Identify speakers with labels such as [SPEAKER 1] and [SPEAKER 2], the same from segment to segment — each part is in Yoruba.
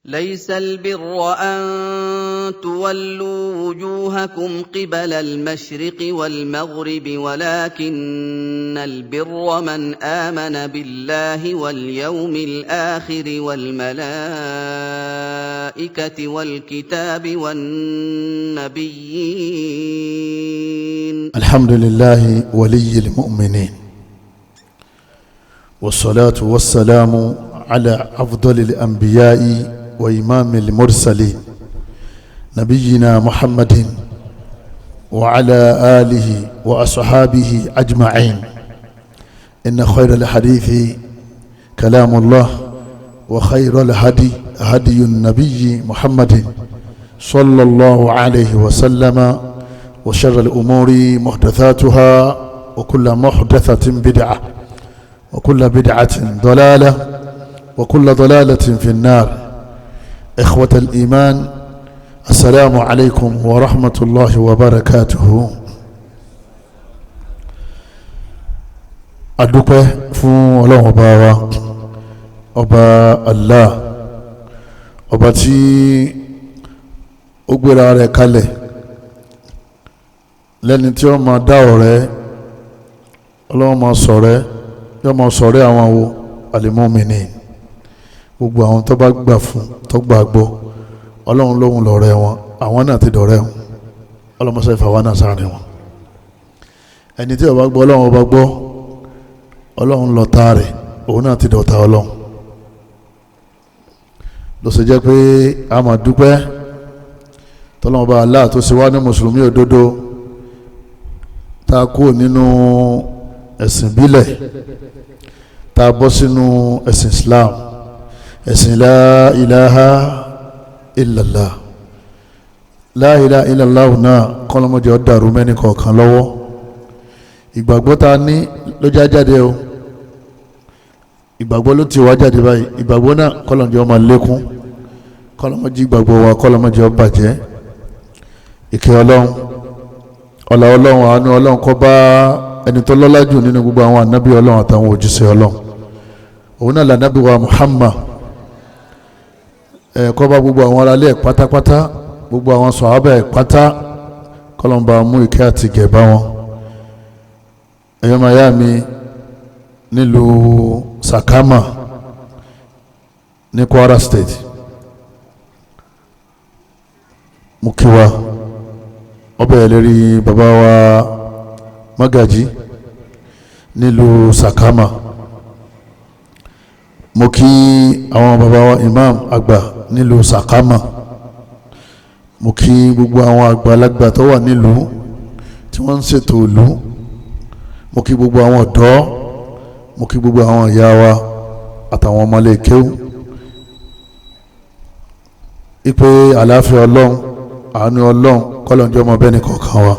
[SPEAKER 1] ليس البر أن تولوا وجوهكم قبل المشرق والمغرب ولكن البر من آمن بالله واليوم الآخر والملائكة والكتاب والنبيين.
[SPEAKER 2] الحمد لله ولي المؤمنين، والصلاة والسلام على أفضل الأنبياء وإمام المرسلين، نبينا محمد وعلى آله وأصحابه أجمعين. إن خير الحديث كلام الله، وخير الهدي هدي النبي محمد صلى الله عليه وسلم، وشر الأمور محدثاتها، وكل محدثة بدعة، وكل بدعة ضلالة، وكل ضلالة في النار. إخوة الإيمان، السلام عليكم ورحمة الله وبركاته. Adúpẹ́ fún Ọlọ́run ọba wa, ọba Allah, ọba tí ó gbéra rẹ̀ kalẹ̀ lẹ́ni tí ó máa dá ọ̀rẹ́. Ọlọ́run máa ṣọ̀rẹ́, yóò máa ṣọ̀rẹ́ àwọn wo al-mu'minin, gbogbo àwọn tó bá gbà fún, tó gbà gbọ́, Ọlọ́run lóhun lọ̀rẹ́ wọn, àwọn náà ti dọ̀rẹ́ wọn. Ọlọ́mọṣẹ́ ìfàwọn náà sáré wọn. Ẹni tí ó bá gbọ́ Ọlọ́run ọba gbọ́, Ọlọ́run lọ̀tá rẹ̀, òun náà ti dọ̀tá Ọlọ́run. Ló ṣe jẹ́ pé a máa dúpẹ́ tọ́lọ́run bá Allah tó ṣe wá ní mùsùlùmí òdodo, tá a kúrò nínú ẹ̀sìn bílẹ̀, tá a bọ́ sínú ẹ̀sìn Islam, ẹ̀sìn la ilaha illallah. La ilaha illallah náà kọ́lọ́mọdé ọ̀dàrú mẹ́ni kọ̀ọ̀kan lọ́wọ́. Ìgbàgbọ́ ta ní ló já jáde o, ìgbàgbọ́ ló ti wá jáde báyìí. Ìgbàgbọ́ náà kọ́lọ́mọdé ó máa lékún, kọ́lọ́mọdé ìgbàgbọ́ wa kọ́lọ́mọdé ó bàjẹ́. Ìkẹ́ Ọlọ́run, ọlá Ọlọ́run, àánú Ọlọ́run kó bá ẹni tó lọ́lá jù nínú gbogbo àwọn ànábì Ọlọ́run àtàwọn òjíṣẹ́ Ọlọ́run, òun náà lànábì wa Muhammad. Kó bá gbogbo àwọn aráalé ẹ̀ pátápátá, gbogbo àwọn sọ̀hábà ẹ̀ pátá, kọ́lọ́mbà mú ìkẹ́ àti gẹ̀ bá wọn. Ẹ̀yọ́ màyá mi nílùú Sakama ní Kwara State, mo kí wa ọbẹ̀ lérí bàbá wa Magaji nílùú Sakama. Mo kí àwọn bàbá wa imam àgbà nílùú Sakama. Mo kí gbogbo àwọn àgbàlagbà tó wà nílùú tí wọ́n ń ṣètò ìlú. Mo kí gbogbo àwọn ọ̀dọ́, mo kí gbogbo àwọn ìyá wa àtàwọn ọmọlé kéwú. Ipe àlàáfíà Ọlọ́run, àánú Ọlọ́run kọ́lọ́njọ́ ọmọ bẹ́ẹ̀ ní kọ̀ọ̀kan wa.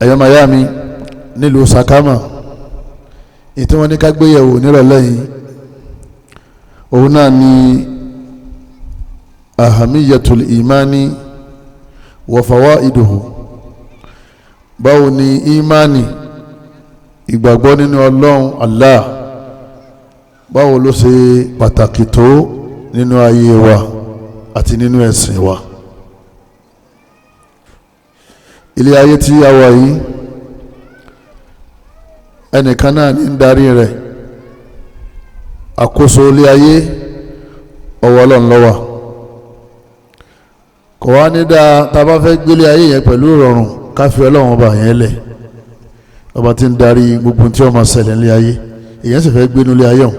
[SPEAKER 2] Ẹ̀yọ́ màyá mi nílùú Sakama, ètò wọn ní ká gbéyẹ̀wò nírọ̀lẹ́ yìí, òun náà ni ahamiyatul imani wa fawaiduhu. Báwo ni imani, ìgbàgbọ́ nínú Ọlọ́run Allah, báwo ló ṣe pàtàkì tó nínú ayé wa àti nínú ẹ̀sìn wa. Ilé ayé tí a wà yìí, ẹnìkan náà ní ń darí rẹ̀. Àkóso ilé ayé ọwọ́ Ọlọ́run ló wà. Kò wá ní dáa tá a bá fẹ́ gbélé ayé yẹn pẹ̀lú ìrọ̀rùn, ká fi Ọlọ́run ọba yẹn lẹ̀, ọba tí ń darí gbogbo tí ó máa ṣẹlẹ̀ nílé ayé. Èyàn sì fẹ́ gbénu ilé ayé ọ̀hún.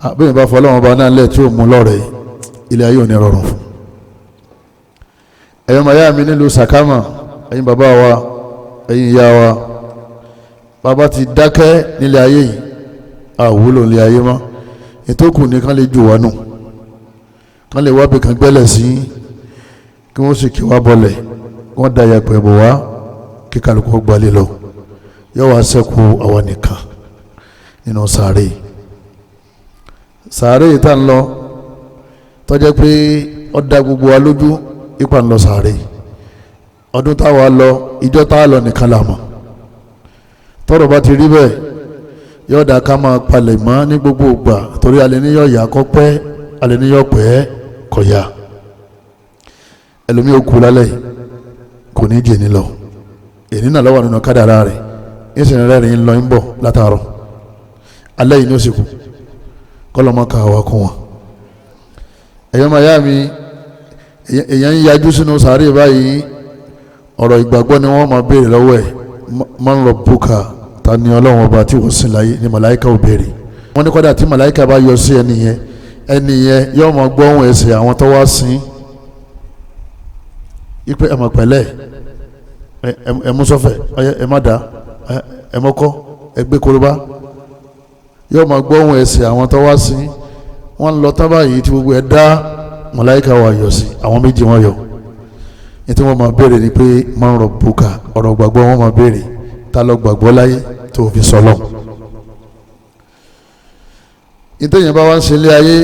[SPEAKER 2] Àbẹ́yẹn bá fọ Ọlọ́run ọba náà lẹ̀ tí ó mú lọ́rẹ̀, ilé ayé ò ní rọrùn fún. Ẹ̀yin màyá mi nílùú Sakama, ẹ̀yin bàbá wa, ẹ̀yin ìyá wa, bàbá ti dákẹ́ nílé ayé yìí, àwúlò nílé ayé mọ́. Ètò kù ní kán lè jù wá nù, kán lè wábì kan gbẹ́lẹ̀ sí, kí wọ́n sì kí wá bọ̀lẹ̀, wọ́n da yàpẹ̀ bò wá, kí kálukú gbalẹ̀ lọ. Yóò wá sẹ́kù àwa nìkan nínú sàárè. Sàárè yìí tá ń lọ, tó jẹ́ pé ó dá gbogbo wa lójú ipa ń lọ sàárè. Ọdún táwa lọ, ìjọ táwa lọ nìkan la mọ̀. Tọ́rọ̀ bá ti rí bẹ́ẹ̀, Yóò dá ká máa palẹ̀ mọ́ ní gbogbo ìgbà, torí alẹ́ ní yóò yá kọ́ pẹ́, alẹ́ ní yóò pẹ́ kọ̀ yá. Ẹlòmíì ó kú lálẹ́ kò ní jẹ́ ní lọ, èyí náà lọ́wọ́ nínú kádàrá rẹ̀, ìsìn rẹ̀ rìn lọ ń bọ̀ látàárọ̀ alẹ́ yìí ní ó sì kú. Kọ́lọ́mọ ká wa kún wọn. Ẹ̀yọ́ máa yá mi, èèyàn ń yajú sínú sàárè báyìí, ọ̀rọ̀ ìgbàgbọ́ ni wọ́n máa béèrè lọ́wọ́ ẹ̀. Man rabbuka, ta ni Ọlọ́run ọba tí wọ́n sìn láyé, ni màláìka ò béèrè. Wọ́n ní kọ́dà tí màláìka bá yọ sí ẹni yẹn, ẹni yẹn yóò máa gbọ́ ohùn ẹsẹ̀ àwọn tó wá sìn ipe ẹ̀ mọ̀ pẹ̀lẹ́, ẹ̀ mú sọ́fẹ̀, ẹ̀ má dá, ẹ̀ mọ́kọ́, ẹ̀ gbé korobá. Yóò máa gbọ́ ohùn ẹsẹ̀ àwọn tó wá sìn. Wọ́n lọ tán báyìí tí gbogbo ẹ̀ dá, màláìka wà yọ sí àwọn méjì wọn yọ. Ní tí wọ́n máa béèrè ni pé man rabbuka, ọ̀rọ̀ gbàgbọ́ wọ́n máa béèrè, ta ló gbàgbọ́ láyé tó fi sọlọ. Ìtẹ̀yìn bá wá ń ṣe ilé ayé,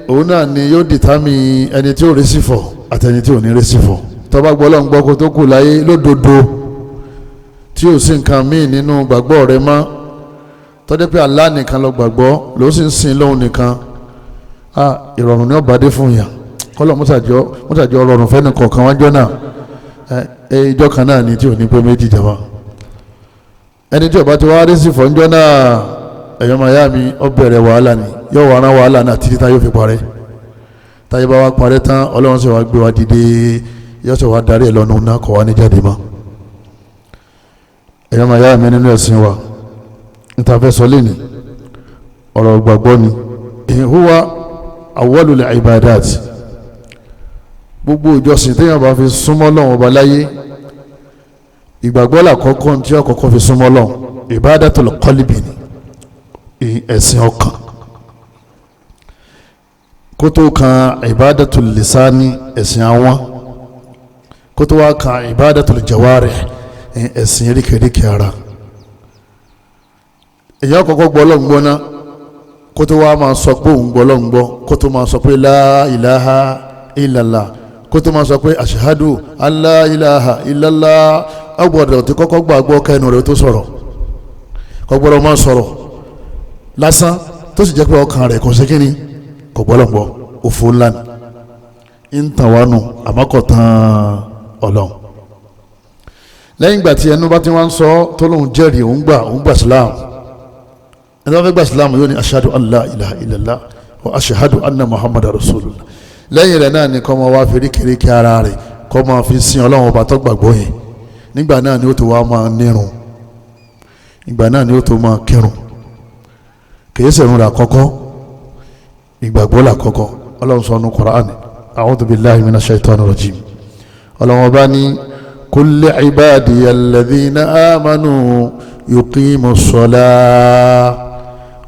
[SPEAKER 2] òun náà ni yóò dìtámì ẹni tí ó rí sí fọ̀ àti ẹni tí ò ní rí sí fọ̀. Tó bá gbọ́ Ọlọ́run gbọ́ kó tó kù láyé lódodo, tí ò sí nǹkan míì nínú gbàgbọ́ rẹ mọ́, tó jẹ́ pé Allah nìkan ló gbàgbọ́, ló sì ń sìn lóhun nìkan, ìrọ̀rùn ni ó bá dé fún yàn. Kọ́lọ̀ mọ́sàjọ́ rọrùn fẹ́ni kọ̀ọ̀kan wájọ́ náà. Ìjọ kan náà ni tí ò ní pé méjì jàmá. Ẹni tí ó bá ti wá rí sí fọ́njọ́ náà, ẹ̀yọ́ màyá mi, ó bẹ̀rẹ̀ wàhálà ni, yóò wá rán wàhálà náà títí táyé fi parẹ́. Táyé bá wá parẹ́ tán, Ọlọ́run sì wá gbé wa dìde, yóò sì wá darí ẹ̀ lọ́nu náà, kọ̀ wá ní jáde mọ́. Ẹ̀yọ́ màyá mi nínú ẹ̀sìn wa, níta fẹ́ sọ lé ní ọ̀rọ̀ gbàgbọ́ ni. Huwa awwalul ibadat, gbogbo ìjọsìn téèyàn bá fi súnmọ́ Ọlọ́run ọba láyé, ìgbàgbọ́ làkọ́kọ́ tí ó kọ́kọ́ fi súnmọ́ Ọlọ́run. Ibadatul qalbi ni ẹ̀sìn ọkàn, kó tó kan ibadatul lisani ẹ̀sìn àwọn, kó tó wá kan ibadatul jawarih ẹ̀sìn eríkèéríkèé ara. Èyàn kọ́kọ́ gbọ́ Ọlọ́run gbọ́ náà, kó tó wá máa sọ pé òun gbọ́ Ọlọ́run gbọ́, kó tó máa sọ pé la ilaha illallah, kó tó máa sọ pé ashhadu alla ilaha illallah. Ọgbọ́dọ̀ tí kọ́kọ́ gbàgbọ́ kẹnu rẹ̀ tó sọ̀rọ̀, kò gbọ́dọ̀ máa sọ̀rọ̀ lásán tó sì jẹ́ pé ọkàn rẹ̀ kò sí kíni, kò gbọ́ lọ́ngbọ́. Òfò ńlá ni ń tàn wá nù, àmọ́ kò tán Ọlọ́run. Lẹ́yìn ìgbà tí ẹnu bá ti wá ń sọ tó lóun jẹ́rìí òun gbà, òun gbà Islam, ẹni wọ́n fẹ́ gbà Islam yóò ní ashhadu alla ilaha illallah wa ashhadu anna muhammadar rasulullah. Lẹ́yìn rẹ̀ náà ni kó máa wá fi ríkèéríkèé ara rẹ̀ kó máa fi sin Ọlọ́run ọba tó gbàgbọ́ yẹn. Nígbà náà ni ó tó wá máa nírun, ìgbà náà ni ó tó máa kírun. Kìí ṣèrun là kọ́kọ́, ìgbàgbọ́ là kọ́kọ́. Ọlọ́run sọ nínú Kùránì, a'udhu billahi minash shaitani rajim. Ọlọ́run ọba ní kulli ibadiya alladhina amanu yuqimus salah.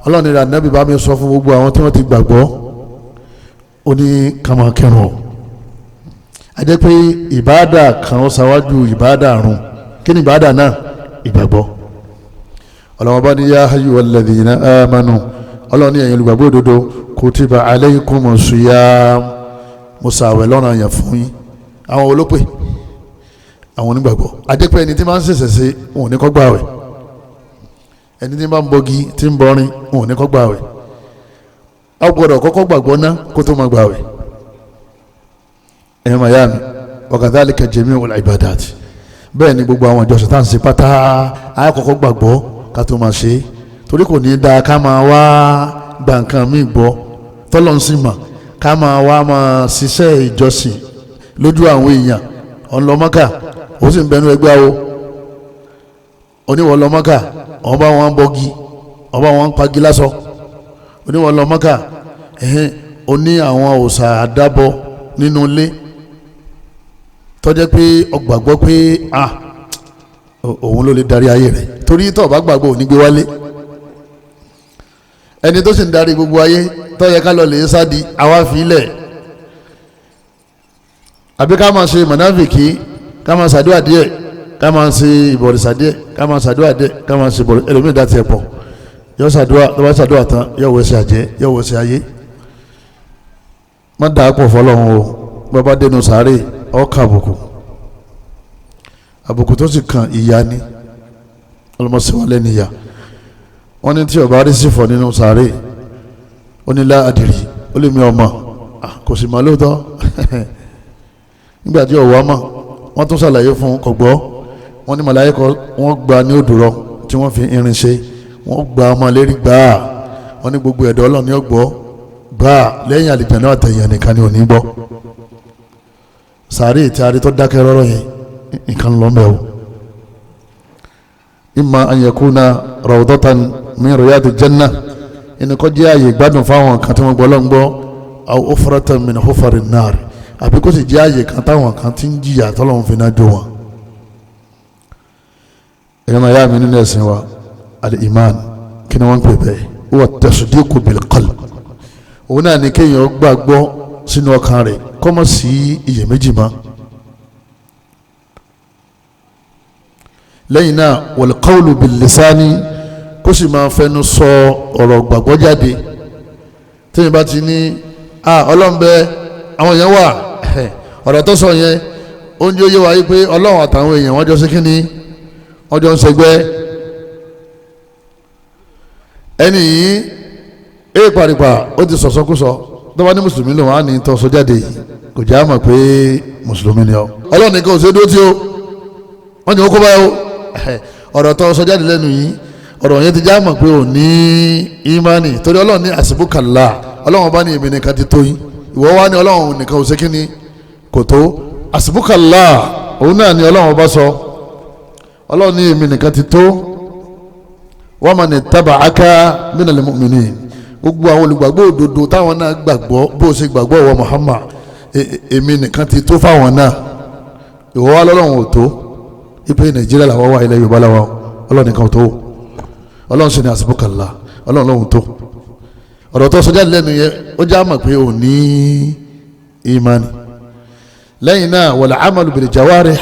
[SPEAKER 2] Ọlọ́run ní Ànábì bá mi sọ fún gbogbo àwọn tí wọ́n ti gbàgbọ́, ó ní ká máa kírun o. A jẹ́ pé ìbáàdà kan ó ṣáwájú ìbáàdà àrùn. Kí ni ìbáàdà náà? Ìgbàgbọ́. Ọlọ́run bá ní yá ayyuhal ladhina amanu, Ọlọ́run ní ẹ̀yin olùgbàgbọ́ òdodo, kutiba alaykumus siyam, mo ṣàwẹ̀ lọ́ranyàn yẹn fún yín. Àwọn olópè, àwọn onígbàgbọ́. A jẹ́ pé ẹni tí máa ń ṣẹ̀ṣẹ̀ ṣe òun ní kó gbààwẹ̀, ẹni tí máa ń bọgi tí ń bọrin òun ní kó gbààwẹ̀. A gbọ́dọ̀ kọ́kọ́ gbàgbọ́ ná kó tó máa gbààwẹ̀. Ẹ̀yin màyá mi, wa kadhalika jami'ul ibadat, bẹ́ẹ̀ ni gbogbo àwọn ìjọsìn tá à ń ṣe pátá, a kọ́kọ́ gbàgbọ́ ká tó máa ṣe, torí kò ní í dáa ká máa wá gba nǹkan míì gbọ́ tọ́lọ́ ń sì mà, ká máa wá máa ṣiṣẹ́ ìjọsìn lójú àwọn èèyàn. Ọ̀nlọ́mọ́kà ó sì ń bẹnu ẹgbẹ́ o, oníwọ̀ lọ́mọ́kà ọ̀n bá wọn bọ́gi, ọ̀n bá wọn pagi lásọ, oníwọ̀ lọ́mọ́kà ẹ̀hìn oní àwọn òòṣà àdábọ̀ nínú ilé, tó jẹ́ pé ọgbàgbọ́ pé ah òun ló lè darí ayé rẹ̀, torí tó bá gbàgbọ́ òní gbé wálé. Ẹni tó sì ń darí gbogbo ayé tó yẹ ká lọ lè sádi àwa fi lẹ̀, àbí ká máa ṣe mọ̀nàfìkì, ká máa ṣàdúrà díẹ̀, ká máa ṣe ìbọ̀rìṣà díẹ̀, ká máa ṣàdúrà díẹ̀, ká máa ṣe ìbọ̀rìṣà. Ẹlòmíì dá tiẹ̀ pọ̀, yóò ṣàdúrà, tó bá ṣàdúrà tán yóò wẹ̀ ṣe àjẹ́, yóò wẹ̀ ṣe ayé. Má dàá pọ̀ fọlọ́run o, bàbá dénú sàárè ọkà àbùkù, àbùkù tó sì kan ìyá ni, ọlọmọsíwálẹ̀ níyà. Wọ́n ní tí ó bá rí sífọ̀ nínú sàárè, ó ní láàdìrí, ó lè mi ọmọ kò sì mọ̀ lóòótọ́. Nígbà tí ọ̀wọ́ mọ̀, wọ́n tún ṣàlàyé fún kọ̀gbọ́. Wọ́n ní màláíkà wọ́n gba ní òdùrọ̀ tí wọ́n fi irin ṣe, wọ́n gba ọmọ lérí gbà á. Wọ́n ní gbogbo ẹ̀dọ́ Ọlọ́run ní ọgbọ́ gbà á, lẹ́yìn àlìjànnú àtẹ̀yìn nìkan ni ò ní gbọ́. Sàárè tí a rí tó dákẹ́ rọ́rọ́ yẹn, nǹkan lọ́ mẹ́ o. Imma an yakuna rawdatan min riyadil janna, ẹnì kọ́ jẹ́ àyè ìgbádùn fáwọn kan tí wọ́n gbọ́ lọ́ngbọ́, aw ufratan min hufarin nar, àbí kó sì jẹ́ àyè kan táwọn kan ti ń jìyà tọ́lọ́run fi náà jó wọn. Ẹ̀yọ́ máa yá mi nínú ẹ̀sìn wa, al-iman kí ni wọ́n ń pè bẹ́ẹ̀? Huwa tasdiqu bil qalb, òun náà ni kéèyàn gbàgbọ́ sínú ọkàn rẹ̀, kó má sí iyèméjì mọ́. Lẹ́yìn náà wal qawlu bil lisani, kó sì máa fẹnu sọ ọ̀rọ̀ gbàgbọ́ jáde. Téèyàn bá ti ní Ọlọ́run bẹ, àwọn èèyàn wà, ọ̀rọ̀ tó sọ yẹn oúnjẹ yé wa yí pé Ọlọ́run àtàwọn èèyàn wọ́n jọ sí kínní, wọ́n jọ ń ṣẹgbẹ́. Ẹni yìí ee paripa ó ti sọ̀sọ́kúsọ tó bá ní mùsùlùmí lòun á ní tọ́ sọ jáde yìí, kò jẹ́ àmọ̀ pé mùsùlùmí ni ọ. Ọlọ́run nìkan ò ṣe dúró tí o, wọ́n ní ó kó báyìí o. Ọ̀rọ̀ tó sọ jáde lẹ́nu yìí, ọ̀rọ̀ yẹn ti já mọ̀ pé ò ní ìmánì, torí Ọlọ́run ní àsìbúkàlà, Ọlọ́run bá ní èmi nìkan ti tó yín, ìwọ wá ní Ọlọ́run nìkan ò ṣe kí ni kò tó. Àsìbúkàlà òun náà ni Ọlọ́run bá sọ, Ọlọ́run ní èmi nìkan ti tó. Wa man ittaba'aka minal mu'minin, gbogbo àwọn olùgbàgbọ́ òdodo táwọn náà gbàgbọ́ bó o ṣe gbàgbọ́ ìwọ Muhammad, èmi nìkan ti tó fáwọn náà, ìwọ wá lọ́lọ́run ò tó. Ipe Nàìjíríà làwọn wà, ilẹ̀ Yorùbá làwọn, Ọlọ́run nìkan ò tó. Ọlọ́run sì ní àsìbúkàlà, Ọlọ́run lóhun tó. Ọ̀rọ̀ tó sọ jáde lẹ́nu yẹn ó já mọ̀ pé ò ní ìmánì. Lẹ́yìn náà wal amalu bil jawarih,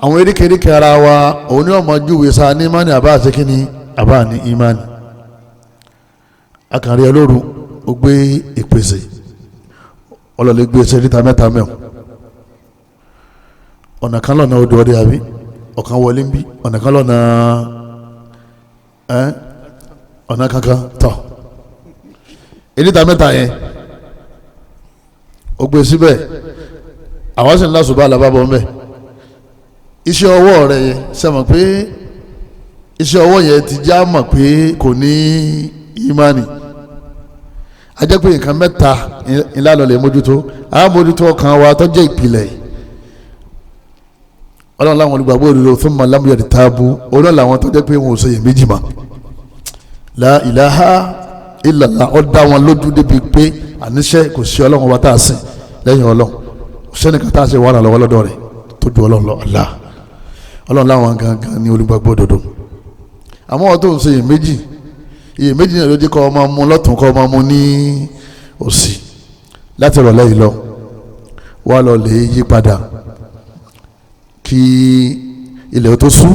[SPEAKER 2] àwọn eríkèéríkèé ara wa òun ni ọmọ júwe sa ní ìmánì àbá àti kíni àbá ní ìmánì. Akànrí ẹlóru ó gbé ìpèsè, ọlọ́lẹ̀ gbé ẹsẹ̀ níta mẹ́ta mẹ́wọ̀n, ọ̀nà kan lọ́nà odò ọdẹ àbí ọ̀kan wọlé ń bí, ọ̀nà kan lọ́nà ọ̀nà kankan tọ̀ eléta mẹ́ta yẹn ó gbé síbẹ̀, àwọn sì ń lásùbà alábàbọ̀ ń bẹ̀. Iṣẹ́ ọwọ́ rẹ̀ yẹn sẹ́mọ̀ pé iṣẹ́ ọwọ́ yẹn ti já mọ̀ pé kò ní ìmánì. A jẹ́ pé nǹkan mẹ́ta ńlá lọ lè mójútó. A mójútó ọkàn wa tó jẹ́ ìpìlẹ̀. Ọlọ́run láwọn olùgbàgbọ́ òdodo fún malamu yẹn tábù, ọlọ́run làwọn tó jẹ́ pé wọn ò sọ iyèméjì mọ́. La ilaha illallah, ó dá wọn lójú débi pé àníṣe kò sí ọlọ́run wa tá a sìn lẹ́yìn ọlọ́run, sẹ́nìkan tá a sìn wàhálà lọ́wọ́ lọ́dọ̀ rẹ̀ tó ju ọlọ́run lọ. Allah, ọlọ́run láwọn gangan ní olùgbàgbọ́ òdodo. Àmọ́ wọn tó ń sọ iyèméjì, iyèméjì náà ló jẹ́ kọ́ ọmọ mu lọ́tún, kọ́ ọmọ mu ní òsì. Láti rọ̀lẹ́ yìí lọ wà lọ lè yí padà kí ilẹ̀ tó sú,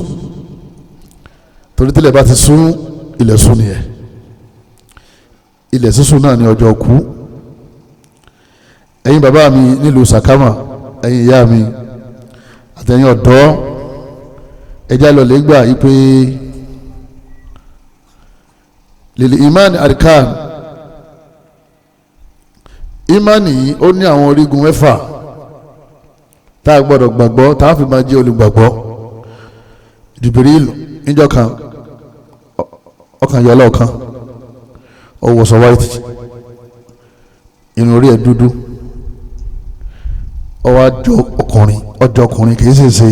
[SPEAKER 2] torí tílẹ̀ bá ti sú, ilẹ̀ sú nìyẹn. Ilẹ̀ sísú náà ní ọjọ́ kú. Ẹ̀yin bàbá mi nílùú Sàkámà, ẹ̀yin ìyá mi àtẹ̀yin ọ̀dọ́, ẹ̀já lọ lè gbà yí pé lil iman arkan, imani yìí ó ní àwọn orígun mẹ́fà tá a gbọ́dọ̀ gbàgbọ́ tá a fi máa jẹ́ olùgbàgbọ́. Jibril níjọ́ kan ọkàn yọ ọlọ́ọ̀kan, ó wọṣọ white, irun orí ẹ̀ dúdú, ó wá jọ ọkùnrin, ọjọ́ ọkùnrin kì í sì ṣe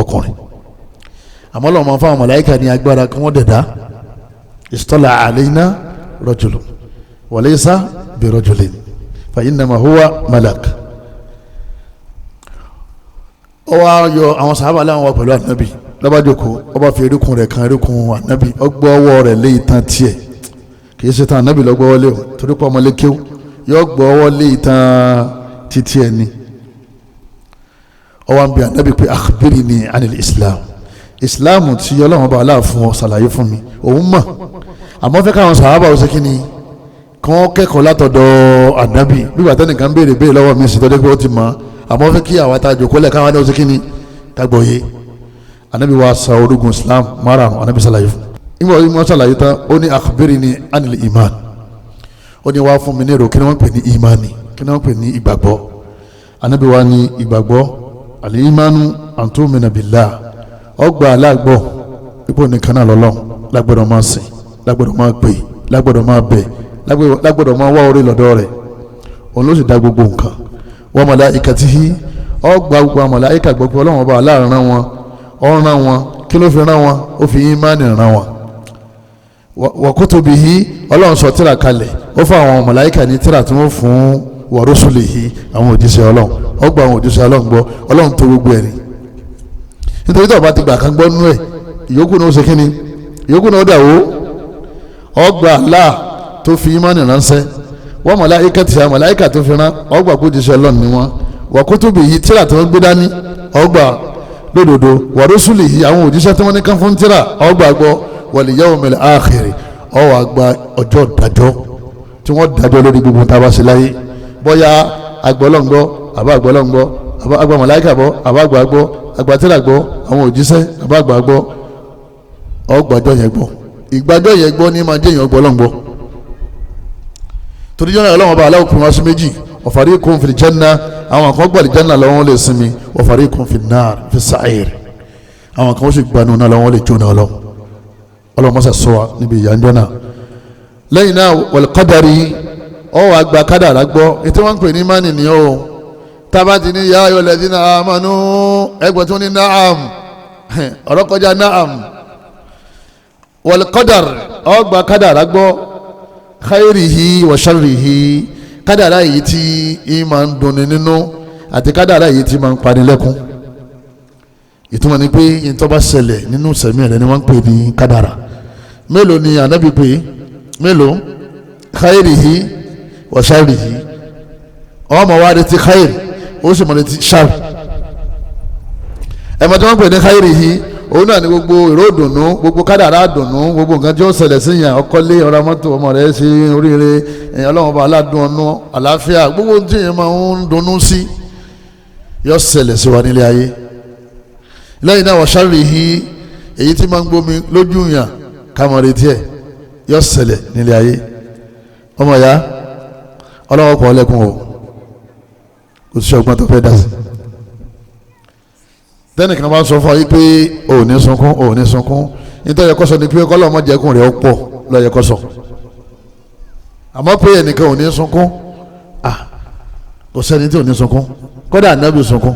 [SPEAKER 2] ọkùnrin. Àmọ́ lọ́wọ́ máa fáwọn màláíkà ní agbára kí wọ́n dẹ̀dá. Istala alayna rajulun wa laysa bi rajulin fa innama huwa malak. Ó wá yọ àwọn sàhábà láwọn wà pẹ̀lú ànábì, lọ́ba jókòó, ó bá fi erékùn rẹ̀ kan erékùn ànábì, ó gbọ́ ọwọ́ rẹ̀ lé itan tiẹ̀, kì í ṣe tan ànábì lọ́gbọ́ wọlé o, torí pé ọmọlé kéwú yọ gbọ́ ọwọ́ lé itan títí ẹ̀ ni. Ó wá ń bi ànábì pé akhbirni anil islam, islam tí ọlọ́run bá aláàfin ọ ṣàlàyé fún mi, òun mọ̀, àmọ́ fẹ́ káwọn sàhábà ó ṣe kí ni kí wọ́n kẹ́kọ̀ọ́ látọ̀dọ̀ ànábì. Bí bàtà nìkan béèrè béèrè lọ́wọ́ mi sì tọ́jú pé ó ti mọ̀, àmọ́ fẹ́ kí àwọn àtàjò kólẹ̀ káwọn náà ó ṣe kí ni kágbọ́ yé. Ànábì wa sa orúgun islam márùn-ún, ànábì ṣàlàyé fún. Ìgbà wọ́n ṣàlàyé tán, ó ní akhbirni anil iman, ó ní wá fún mi ní èrò kí ni wọ́n pè ní imani, kí ni wọ́n pè ní ìgbàgbọ́. Anabi wa ní ìgbàgbọ́ al-imanu an tu'mina billah, ọgbà aláàgbọ̀ ipò nìkan náà lọ́lọ́, lágbọ́dọ̀ máa sìn, lágbọ́dọ̀ máa pè, lágbọ́dọ̀ máa bẹ̀, lágbọ́dọ̀ máa wá orí lọ́dọ̀ rẹ̀, òun ló sì dá gbogbo nǹkan. Wa malaikatihi, ọgbà gbogbo àwọn màláíkà gbọ́ pé Ọlọ́run ọba aláàrán wọn, ọ̀ràn wọn, kí ló fi rán wọn? Ó fi ìmánì rán wọn. Wa kutubihi, Ọlọ́run sọ tírà kalẹ̀, ó fún àwọn màláíkà ní tírà tí wọ́n fún, wa rusulihi, àwọn òjíṣẹ́ Ọlọ́run, ọgbà àwọn òjíṣẹ́ Ọlọ́run gbọ́, Ọlọ́run tó gbogbo ẹ̀ ní. Nítorí tó bá ti gbà kan gbọ́ nú ẹ̀, ìyókù náà ó ṣe kíni, ìyókù náà ó dà wó. Ọgbà Allah tó fi ìmánì ránṣẹ́, wa màláíkà tí àwọn màláíkà tó fi rán, ọgbà kó òjíṣẹ́ Ọlọ́run ni wọ́n. Wa kutubihi, tírà tí wọ́n gbé dání, ọgbà lódodo. Wa rusulihi, àwọn òjíṣẹ́ tí wọ́n ní kán fún tírà, ọgbà gbọ́. Wal yawmil akhir, ó wá gba ọjọ́ ìdájọ́ tí wọ́n dájọ́ lórí gbogbo tá a bá ṣe láyé, bóyá agbọ́lọ́ngbọ́ àbá agbọ́lọ́ngbọ́, àgbà màláíkà gbọ́, àbá àgbà gbọ́, àgbà tírà gbọ́, àwọn òjíṣẹ́ àbá àgbà gbọ́, ọgbàjọ́ yẹn gbọ́. Ìgbàjọ́ yẹn gbọ́ ní máa jẹ́ èèyàn gbọ́lọ́ngbọ́. Torí jọ́nà Ọlọ́run ọba aláwọ̀ pín wá sí méjì, wa fariqun fil janna, àwọn kan gbàlì janna lọ́wọ́ lè sinmi, wa fariqun fin nar fi sa'ir, àwọn kan ó sì gbanú náà lọ́wọ́ lè jóná lọ. Ọlọ́run mọ́sà sọ wa níbi ìyànjọ́ náà. Lẹ́yìn náà wal qadari, ọ wà gba kádàrá gbọ́, ètò wọn ń pè ní mánì ni ó tábà ti ní ya ayyuhal ladhina amanu, ẹgbẹ́ tó ní naam, ọ̀rọ̀ kọjá naam. Wal qadar, ọ gba kádàrá gbọ́, khairihi wa sharrihi, kádàrá yìí tí í máa ń dunni nínú àti kádàrá yìí tí máa ń pani lẹ́kún. Ìtumọ̀ ni pé ìtọ́ bá ṣẹlẹ̀ nínú sẹ̀mí rẹ̀ ni wọ́n ń pè ní kádàrá. Mélòó ni ànábì pé? Mélòó? Khairihi wa sharrihi. Ọmọ wa retí khairi, ó sì mọ̀ retí sharri. Ẹ̀mọ́ tí wọ́n ń pè ní khairihi, òun náà ni gbogbo èrò dùnú, gbogbo kádàrá dùnú, gbogbo nǹkan tí ó ṣẹlẹ̀ sí yàn, ọkọ́lé, ọ̀rọ̀ mọ́tò, ọmọ rẹ̀ ṣe oríire, Ọlọ́run bá aládùn ọ̀nà àlàáfíà, gbogbo tí yẹn máa ń dunnú sí yọ ṣẹlẹ̀ sí wa nílé ayé. Lẹ́yìn náà wa sharrihi, èyí tí máa ń gbomi lójú yàn kámọ́ retí ẹ̀ yọ ṣẹlẹ̀ nílé ayé. Ọmọ ya ọlọ́wọ́ kọ́ lẹ́kùn o, kò sí ọgbọ́n tó fẹ́ dá sí. Tẹ́nìkan bá sọ fún ọ yìí pé ò ní sunkún, ò ní sunkún, nítorí ẹ̀kọ́ sọ ni pé kọ́lọ́ ọmọ jẹ́kùn rẹ̀ ó pọ̀ lọ́yẹ kọ́ sọ. Àmọ́ pé ẹnìkan ò ní sunkún, kò sẹ́ni tí ò ní sunkún, kódà ànábì sunkún.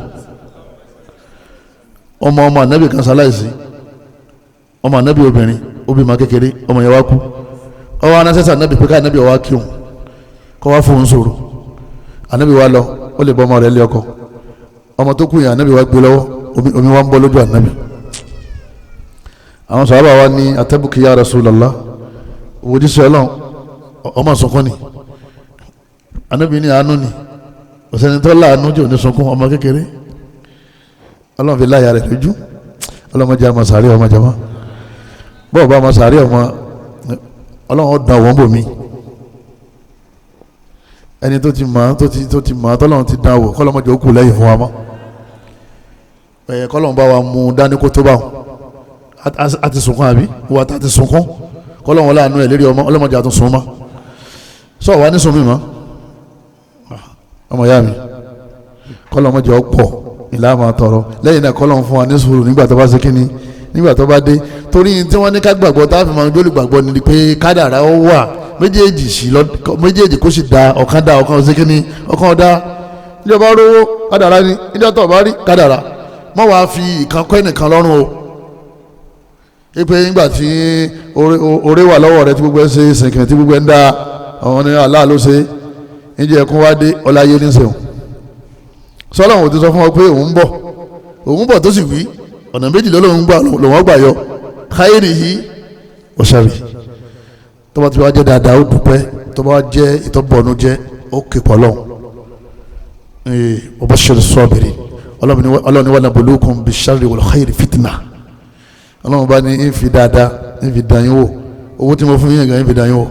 [SPEAKER 2] Ọmọ ọmọ ànábì kan ṣaláìsí, ọmọ ànábì obìnrin, obìnrin máa kékeré, ọmọ yẹn wá kú. Ọwọ́ anásẹ́sẹ́ ànábì pé ká ànábì wá kí òun, kọ́ wá fún òun sọ̀rọ̀. Ànábì wá lọ, ó lè bọ́ ọmọ rẹ̀ lé ọkọ. Ọmọ tó kú yẹn ànábì wá gbé lọ́wọ́, omi wa ń bọ́ lójú ànábì. Àwọn sàhábà wa ní atẹ́bùkì ya Rasulullah, òwòjíṣẹ́ Ọlọ́run, ọmọ sunkún ni. Ànábì ní àánú ni, ọ̀sẹ̀ni tó láàánú jẹ́ òní sunkún, ọmọ kékeré. Ọlọ́run fi láyà rẹ̀ lójú. Ọlọ́mọdé àmọ́ sàárẹ̀ ọmọ jama, bọ́ọ̀ bá ọmọ sàárẹ̀ ọmọ, Ọlọ́run ó dán wọ́n bò mí. Ẹni tó ti mọ̀, tó ti mọ̀, tọ́lọ́run ti dán wò, kọ́lọ́mọdé ó kù lẹ́yìn fún wa mọ́. Kọ́lọ́n bá wa mú dání kó tó bá wọn. A ti sunkún àbí wọ́n ta ti sunkún, kọ́lọ́n wọn láàánú ẹ̀ lérí ọmọ, ọlọ́mọdé àtún sun mọ́. Sọ wa ní sun mi mọ́, ọmọ ìyá mi, kọ́lọ́n mọ́jọ pọ̀ ìlà máa tọrọ. Lẹ́yìn náà kọ́lọ́n fún wa ní sùúrù nígbà tó bá ṣe kíni, nígbà tó bá dé. Torí tí wọ́n ní ká gbàgbọ́ tá a fi máa gbólú gbàgbọ́ ni pé kádàrá ó wà, méjèèjì sí lọ, méjèèjì kó sì da, ọ̀kan da, ọ̀kan ṣe kíni, ọ̀kan da. Ìjọba rówó kádàrá ni, ìjọba tó bá rí kádàrá, má wàá fi ìkan kọ́ ẹnìkan lọ́rùn o. Ipe nígbà tí oore wà lọ́wọ́ rẹ tí gbogbo ẹ ṣe sìnkìn, tí gbogbo ẹ ń da, àwọn ní Allah ló ṣe, níjẹ́ ẹkún wá dé ọláyé ní sèwọ̀n. Sọlọ́run ò ti sọ fún ọ pé òun bọ̀, òun bọ̀ tó sì wí ọ̀nà méjì lọ́lọ́run gbà lòun gbà yọ, khairihi wa sharrihi. Tó bá ti wá jẹ́ dáadáa ó dúpẹ́, tó bá jẹ́ ìtọ́bọ̀nù jẹ́ ó képa lọ́hùn. Wa bashiri sabirin, ọlọ́run wa nabluukum bisharri wal khayri fitna. Ọlọ́run bá ní ń fi dáadáa ń fi dàn yín wò, owó tí mo fún yín gan ń fi dàn yín wò.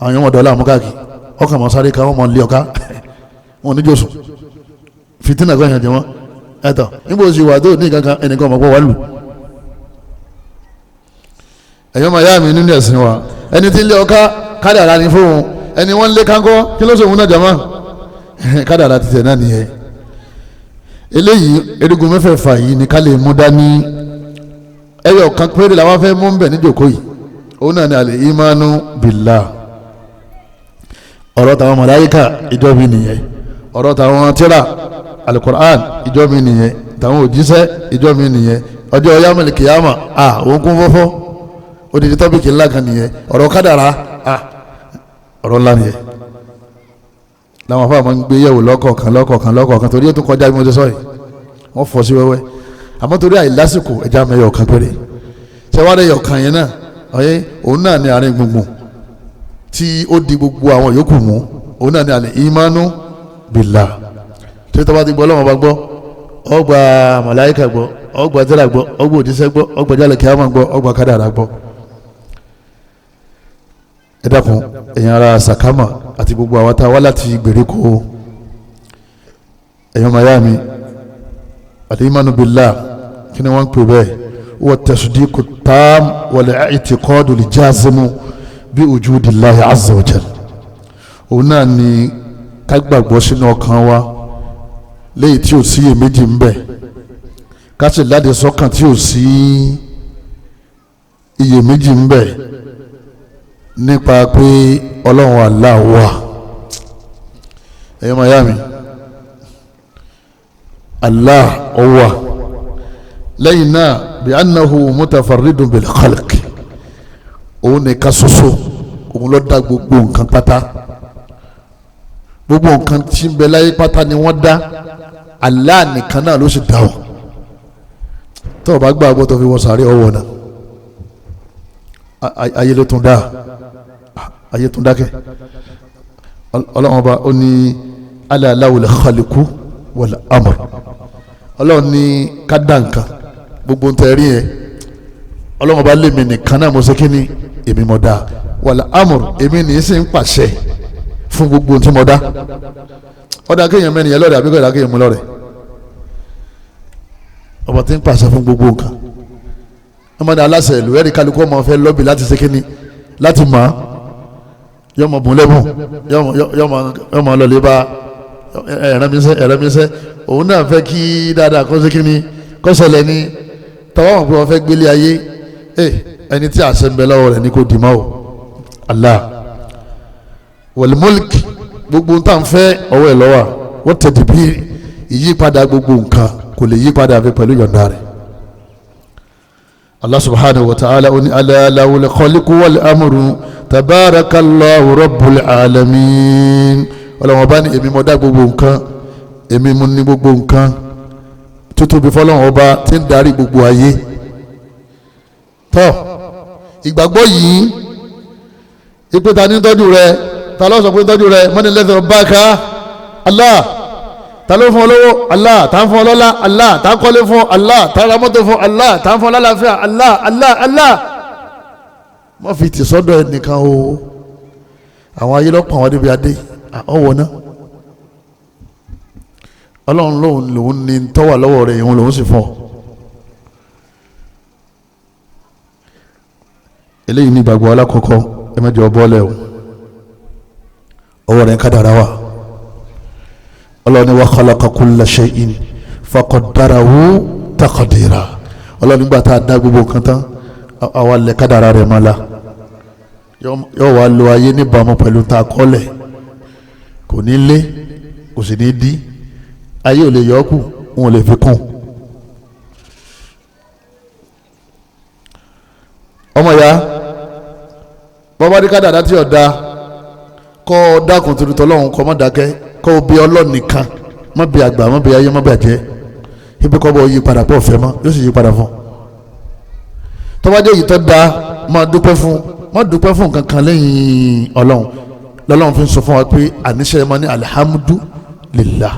[SPEAKER 2] Àwọn yẹn wọ́n dọ̀ọ́lá àmúkáàkì, ọkàn máa sáré ká wọ́n máa lé ọ̀ká, wọn ní jòsùn fitina kọ́ ìyànjẹ́ wọn. Ẹ̀tọ́ níbo sì wà tó ní kankan, ẹnìkan ọmọ pọ̀ wà lù. Ẹ̀yọ́ máa yá mi nínú ẹ̀sìn wa, ẹni tí ń lé ọká kádàrá ni fóun, ẹni wọ́n ń lé kánkọ́ kí ló sòun náà jàmá? Kádàrá ti tẹ̀ náà nìyẹn. Eléyìí erigun mẹ́fẹ̀ẹ̀fà yìí ni ká lè mú dání. Ẹyọ kan péré làwọn fẹ́ mú bẹ̀ níjòkó yìí, òun náà ni al-imanu billah. Ọ̀rọ̀ tàwọn màláíkà ìjọ mi nìyẹn, ọ̀rọ̀ tàwọn tírà alukur'an ìjọ mi nìyẹn, tàwọn òjíṣẹ́ ìjọ mi nìyẹn, ọjọ́ yamul kìyàmà à òun kún fọ́fọ́, odidi tọ́pìkì ńlá kan nìyẹn, ọ̀rọ̀ kádàrá à ọ̀rọ̀ ńlá nìyẹn. Làwọn afọ àwọn gbé yẹ̀wò lọ́kọ̀ọ̀kan lọ́kọ̀ọ̀kan lọ́kọ̀ọ̀kan torí ó tún kọjá bí mo ti sọ yìí, wọ́n fọ́ sí wẹ́wẹ́. Àmọ́ torí àìlásìkò ẹja mẹ́yọ̀ kan péré ṣẹ́wárẹ̀ yọ̀ kan yẹn náà ọ̀yẹ́ òun náà ní àárín gbùngbùn tí ó di gbogbo àwọn yòókù mú, òun náà ní àlè ìmánu billah. Tí tó bá ti gbọ́ Ọlọ́run bá gbọ́, ó gba màláíkà gbọ́, ó gba tírà gbọ́, ó gba òjíṣẹ́ gbọ́, ó gba jálẹ̀ kíámà gbọ́, ó gba kádàrá gbọ́. Ẹ dákun ẹ̀yin ará Sàkámà àti gbogbo àwọn tá a wá láti gbèríko, ẹ̀yin mayami, al-imanu billah kí ni wọ́n ń pè bẹ́ẹ̀? Wa tasdiqu tam wal i'tiqadu al-jazimu bí wujudillahi azza wa jal. Òun náà ni ká gbàgbọ́ sínú ọkàn wa léyìí tí ò sí iyèméjì ń bẹ, ká sì láde sọ́kàn tí ò sí iyèméjì ń bẹ nípa pé Ọlọ́run Allah wà. Ẹ̀yọ́ mayami, Allah ó wà. Lẹ́yìn náà bí annahu mutafarridun bil khalq, òun nìkan ṣoṣo òun ló dá gbogbo nǹkan pátá. Gbogbo nǹkan tí ń bẹ láyé pátá ni wọ́n dá, Allah nìkan náà ló sì dá wọn. Tó o bá gbàgbọ́ tó fi wọ sàárè ọwọ́ náà, ayé ló tún dá, ayé tún dákẹ́. Ọlọ́run ọba ó ní ala lahul khaliqu wal amr. Ọlọ́run ní ká dá nǹkan gbogbo ntẹ̀ rí yẹn, Ọlọ́run ọba lèmi nìkan náà mo ṣe kí ni èmi mo dá, wal amr èmi ní í sì ń pàṣẹ fún gbogbo tí mo dá. Ọ̀dà kéèyàn mẹ́rin yẹn lọ́rẹ̀ àbí kọ́ ọ̀dà kéèyàn mú lọ́rẹ̀? Ọba tí ń pàṣẹ fún gbogbo nǹkan. Ọmọdé aláṣẹ ìlú ẹ̀rí kálukú ọmọ fẹ́ lọ́bì láti ṣe kíni láti mọ̀ ọ́, yọmọ bùn lẹ́bùn, yọmọ lọ́lẹ́ bá ẹ̀rẹ́mísẹ́. Òun náà fẹ́ kí dáadáa kó ṣe kíni kó ṣẹlẹ̀ ní tọ́wọ́ wọn pé wọ́n fẹ́ gbélé ayé. Ẹni tí àṣẹ ń bẹ lọ́wọ́ rẹ̀ ní kò dì mọ́ o. Allah wal mulk, gbogbo ń tàn fẹ́ ọwọ́ ẹ̀ lọ́wọ́, wọ́n tẹ̀dí bí ìyípadà gbogbo nǹkan kò lè yípadà àfi pẹ̀lú yọ̀ǹda rẹ̀. Allah subhanahu wa ta'ala ó ní ala lahul khaliqu wal amru tabarakallahu rabbul alamin. Ọlọ́wọ́n bá ní èmi mo dá gbogbo nǹkan, èmi mo ní gbogbo nǹkan, títóbi fọlọ́wọ́n ọba tí ń darí gbogbo ayé. Tọ́ ìgbàgbọ́ yìí ìpè ta ní tọ́jú rẹ, ta ló sọ pé tọ́jú rẹ? Mọ́ni lẹ́sẹ̀ bá ká Allah. Ta ló fún ọ lówó? Allah. Ta ń fún ọ lọ́lá? Allah. Ta ń kọ́lé fún? Allah. Ta ń ra mọ́tò fún? Allah. Ta ń fún ọ lálàáfíà? Allah, Allah, Allah. Má fi tì sọ́dọ̀ ẹnìkan o. Àwọn ayé lọ́pọ̀ àwọn débi adé ọwọ́ náà. Ọlọ́run lòun lòun ní tọ́wà lọ́wọ́ rẹ̀, ìhun lòun sì fún ọ. Eléyìí ní ìgbàgbọ́ alákọ̀ọ́kọ́, ẹ má jẹ́ ọ bọ́ọ̀lẹ̀ o. Ọwọ́ rẹ̀ ń kádàrá wà. Ọlọ́run ní wa khalaqa kulla shay'in faqaddarahu taqdira. Ọlọ́run nígbà tá a dá gbogbo nǹkan tán, àwa lẹ̀ kádàrá rẹ̀ máa la. Yóò wá lo ayé níbàámu pẹ̀lú tá a kọ́lẹ̀. Kò ní lé, kò sì ní dí. Ayé ò lè yọ ọ́ kù, òun ò lè fi kún. Ọmọ ya, bọ́bá ní kádàrá tí ò da, kọ́ ọ dákun tuntun tọ́lọ́hún, kọ́ ọ má dákẹ́, kọ́ ọ bí Ọlọ́run nìkan, má bí àgbà, má bí ayé, má bí àjẹ́. Ibi kọ́ bọ́ yí padà pọ̀ fẹ́ mọ́, yóò sì yí padà fún. Tọ́ba jẹ́ èyí tó da, má dúpẹ́ fún, má dúpẹ́ fún nǹkan kan lẹ́yìn Ọlọ́run. Lọ́lọ́run fi ń sọ fún wa pé àníṣe máa ní alhamdulillah,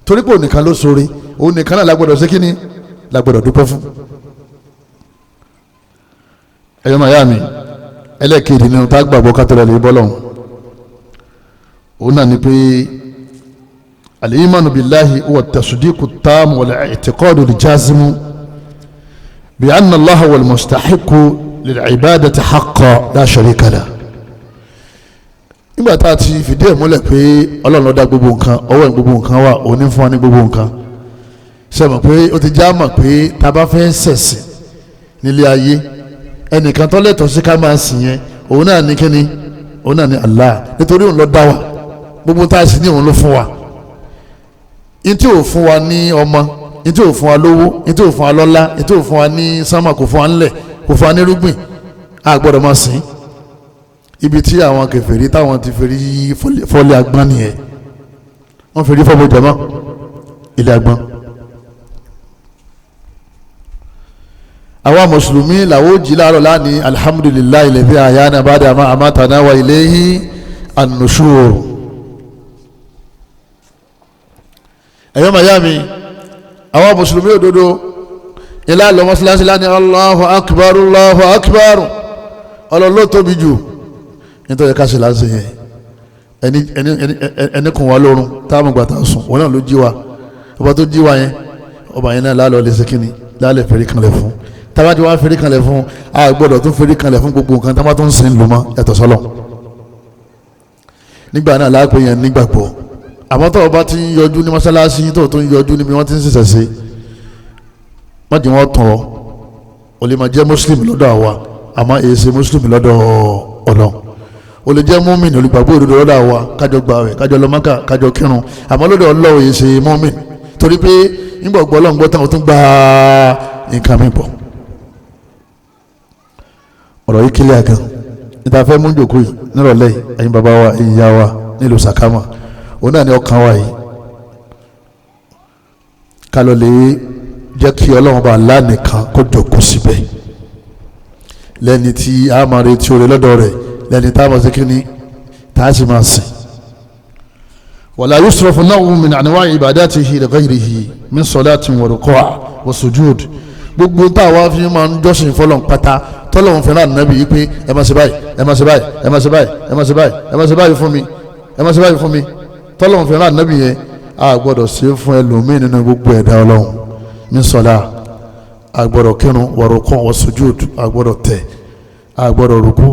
[SPEAKER 2] torí pé òun nìkan ló sóore, òun nìkan náà lágbọ́dọ̀ ṣe kíni, lágbọ́dọ̀ dúpẹ́ fún. Ẹ̀yọ́ màyá mi, ẹlẹ́ẹ̀kejì nínú tá a gbàgbọ́ kátó lè bọ́ lọ́hùn, òun náà ni pé al-imanu billahi huwa at-tasdiqu at-tam wal-i'tiqadu al-jazimu bi anna Allaha wal-mustahiqu lil ibadati haqqan la sharika lah. Nígbà tá a ti fìdí ẹ̀ múlẹ̀ pé Ọlọ́run ló dá gbogbo nǹkan, ọwọ́ ẹ̀ gbogbo nǹkan wà, òní fún wa ní gbogbo nǹkan. Ṣe mọ̀ pé ó ti já mọ̀ pé tá a bá fẹ́ ṣẹ̀sìn nílé ayé, ẹnìkan tó lẹ́tọ̀ọ́ sí ká máa sìn yẹn, òun náà ní kíni, òun náà ní Allah, nítorí òun ló dá wa, gbogbo tá a sì ní òun ló fún wa. Ntí ò fún wa ní ọmọ, ntí ò fún wa lówó, ntí ò fún wa lọ́lá, ntí ò fún wa ní sánmà, kò fún wa ńlẹ̀, kò fún wa ní irúgbìn, a gbọ́dọ̀ máa sìn. Ibi tí àwọn kèfèrí táwọn ti fèrí fọ́lé agbọ́n nìyẹn, wọ́n fèrí fọ́bọ̀ jẹ̀mọ́ ilé agbọ́n. Àwa mùsùlùmí làwọn ò jí láàárọ̀ lánìí, alhamdulillahi alladhi ahyana ba'da ma amatana wa ilayhi an-nushur. Ẹ̀yọ́ mayami, àwọn mùsùlùmí òdodo ilá lọ mọ́sálásí lánìí, Allahu akbar, Allahu akbar, Ọlọ́run ló tóbi jù. Nítorí ká ṣe láti yẹn, ẹni kùn wá lórun táwọn gbàtà sùn, wọn náà ló jí wa. Ọba tó jí wa yẹn, ọba yẹn náà lálọ́ lè ṣe kíni, lálẹ́ fèrè kanlẹ̀ fún. Tábàtí wàá fèrè kanlẹ̀ fún, a gbọ́dọ̀ tún fèrè kanlẹ̀ fún gbogbo nǹkan tábà tó ń sin lùmọ́ yàtọ̀ sọ́lọ̀. Nígbà náà láàpẹ̀ yẹn nígbàgbọ́. Àmọ́ tó o bá ti ń yọjú ní mọ́sálásí, tó o tó ń yọjú níbi wọ́n ti ń ṣẹ̀ṣẹ̀ ṣe, wọ́n ti wọ́n tàn ọ́. O lè máa jẹ́ muslim lọ́dọ̀ àwa, àmọ́ èyí ṣe muslim lọ́dọ̀ Ọlọ́run. O lè jẹ́ mọ́mìn olùgbàgbọ́ òdodo lọ́dọ̀ àwa, kájọ gbààwẹ̀, kájọ lọ Mákà, kájọ kírun, àmọ́ lọ́dọ̀ Ọlọ́run èyí ṣe mọ́mìn, torí pé nígbà gbọ́ Ọlọ́run gbọ́ tán, o tún gba nǹkan mi bọ̀. Ọ̀rọ̀ yìí kílíà gan. Níta fẹ́ mú jòkó yìí nírọ̀lẹ́ yìí, ẹ̀yin bàbá wa, ẹ̀yin ìyá wa nílùú Sàkámà, òun náà ni ọkàn wa yìí ká lọ lè jẹ́ kí Ọlọ́run bá lánìkan kó jòkó síbẹ̀, lẹ́ni tí a máa retí oore lọ́dọ̀ rẹ̀, lẹ́ni tá a máa ṣe kíni, tá a sì máa sìn. Wala yusrafu lahu min anwa'i ibadatihi li ghayrihi min salatin wa ruku' wa sujud. Gbogbo tá a wá fi máa ń jọ́sìn fọlọ́n pátá tọ́lọ́hún fẹ́ràn ànábì yìí pé ẹ máa ṣe báyìí, ẹ máa ṣe báyìí, ẹ máa ṣe báyìí, ẹ máa ṣe báyìí, ẹ máa ṣe báyìí fún mi, ẹ máa ṣe báyìí fún mi, tọ́lọ́hún fẹ́ràn ànábì yẹn, a gbọ́dọ̀ ṣe fún ẹlòmíì nínú gbogbo ẹ̀dá Ọlọ́run. Min sọlá, a gbọ́dọ̀ kírun, wa ruku' wa sujud, a gbọ́dọ̀ tẹ̀, a gbọ́dọ̀ rúkú,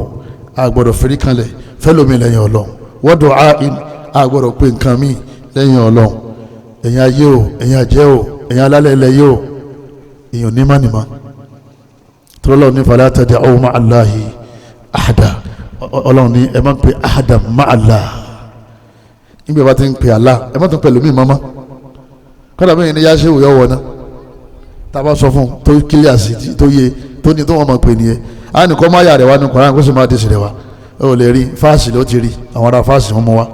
[SPEAKER 2] a gbọ́dọ̀ fẹ́rí kanlẹ̀ fẹ́lòmíì lẹ́yìn Ọlọ́run. Wa du'a'in, a gbọ́dọ̀ pé nǹkan míì lẹ́yìn Ọlọ́run. Ẹ̀yin ayé o, ẹ̀yin àjẹ́ o, ẹ̀yin alálẹ̀ ilẹ̀ yìí o, èèyàn ní mánìmá. Tọ́lọ́run ní fala tad'u ma'a Allahi ahada. Ọlọ́run ní ẹ má pe ahada ma'a Allah. Nígbà bá ti ń pe Allah, ẹ má tún pẹ̀lú mi mọ́mọ́. Kọ́dà bẹ́ẹ̀ ni yá ṣe òyọ́ wọ̀ náà, tá a bá sọ fún un tó kílíà sí, tó yé, tó ní tó wọ́n máa pè nìyẹn. Á ní kọ́ máa yà rẹ̀ wá ní Kùránì, kó sì máa dìsì rẹ̀ wá. Ó lè rí fáàsì ló ti rí, àwọn ará fáàsì wọn mú wa,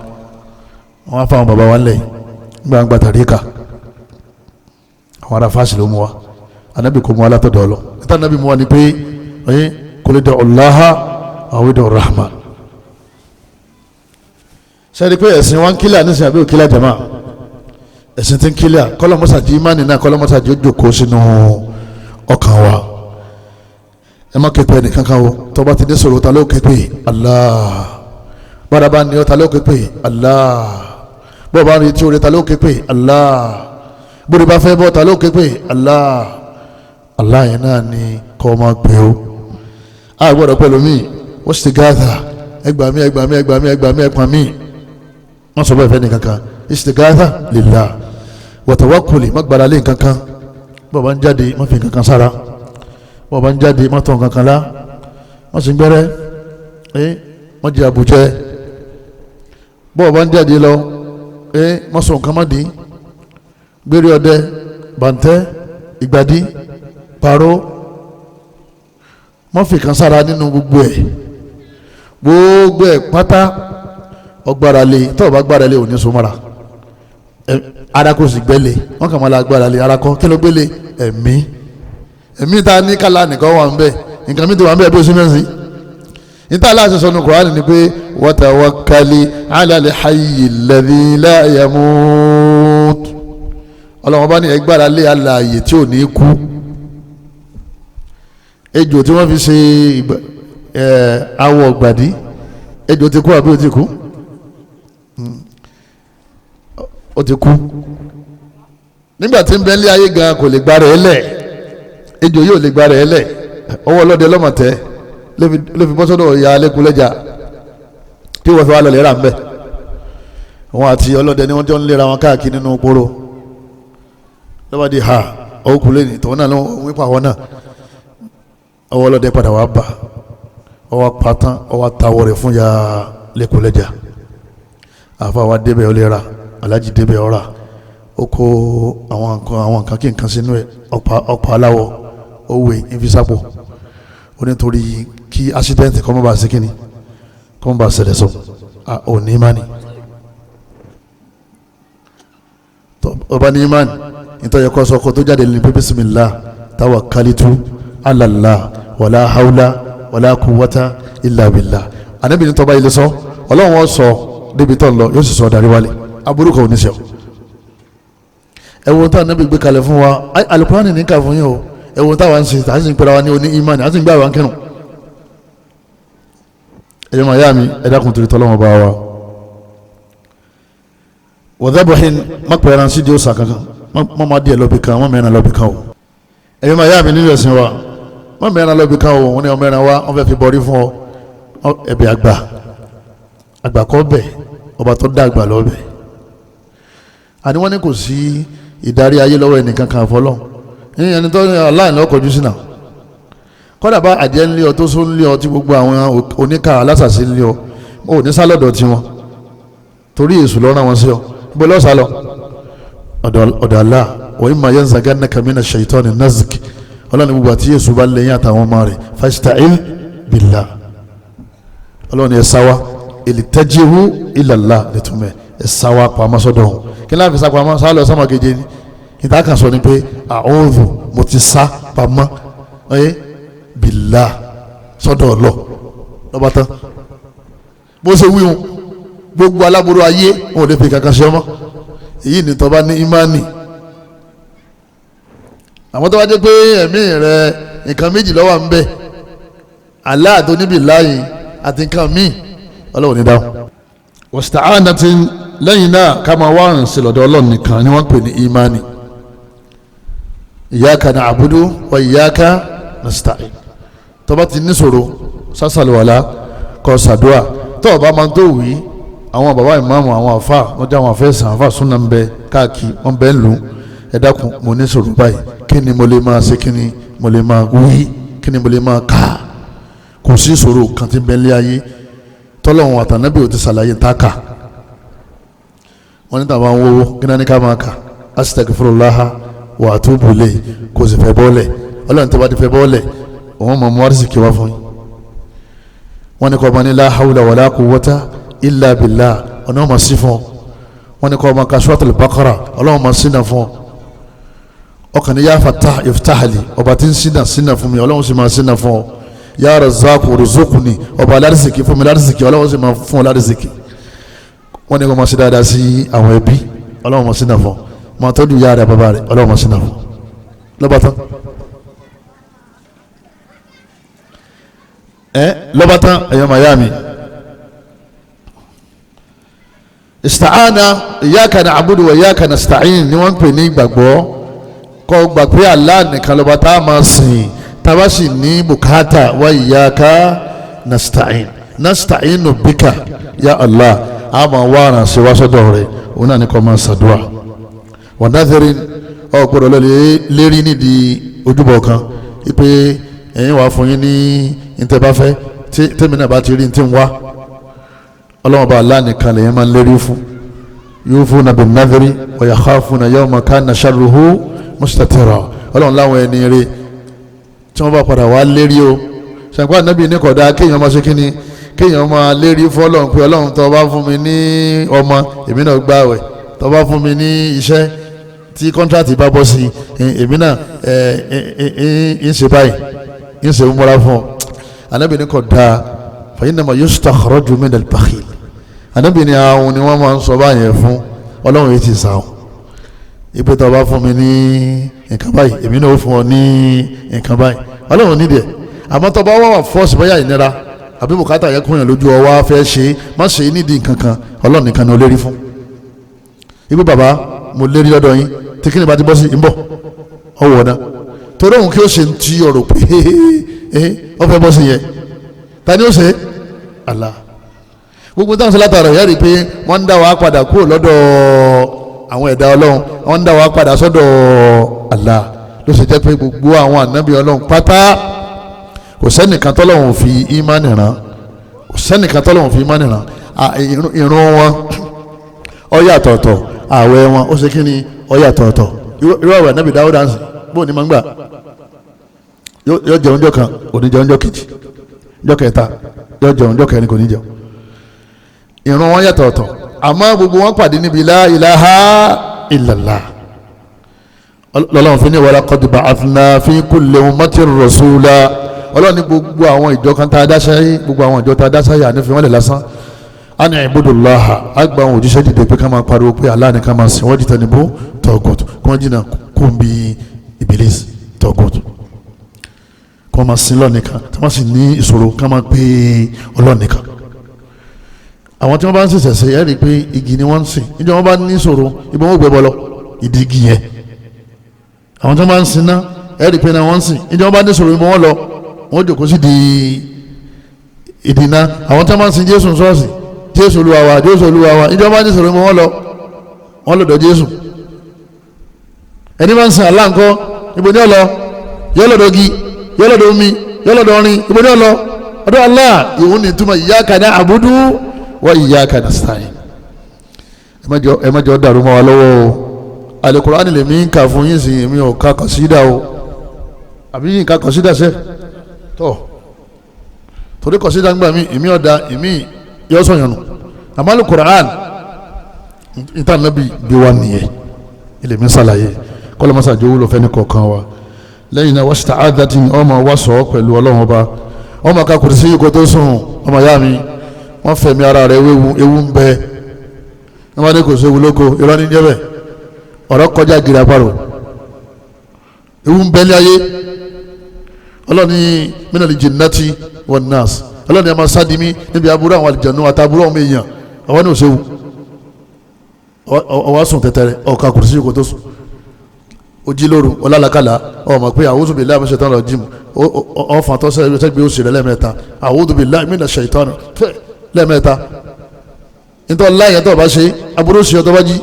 [SPEAKER 2] wọn á fáwọn bàbá wa ńlẹ̀ nígbà ń gba tàríkà, àwọn ará fáàsì ló mú wa. Anabi kò mú wa látọ̀dọ̀ ọlọ. Níta anabi mú wa ni pé ẹ̀yìn kò lè dẹ̀ ọ̀láha àwọn ìdẹ̀ ọ̀rahman. Sẹ́ni pé ẹ̀sìn wa ń kílíà nísìnyí àbí òkílíà jama? Ẹ̀sìn ti ń kílíà. Kọ́lọ́mọ́sàdì ìmánì náà, kọ́lọ́mọ́sàdì ó jòkó sínú ọkàn wa. Ẹ má képe ẹnì kankan o. Tó bá ti dé sọ̀rọ̀, ta ló képe? Allah. Bára bá ní ọ, ta ló képe? Allah. Bọ́ọ̀ bá rí tí o rí, ta ló képe? Allah. Bóri bá fẹ́ bọ́, ta ló képe? Allah. Allah yẹn náà ni kọ́ máa pè ó. A gbọ́dọ̀ pẹ̀lú mi, ó sì ti gáàtà, ẹgbàá mi, ẹgbàá mi, ẹgbàá mi, ẹgbàá mi, ẹgbàá mi. Wọ́n sọ bẹ́ẹ̀ fẹ́ ní kankan. Istighatha lillah wa tawakkuli, má gbára lé nǹkankan. Bọ́ọ̀ bá ń jáde, má fi nǹkankan sára. Bọ́ọ̀ bá ń jáde, má tọ̀ nǹkankan lá. Má sì ń gbẹ́rẹ́, má jẹ àbùjẹ. Bọ́ọ̀ bá ń jáde lọ, má sọ nǹkan má dín. Gbére ọdẹ, bàǹtẹ́, ìgbàdí, pàrọ̀, má fi kan sára nínú gbogbo ẹ̀. Gbogbo ẹ̀ pátá ọgbára lé. Tọ́ọ̀ bá gbára lé, òní sọmọ́ra. Ara kò sì gbẹ́lẹ̀, wọ́n kàn máa la gbára lé. Ara kọ́ kí ló gbélé? Ẹ̀mí. Ẹ̀mí ta ní kálá nìkan wà ń bẹ̀, nǹkan mi ti wà ń bẹ̀ bí o ṣe mẹ́sìn. Níta aláṣẹ sọnù Kùránì ni pé wa tawakkali ala al-hayyi alladhi la yamut. Ọlọ́wọ́n bá ní ẹgbára lé alààyè tí ò ní kú. Ejò tí wọ́n fi ṣe awọ gbàdí, ejò ti kú àbí ó ti kú? Ó ti kú. Nígbà tí ń bẹ ní ayé gan kò lè gba rẹ̀ lẹ̀, ejò yóò lè gba rẹ̀ lẹ̀, ọwọ́ ọlọ́dẹ lọ́mọ̀tẹ́. ló fi bọ́ sọ́dọ̀ ìyá alẹ́kùnlẹ́jà tí wọ́n fi wá lọlẹ́ rà ń bẹ̀. Wọn àti ọlọ́dẹ ni wọ́n jọ ń lera wọn káàkiri nínú poro. Lọ́wọ́ di ha ọkùnrin ní tòun náà ló ń wípa àwọn náà. Ọwọ́ ọlọ́dẹ padà wá bà, ọwọ́ pátán, ọwọ́ tawọ́ rẹ̀ fún ya lẹ́kùnlẹ́jà. Àfa wa débẹ̀ ọlẹ́ra, alájí débẹ̀ ọ̀rà, ó kó àwọn nǹkan kí nǹkan sínú ẹ̀, ọ̀pá aláwọ̀, ó wé ìfisápò. Ó nítorí kí accident kọ́ mọ́ bá ṣe kíni, kọ́ mọ́ bá ṣẹlẹ̀ sọ, ò ní ìmánì. Ọba ní ìmánì, nítorí ẹ̀kọ́ sọ kó tó jáde ní pé bismillah tawakkalitu ala Allah wala hawla wala quwwata illa billah. Ànábì ní tọ́ba ilé sọ, Ọlọ́run ó sọ débi tó ń lọ, yóò sì sọ darí wálé, aburú kan ò ní ṣe ọ. Ẹ̀wọ̀n tá Ànábì gbé kalẹ̀ fún wa, Al-Qur'ani ní ká fún yín o. Ẹ̀wọ̀n táwa ń ṣe, à ń sì ń pera wa ní oní ìmánì, à ń sì ń gbé àwọn kírun. Ẹ̀yọ́ màá yá mi, ẹ dákun torí tọ́lọ́mọ bá wa. Wọ́dàbọ̀hìn má pẹ̀lú ẹran sídìí òòsà kankan, má má díẹ̀ lọ́bì kan, má mẹ́ran lọ́bì kan o. Ẹ̀yọ́ màá yá mi nínú ẹ̀sìn wa, má mẹ́ran lọ́bì kan o. Wọ́n ní ọmọ ẹran wa, wọ́n fẹ́ fi bọ́rí fún ọ. Ẹ̀bẹ̀ àgbà, àgbà kọ́ bẹ̀, ọba tó dá àgbà lọ́bẹ̀. Àní wọ́n ní kò sí ìdarí ayé lọ́wọ́ ẹnìkan kan fọlọ́ ẹni tó aláìní ọkọ̀ ojú sínà. Kọ́dà bá àjẹ́ ńlé ọ tó sún ńlé ọ tí gbogbo àwọn oníkà alásàsí ńlé ọ, ò ní sálọ̀dọ̀ tiwọn torí èṣù lọ́rùn àwọn sí ọ. Ibo lọ́sà lọ ọ̀dọ̀ Allah. Wa imma yanzagannaka mina shaitani nazg. Ọlọ́ni gbogbo àti èṣù bá lẹ́yìn àtàwọn ọmọ rẹ̀, fasta'in billah. Ọlọ́ni ẹ̀ sáwá iltaji'u ila Allah nítumẹ̀ ẹ̀ sáwá pamọ́ sọ́dọ̀ ọ̀hún. Kí ní láti sá pamọ́? Sá lọ sọ́mọ keje ni. Ìta kan sọ ni pé a'udhu, mo ti sá pamọ́ ẹ billah sọ́dọ̀ ọlọ́ lọ́ba tán. Bó ṣe wíwọ́n gbogbo aláboró ayé wọn ò lè fi kankan ṣe ọmọ. Èyí ni tọ́ba ní ìmánì. Àwọn tó bá jẹ́ pé ẹ̀mí rẹ nǹkan méjì ló wà ń bẹ, Allah tó níbi láàyè àti nǹkan míì, Ọlọ́run ní dáhùn. Wasta'anati, lẹ́yìn náà ká máa wá rìn sí lọ́dọ̀ Ọlọ́run nìkan ni wọ́n ń pè ní ìmánì. Iyyaka na'budu wa iyyaka nasta'in. Tó bá ti níṣòro sásàlùwàlá kó ṣàdúà. Tó bá máa tó wí, àwọn bàbá ìmáàmù, àwọn àfa, wọ́n jẹ́ àwọn àfẹ́sàn, àfa súnà ń bẹ káàkiri, wọ́n bẹ ń lù. Ẹ dákun, mo níṣòro báyìí, kí ni mo lè máa ṣe, kí ni mo lè máa wí, kí ni mo lè máa kà? Kò sí ìṣòro kan tí ń bẹ ní ayé tọ́lọ́hun àtànábì ò ti ṣàlàyé ń ta kà. Wọ́n ní tàbá ń wọ́wọ́ kí náà ní ká máa kà? Astaghfirullaha wa atubu ilayhi. Kò sì fẹ́ bọ́ọ̀lẹ̀. Ọlọ́run tó bá ti fẹ́ bọ́ọ̀lẹ̀, òun mọ̀ mú arísìkí wá fún yín. Wọ́n ní kọ́ ọmọ ní la hawla wala quwwata illa billah, ọ̀nà ọmọ sí fún ọ. Wọ́n ní kọ́ ọmọ ka suratul Baqara, ọlọ́run mọ̀ sínà fún ọ. Ọkàn ní ya Fattah iftahli, ọba tí ń sínà sínà fún mi, ọlọ́run sì máa sínà fún ọ. Ya Razzaq urzuqni, ọba alárísìkí fún mi lárísìkí, ọlọ́run sì máa fún ọ lárísìkí. Wọ́n ní kọ́ máa ṣe dáadáa sí àwọn ẹbí, ọlọ́run máa sínà fún ọ. Máa tọ́jú ìyá rẹ̀ bàbá rẹ̀, ọlọ́run máa sínà fún ọ. Lọ́ba tán. Lọ́ba tán, ẹ̀yọ́ màyá mi. Ista'ana, iyyaka na'budu wa iyyaka nasta'in ni wọ́n ń pè ní ìgbàgbọ́. Kọ́ gbà pé Allah nìkan lọ́ba tá a máa sìn, tá a bá sì ní bùkátà, wa iyyaka nasta'in, nasta'inu bika ya Allah, a máa wá aránṣẹ́ wá sọ́dọ̀ rẹ̀, òun náà ní kọ́ máa ṣàdúrà. Wa nadhirin, ọ gbọ́dọ̀ lọ lérí nídìí ojúbọ kan wípé ẹ̀yin wàá fún yín ní ntẹ́báfẹ́, tẹ́mi náà bá ti rí ntí ń wá. Ọlọ́wọ́n bá Allah nìkan lèyìn máa ń lérí fún. Yufuna bin nadhri wa yakhafuna yawman kana sharruhu mustatira. Ọlọ́run láwọn ẹni rí tí wọ́n bá padà wá lérí o. Ṣàǹkó ànábì ní kódà kéèyàn máa ṣe kíni, kéèyàn máa lérí fún Ọlọ́run pé Ọlọ́run tó bá fún mi ní ọmọ, èmi náà gbààwẹ̀, tó bá fún mi ní iṣẹ́ tí kọ́ńtrátì bá bọ́ sí, èmi náà ń ṣe báyìí, ń ṣe múra fún ọ. Ànábì ní kódà fa innama yustakhraju min al-bakhil. Ànábì ní àwọn ni wọ́n máa ń sọ báyẹn fún, Ọlọ́run yìí ti sàn. Ipe tó bá fún mi ní nǹkan báyìí, èmi náà ó fún ọ ní nǹkan báyìí, Ọlọ́run nídìí ẹ̀. Àmọ́ tó bá wà wà fọ́ọ̀sì bóyá ìnira àbí bùkátà yẹ kúnyàn lójú ọ wá fẹ́ ṣe, má ṣe é nídìí nǹkan kan, Ọlọ́run nìkan ni ó lérí fún. Ipe bàbá mo lérí lọ́dọ̀ yín, tí kí ni bá ti bọ́ sí ń bọ̀ ọwọ́ náà, torí òun kí ó ṣe ń ti ọ̀rọ̀ pé ọ fẹ́ bọ́ sí yẹn. Ta ni ó ṣe? Allah. Gbogbo táwọn sọ látara yẹ́rì pé wọ́n ń dá wa padà kúrò lọ́dọ̀ àwọn ẹ̀dá Ọlọ́run, wọ́n ń dá wa padà sọ́dọ̀ Allah. Ló ṣe jẹ́ pé gbogbo àwọn ànábì Ọlọ́run pátá kò sẹ́nìkan tọ́lọ́run fi ìmánì rán, kò sẹ́nìkan tọ́lọ́run fi ìmánì rán. Ìrun wọn ó yàtọ̀ọ̀tọ̀, ààwẹ̀ wọn ó ṣe kí ni, ó yàtọ̀ọ̀tọ̀. Irú àwẹ̀ ànábì Dáúdà ń sìn bó ni máa ń gbà, yóò jẹun jọ kan, kò ní jẹun jọ kejì, jọ kẹta yóò jẹun, jọ kẹrin kò ní jẹun. Ìrun wọn yàtọ̀ọ̀tọ̀, àmọ́ gbogbo wọn pàdé níbi la ilaha illallah. Lọ́lọ́run fi ní wa laqad ba'athna fi kulli ummatin rasula. Ọlọ́run ní gbogbo àwọn ìjọ kan tá a dá sáyé, gbogbo àwọn ìjọ tá a dá sáyé àní fi wọ́n lè lásán. A ní ibudullaha, àgbà àwọn òjíṣẹ́ dìde pé ká máa pariwo pé Allah ní ká máa sìn, wọ́n jìtẹ̀ níbó tọ̀gọ̀tù, kí wọ́n jìnnà kó ń bi Ìbílísì tọ̀gọ̀tù, kí wọ́n máa sin Ọlọ́run nìkan, tí wọ́n sì ní ìṣòro ká máa pé Ọlọ́run nìkan. Àwọn tí wọ́n bá ń ṣẹ̀ṣẹ̀ ṣe ẹ́ rí i pé igi ni wọ́n ń sìn, níjọ́ wọ́n bá ní ìṣòro ibi wọ́n gbẹ bọ́ lọ ìdí igi yẹn. Àwọn tí wọ́n bá ń sin náà ẹ́ rí i pé náà wọ́n ń sìn, níjọ́ wọ́n bá ní ìṣòro ibi wọ́n lọ wọ́n jòkó sí di ìdìnnà. Àwọn tí wọ́n bá ń sin Jésù ṣọ́ọ̀ṣì, Jésù Olúwa wa, Jésù Olúwa wa, níjọ́ wọ́n bá ní ìṣòro ibi wọ́n lọ wọ́n lọ́dọ̀ Jésù. Ẹni bá ń sin Allah ńkọ́, ibo ni ó lọ? Yọ lọ́dọ̀ igi, yọ lọ́dọ̀ omi, yọ lọ́dọ̀ ọrin, ibo ni ó lọ? Ọ̀dọ̀ Allah. Ìhun ni túmọ̀ iyyaka na'budu wa iyyaka nasta'in. Ẹ má jọ dàrú mọ́ wa lọ́wọ́ o. Al-Qur'ani lèmi ń kà fún yín sìn, èmi ò ka kọ̀sídà o, àbí yín ka kọ̀sídà sẹ́ tọ́, torí kọ̀sídà ń gbà mí, èmi ọ̀dà èmi yọ sọ̀yàn nù. Àmọ́ Al-Qur'an ìtàn náà bí wa nìyẹn, ilé mi sàlàyé kọ́lọ́mọ́sá jẹ́ wúlò fẹ́ni kọ̀ọ̀kan wa. Lẹ́yìn náà wasta'adhati, ọmọ wa sọ pẹ̀lú Ọlọ́run ọba, ọmọ ká kùrìsí yìí kó tó sùn. Ọmọ ya mi, wọ́n fẹ̀mí ara rẹ̀ wéwu, ewu ń bẹ. Wọ́n bá ní kò séwu lóko, irọ́ ní jẹ́ bẹ́ẹ̀, ọ̀rọ̀ kọjá gíga parò, ewu ń bẹ ní ayé. Ọlọ́run ní minal jinnati wan nas, Ọlọ́run ní a máa sádi mí níbi aburú àwọn àlìjànú àtàbúrú àwọn èèyàn. Àwọn ní òṣèwù, ọwọ́ sùn tẹ̀tẹ̀rẹ̀, ọ̀ka kùrìsí yìí kó tó sùn, ojí lóru ọlálàkàlà, ọmọ pé a'udhu billahi minash shaitani rajim, ọ̀fà tó sẹ́gbẹ́ òsì rẹ̀ lẹ́ẹ̀mẹ́ta, a'udhu billahi minash shaitani lẹ́ẹ̀mẹ́ta. Nítorí láyé tó bá ṣe aburú sí ọtọ́ bá jí.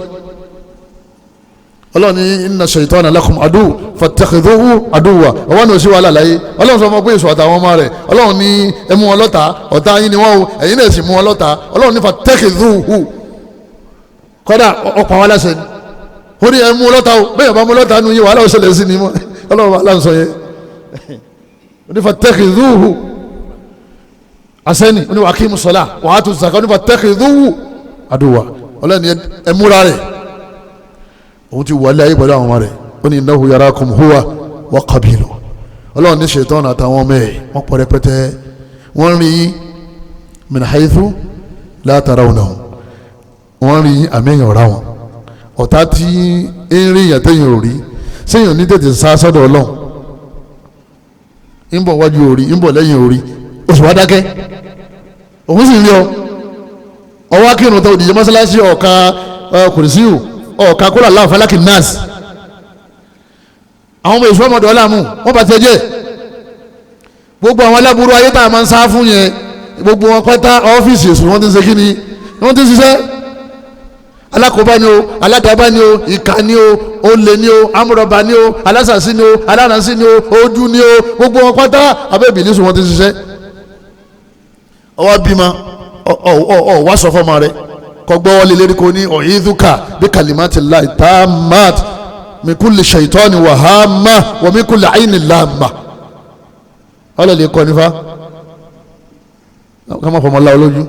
[SPEAKER 2] Ọlọ́run ní inna shaitana lakum adu fattakhidhuhu aduwwa. Ọwọ́n ní òsì wàhálà láyé. Ọlọ́run sọ fún ọ pé èso àtàwọn ọmọ rẹ̀, Ọlọ́run ní ẹ mú wọn lọ́tà, ọ̀tá yín ni wọ́n o, ẹ̀yin náà sì mú wọn lọ́tà. Ọlọ́run ní fattakhidhuhu, kọ́dà ọ̀pọ̀ àwọn aláṣẹ ni ó ní ẹ mú lọ́tà o, bẹ́ẹ̀ bá mú lọ́tà nu yín wàhálà ó ṣẹlẹ̀ sí ni mọ́. Ọlọ́run bá láǹsọ yẹn, ó ní fattakhidhuhu asẹ́ni, ó ní wa aqimu ssalah wa atu zaka, ó ní fattakhidhuhu aduwwa. Ọlọ́run ní ẹ múra rẹ̀, òun ti wọlé ayé pẹ̀lú àwọn ọmọ rẹ̀. Ó ní innahu yarakum huwa wa qabiluhu. Ọlọ́run ní ṣètọ́nù àtàwọn ọmọ ẹ̀ wọ́n pọ̀ rẹpẹtẹ, wọ́n rí yín min haythu la tarawnahum, wọ́n rí yín àmì ẹ̀yàn ọ̀rá wọn. Ọ̀tá tí ń rí èèyàn téèyàn ò rí, séèyàn ní tètè sá sọ́dọ̀ Ọlọ́run? Ń bọ̀ wájú orí, ń bọ̀ lẹ́yìn orí, oṣù wa dákẹ́, òun sì ń rí ọ. Ọwọ́ akírun tó òdìjẹ́ mọ́sálásí, ọ̀ka kùrìsíù, ọ̀ka kúrò aláwọ̀ fálákì nọ́ọ̀sì. Àwọn ọmọ èso ọmọdé ọlámù wọ́n bá tiẹ̀ jẹ́. Gbogbo àwọn aláburú ayé tá a máa ń sá fún yẹn, gbogbo wọn pátá ọ́fíìsì èso wọ́n ti ń ṣe kí ni wọ́n ti ń ṣiṣẹ́. Alákòóbá ni o, aládàábá ni o, ìkà ni o, olè ni o, amúrọ̀bà ni o, alásàsí ni o, alárànsí ni o, ojú ni o, gbogbo wọn pátá abẹ́ ìbílísù wọn ti ń ṣiṣẹ́. Ọwọ́ bímọ, ọ wá sọ fọmọ rẹ kọ gbọ́ wọlé lérí kò ní ọ̀yẹ́dúkà bí kalimatillahi tammat min kulli shaytani wa hamma wa min kulli ayni lamma. Ọlọ́lẹ̀ kọ́ nífa ká má fọmọ láwọn lójú.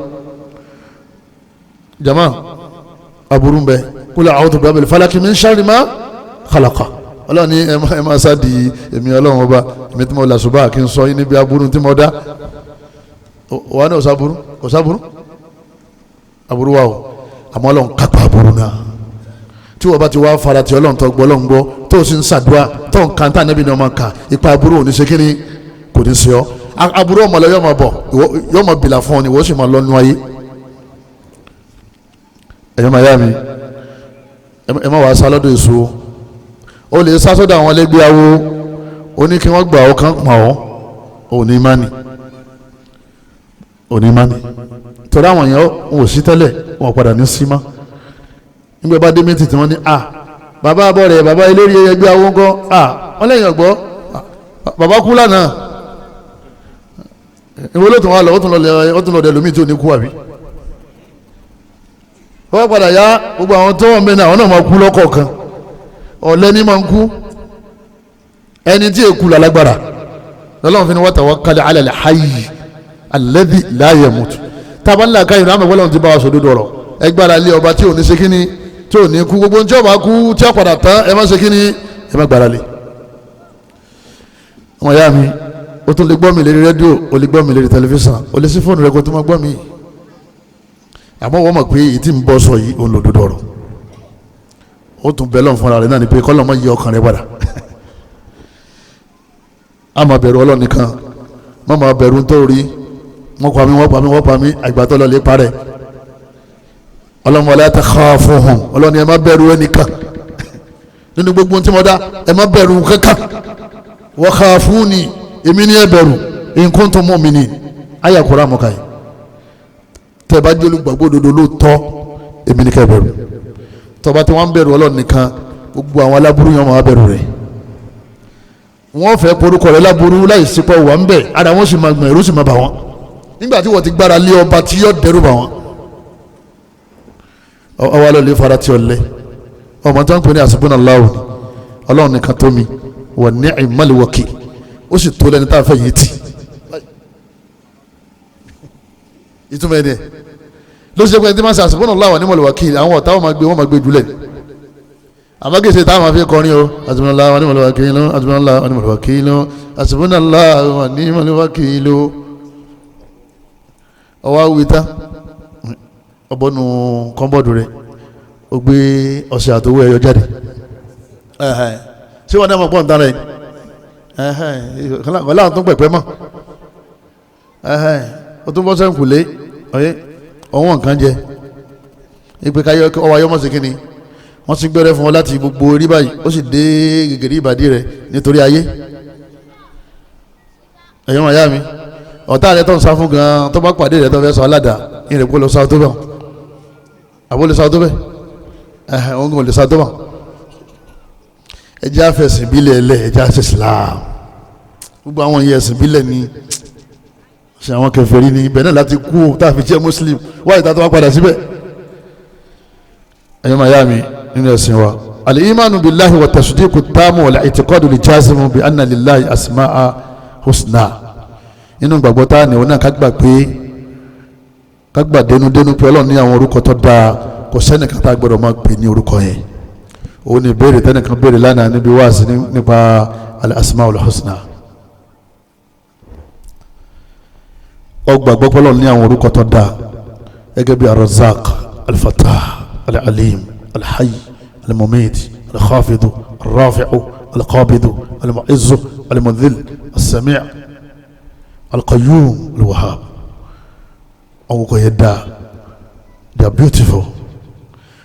[SPEAKER 2] Jama aburú bẹ, kul a'udhu bi rabbil falaki min sharri ma khalaqa. Ọlọ́run ní ẹ máa sá di èmi Ọlọ́run ọba, èmi tí mo là ṣùgbọ́n kí n sọ yín níbi aburú tí mo dá. Wà ní ọ̀sàbúrú, ọ̀sàbúrú aburú wa o, àmọ́ Ọlọ́run kápá aburú náà. Tí wọ́n bá ti wá fara ti Ọlọ́run tó gbọ́ Ọlọ́run gbọ́, tó o sì ń ṣàdúrà, tó ń kan tá níbi ni ọmọ kan, ipa aburú ò ní ṣe kíni, kò ní ṣe ọ́. Aburú ọmọ lọ yọ ọmọ bọ̀, yọ ọmọ bìlà fún ọ ni, wọ́n sì máa lọ́nu ayé. Ẹ̀yọ́ máa yá mi, ẹ má wàá sá lọ́dọ̀ èso. O lè sá sọ́dọ̀ àwọn ẹlẹ́gbẹ́ awo, o ní kí wọ́n gbà ọ́ kàn pọ̀ ọ́, ò ní má ni. Onímọ̀ni torí àwọn èèyàn ò sí tẹ́lẹ̀, wọn padà ní símá. Nígbà bá dé mítì tí wọ́n ní à bàbá abọ́ rẹ̀, bàbá eléré ẹgbẹ́ àwọn ńkọ́, à wọ́n lẹ́yìn ọ̀gbọ́ bàbá kú lánàá. Ìwọ ló tún wá lọ, ó tún lọ dẹ̀ lómi tí ò ní kú àbí. Wọ́n padà yá gbogbo àwọn tó wọ́n mẹ́rin, àwọn náà máa kú lọ́kọ̀ọ̀kan. Ọ̀lẹ ní máa ń kú, ẹni tí èkú lálágbára. Lọ́lọ́run fi ni wa tawakkal ala al-hayy alladhi la yamut. Tábà ńlá káyọ̀ náà mọ̀gbọ́n ti bá wa sòdodo ọ̀rọ̀. Ẹgbàá lé ọba tí ò ní ṣe kíní, tí ò ní kú. Gbogbo ní tí ọba kú tí ó padà tán, ẹ má ṣe kíní, ẹ má gbára lé. Ọmọ ìyá mi, o tún lè gbọ́ mi lérí rédíò, o lè gbọ́ mi lérí tẹlifíṣàn, o lè sí fóònù rẹ kó tó má gbọ́ mi. Àmọ́ wọ́n mọ̀ pé èyí tí ń bọ́ sọ yìí òun lòdodo ọ̀rọ̀. Ó tún bẹ́ẹ̀ lọ́n fúnra rẹ̀ náà ni pé kọ́lọ́ mọ́ yí ọkàn rẹ padà. A máa bẹ̀rù Ọlọ́run nìkan, má máa bẹ̀rù tó rí. Wọ́n pa mí, wọ́n pa mí, wọ́n pa mí, àgbàtọ́ lọ lè parẹ́. Ọlọ́run wala takhafuhum, Ọlọ́run ẹ má bẹ̀rù ẹnìkan nínú gbogbo tí mo dá, ẹ má bẹ̀rù kankan. Wa khafuni, èmi ni ẹ bẹ̀rù, in kuntum mu'minin. Ayé àkùrọ̀ àmọ́ka yìí, tẹ́ ẹ bá jẹ́ olùgbàgbọ́ òdodo lóòótọ́, èmi ni ká bẹ̀rù. Tọba tí wọ́n ń bẹ̀rù Ọlọ́run nìkan, gbogbo àwọn aláburú yẹn máa bẹ̀rù rẹ̀. Wọ́n fẹ́ porúkọ rẹ̀ láburú láì sípò wà ń bẹ̀, ara wọn sì máa gbọ̀n, ẹ̀rù sì máa bà wọ́n nígbà tí wọ́n ti gbára lé ọba tí yóò dẹ́rù bà wọ́n. Ọwọ́ alẹ́ lè fara tí ọ lẹ ọmọ tó ń pè ní hasbunallahu ni Ọlọ́run nìkan tó mi, wa ni'mal wakil, ó sì tó lẹ́ni tá a fẹ́ yìí tì. Ìtumọ̀ ẹni ẹ̀ ló ṣe pé ẹni tí máa ń ṣe hasbunallahu wa ni'mal wakil, àwọn ọ̀tá wọn máa gbé, wọn máa gbé jùlẹ̀. Àmọ́ kìí ṣe táwọn fi kọrin o, hasbunallahu wa ni'mal wakil, hasbunallahu wa ni'mal wakil, hasbunallahu wa ni'mal wakil. Ọwọ́ awi tán, ọbọ̀nù kọ́ńbọ̀dù rẹ̀, ó gbé ọ̀sẹ̀ àtọwọ́ ẹ̀yọ jáde. Ṣé wọn náà mọ̀ pọ́n dára ẹ̀ wọ́n láwọn tó ń pẹ̀pẹ́ mọ́? Ó tún bọ́ sẹ́ńkùlé ọ̀wọ́n nǹkan jẹ ìpè káyọ̀ ọwọ́ ayọ́mọ̀sí kínni. Wọ́n ti gbẹ́rẹ́ fún ọ láti gbogbo orí báyìí, ó sì dé gègèrè ìbàdí rẹ̀ nítorí ayé. Ẹ̀yọ́ màyá mi, ọ̀tá rẹ̀ tó ń sá fún gan-an, tó bá pàdé rẹ̀ tó fẹ́ sọ aládàá, ìrìn kó lọ sá tó bẹ̀ wọ́n, àbó lè sá tó bẹ̀, ẹ̀hẹ̀ òun kò lè sá tó bẹ̀. Ẹjẹ́ àfẹ̀sìn bílẹ̀ ẹlẹ́, ẹjẹ́ àṣẹ Islam. Gbogbo àwọn yẹn ẹ̀sìn bílẹ̀ ni ṣe àwọn kèfèrí ni, ibẹ̀ náà láti kú tá a fi jẹ́ Muslim, wáyé tá a tó wá padà síbẹ̀. Ẹ̀yọ́ màyá mi nínú ẹ̀sìn wa, al-imanu billahi wa tasdiqu tamu wal i'tiqadu al-jazimu bi anna lillahi asma'a husna. Inú gbàgbọ́ tá a ní òun náà ká gbà pé, ká gbà dénúdénú pé Ọlọ́run ní àwọn orúkọ tó dáa, kò sẹ́nìkan tá a gbọ́dọ̀ máa pè ní orúkọ yẹn. Òun ní ìbéèrè tẹ́nìkan béèrè lánàá níbi wáàsí nípa al-asma'ul husna. Ó gbàgbọ́ pé Ọlọ́run ní àwọn orúkọ tó dáa gẹ́gẹ́ bí ar-Razzaq, al-Fattah, al-Alim, al-Hayy, al-Mumit, al-Khafidu, al-Rafi'u, al-Qabidu, al-Mu'izzu, al-Mudhill, as-Sami' al-Qayyum, al-Wahhab. Àwọn orúkọ yẹn dáa, they are beautiful.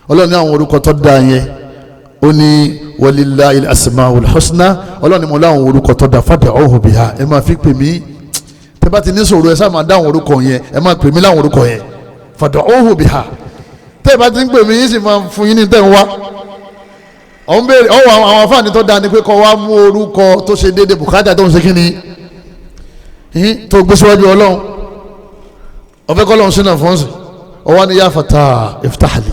[SPEAKER 2] Ọlọ́run ní àwọn orúkọ tó dáa yẹn, ó ní walillahil asmaul husna. Ọlọ́run ní mo láwọn orúkọ tó dáa, fad'uhu biha, ẹ máa fi pè mí. Tẹ́ bá ti ní sọ̀rọ̀, ẹ sáà máa dá àwọn orúkọ yẹn, ẹ máa pè mí láwọn orúkọ yẹn, fad'uhu biha. Tẹ́ bá ti ń pè mí, yín sì máa fún yín ní tẹ́ ń wá. Ọ̀hún béèrè ọ̀hún àwọn afáàní tó dáa ni pé kọ́ wa mú orúkọ tó ṣe déédéé bùkátà tó ń ṣe kíni tó gbé síwájú Ọlọ́run. Ọ̀fẹ́ kọ́ lọ́run sínà fún ọ̀sìn, ọwọ́ ni ya Fattah iftahli,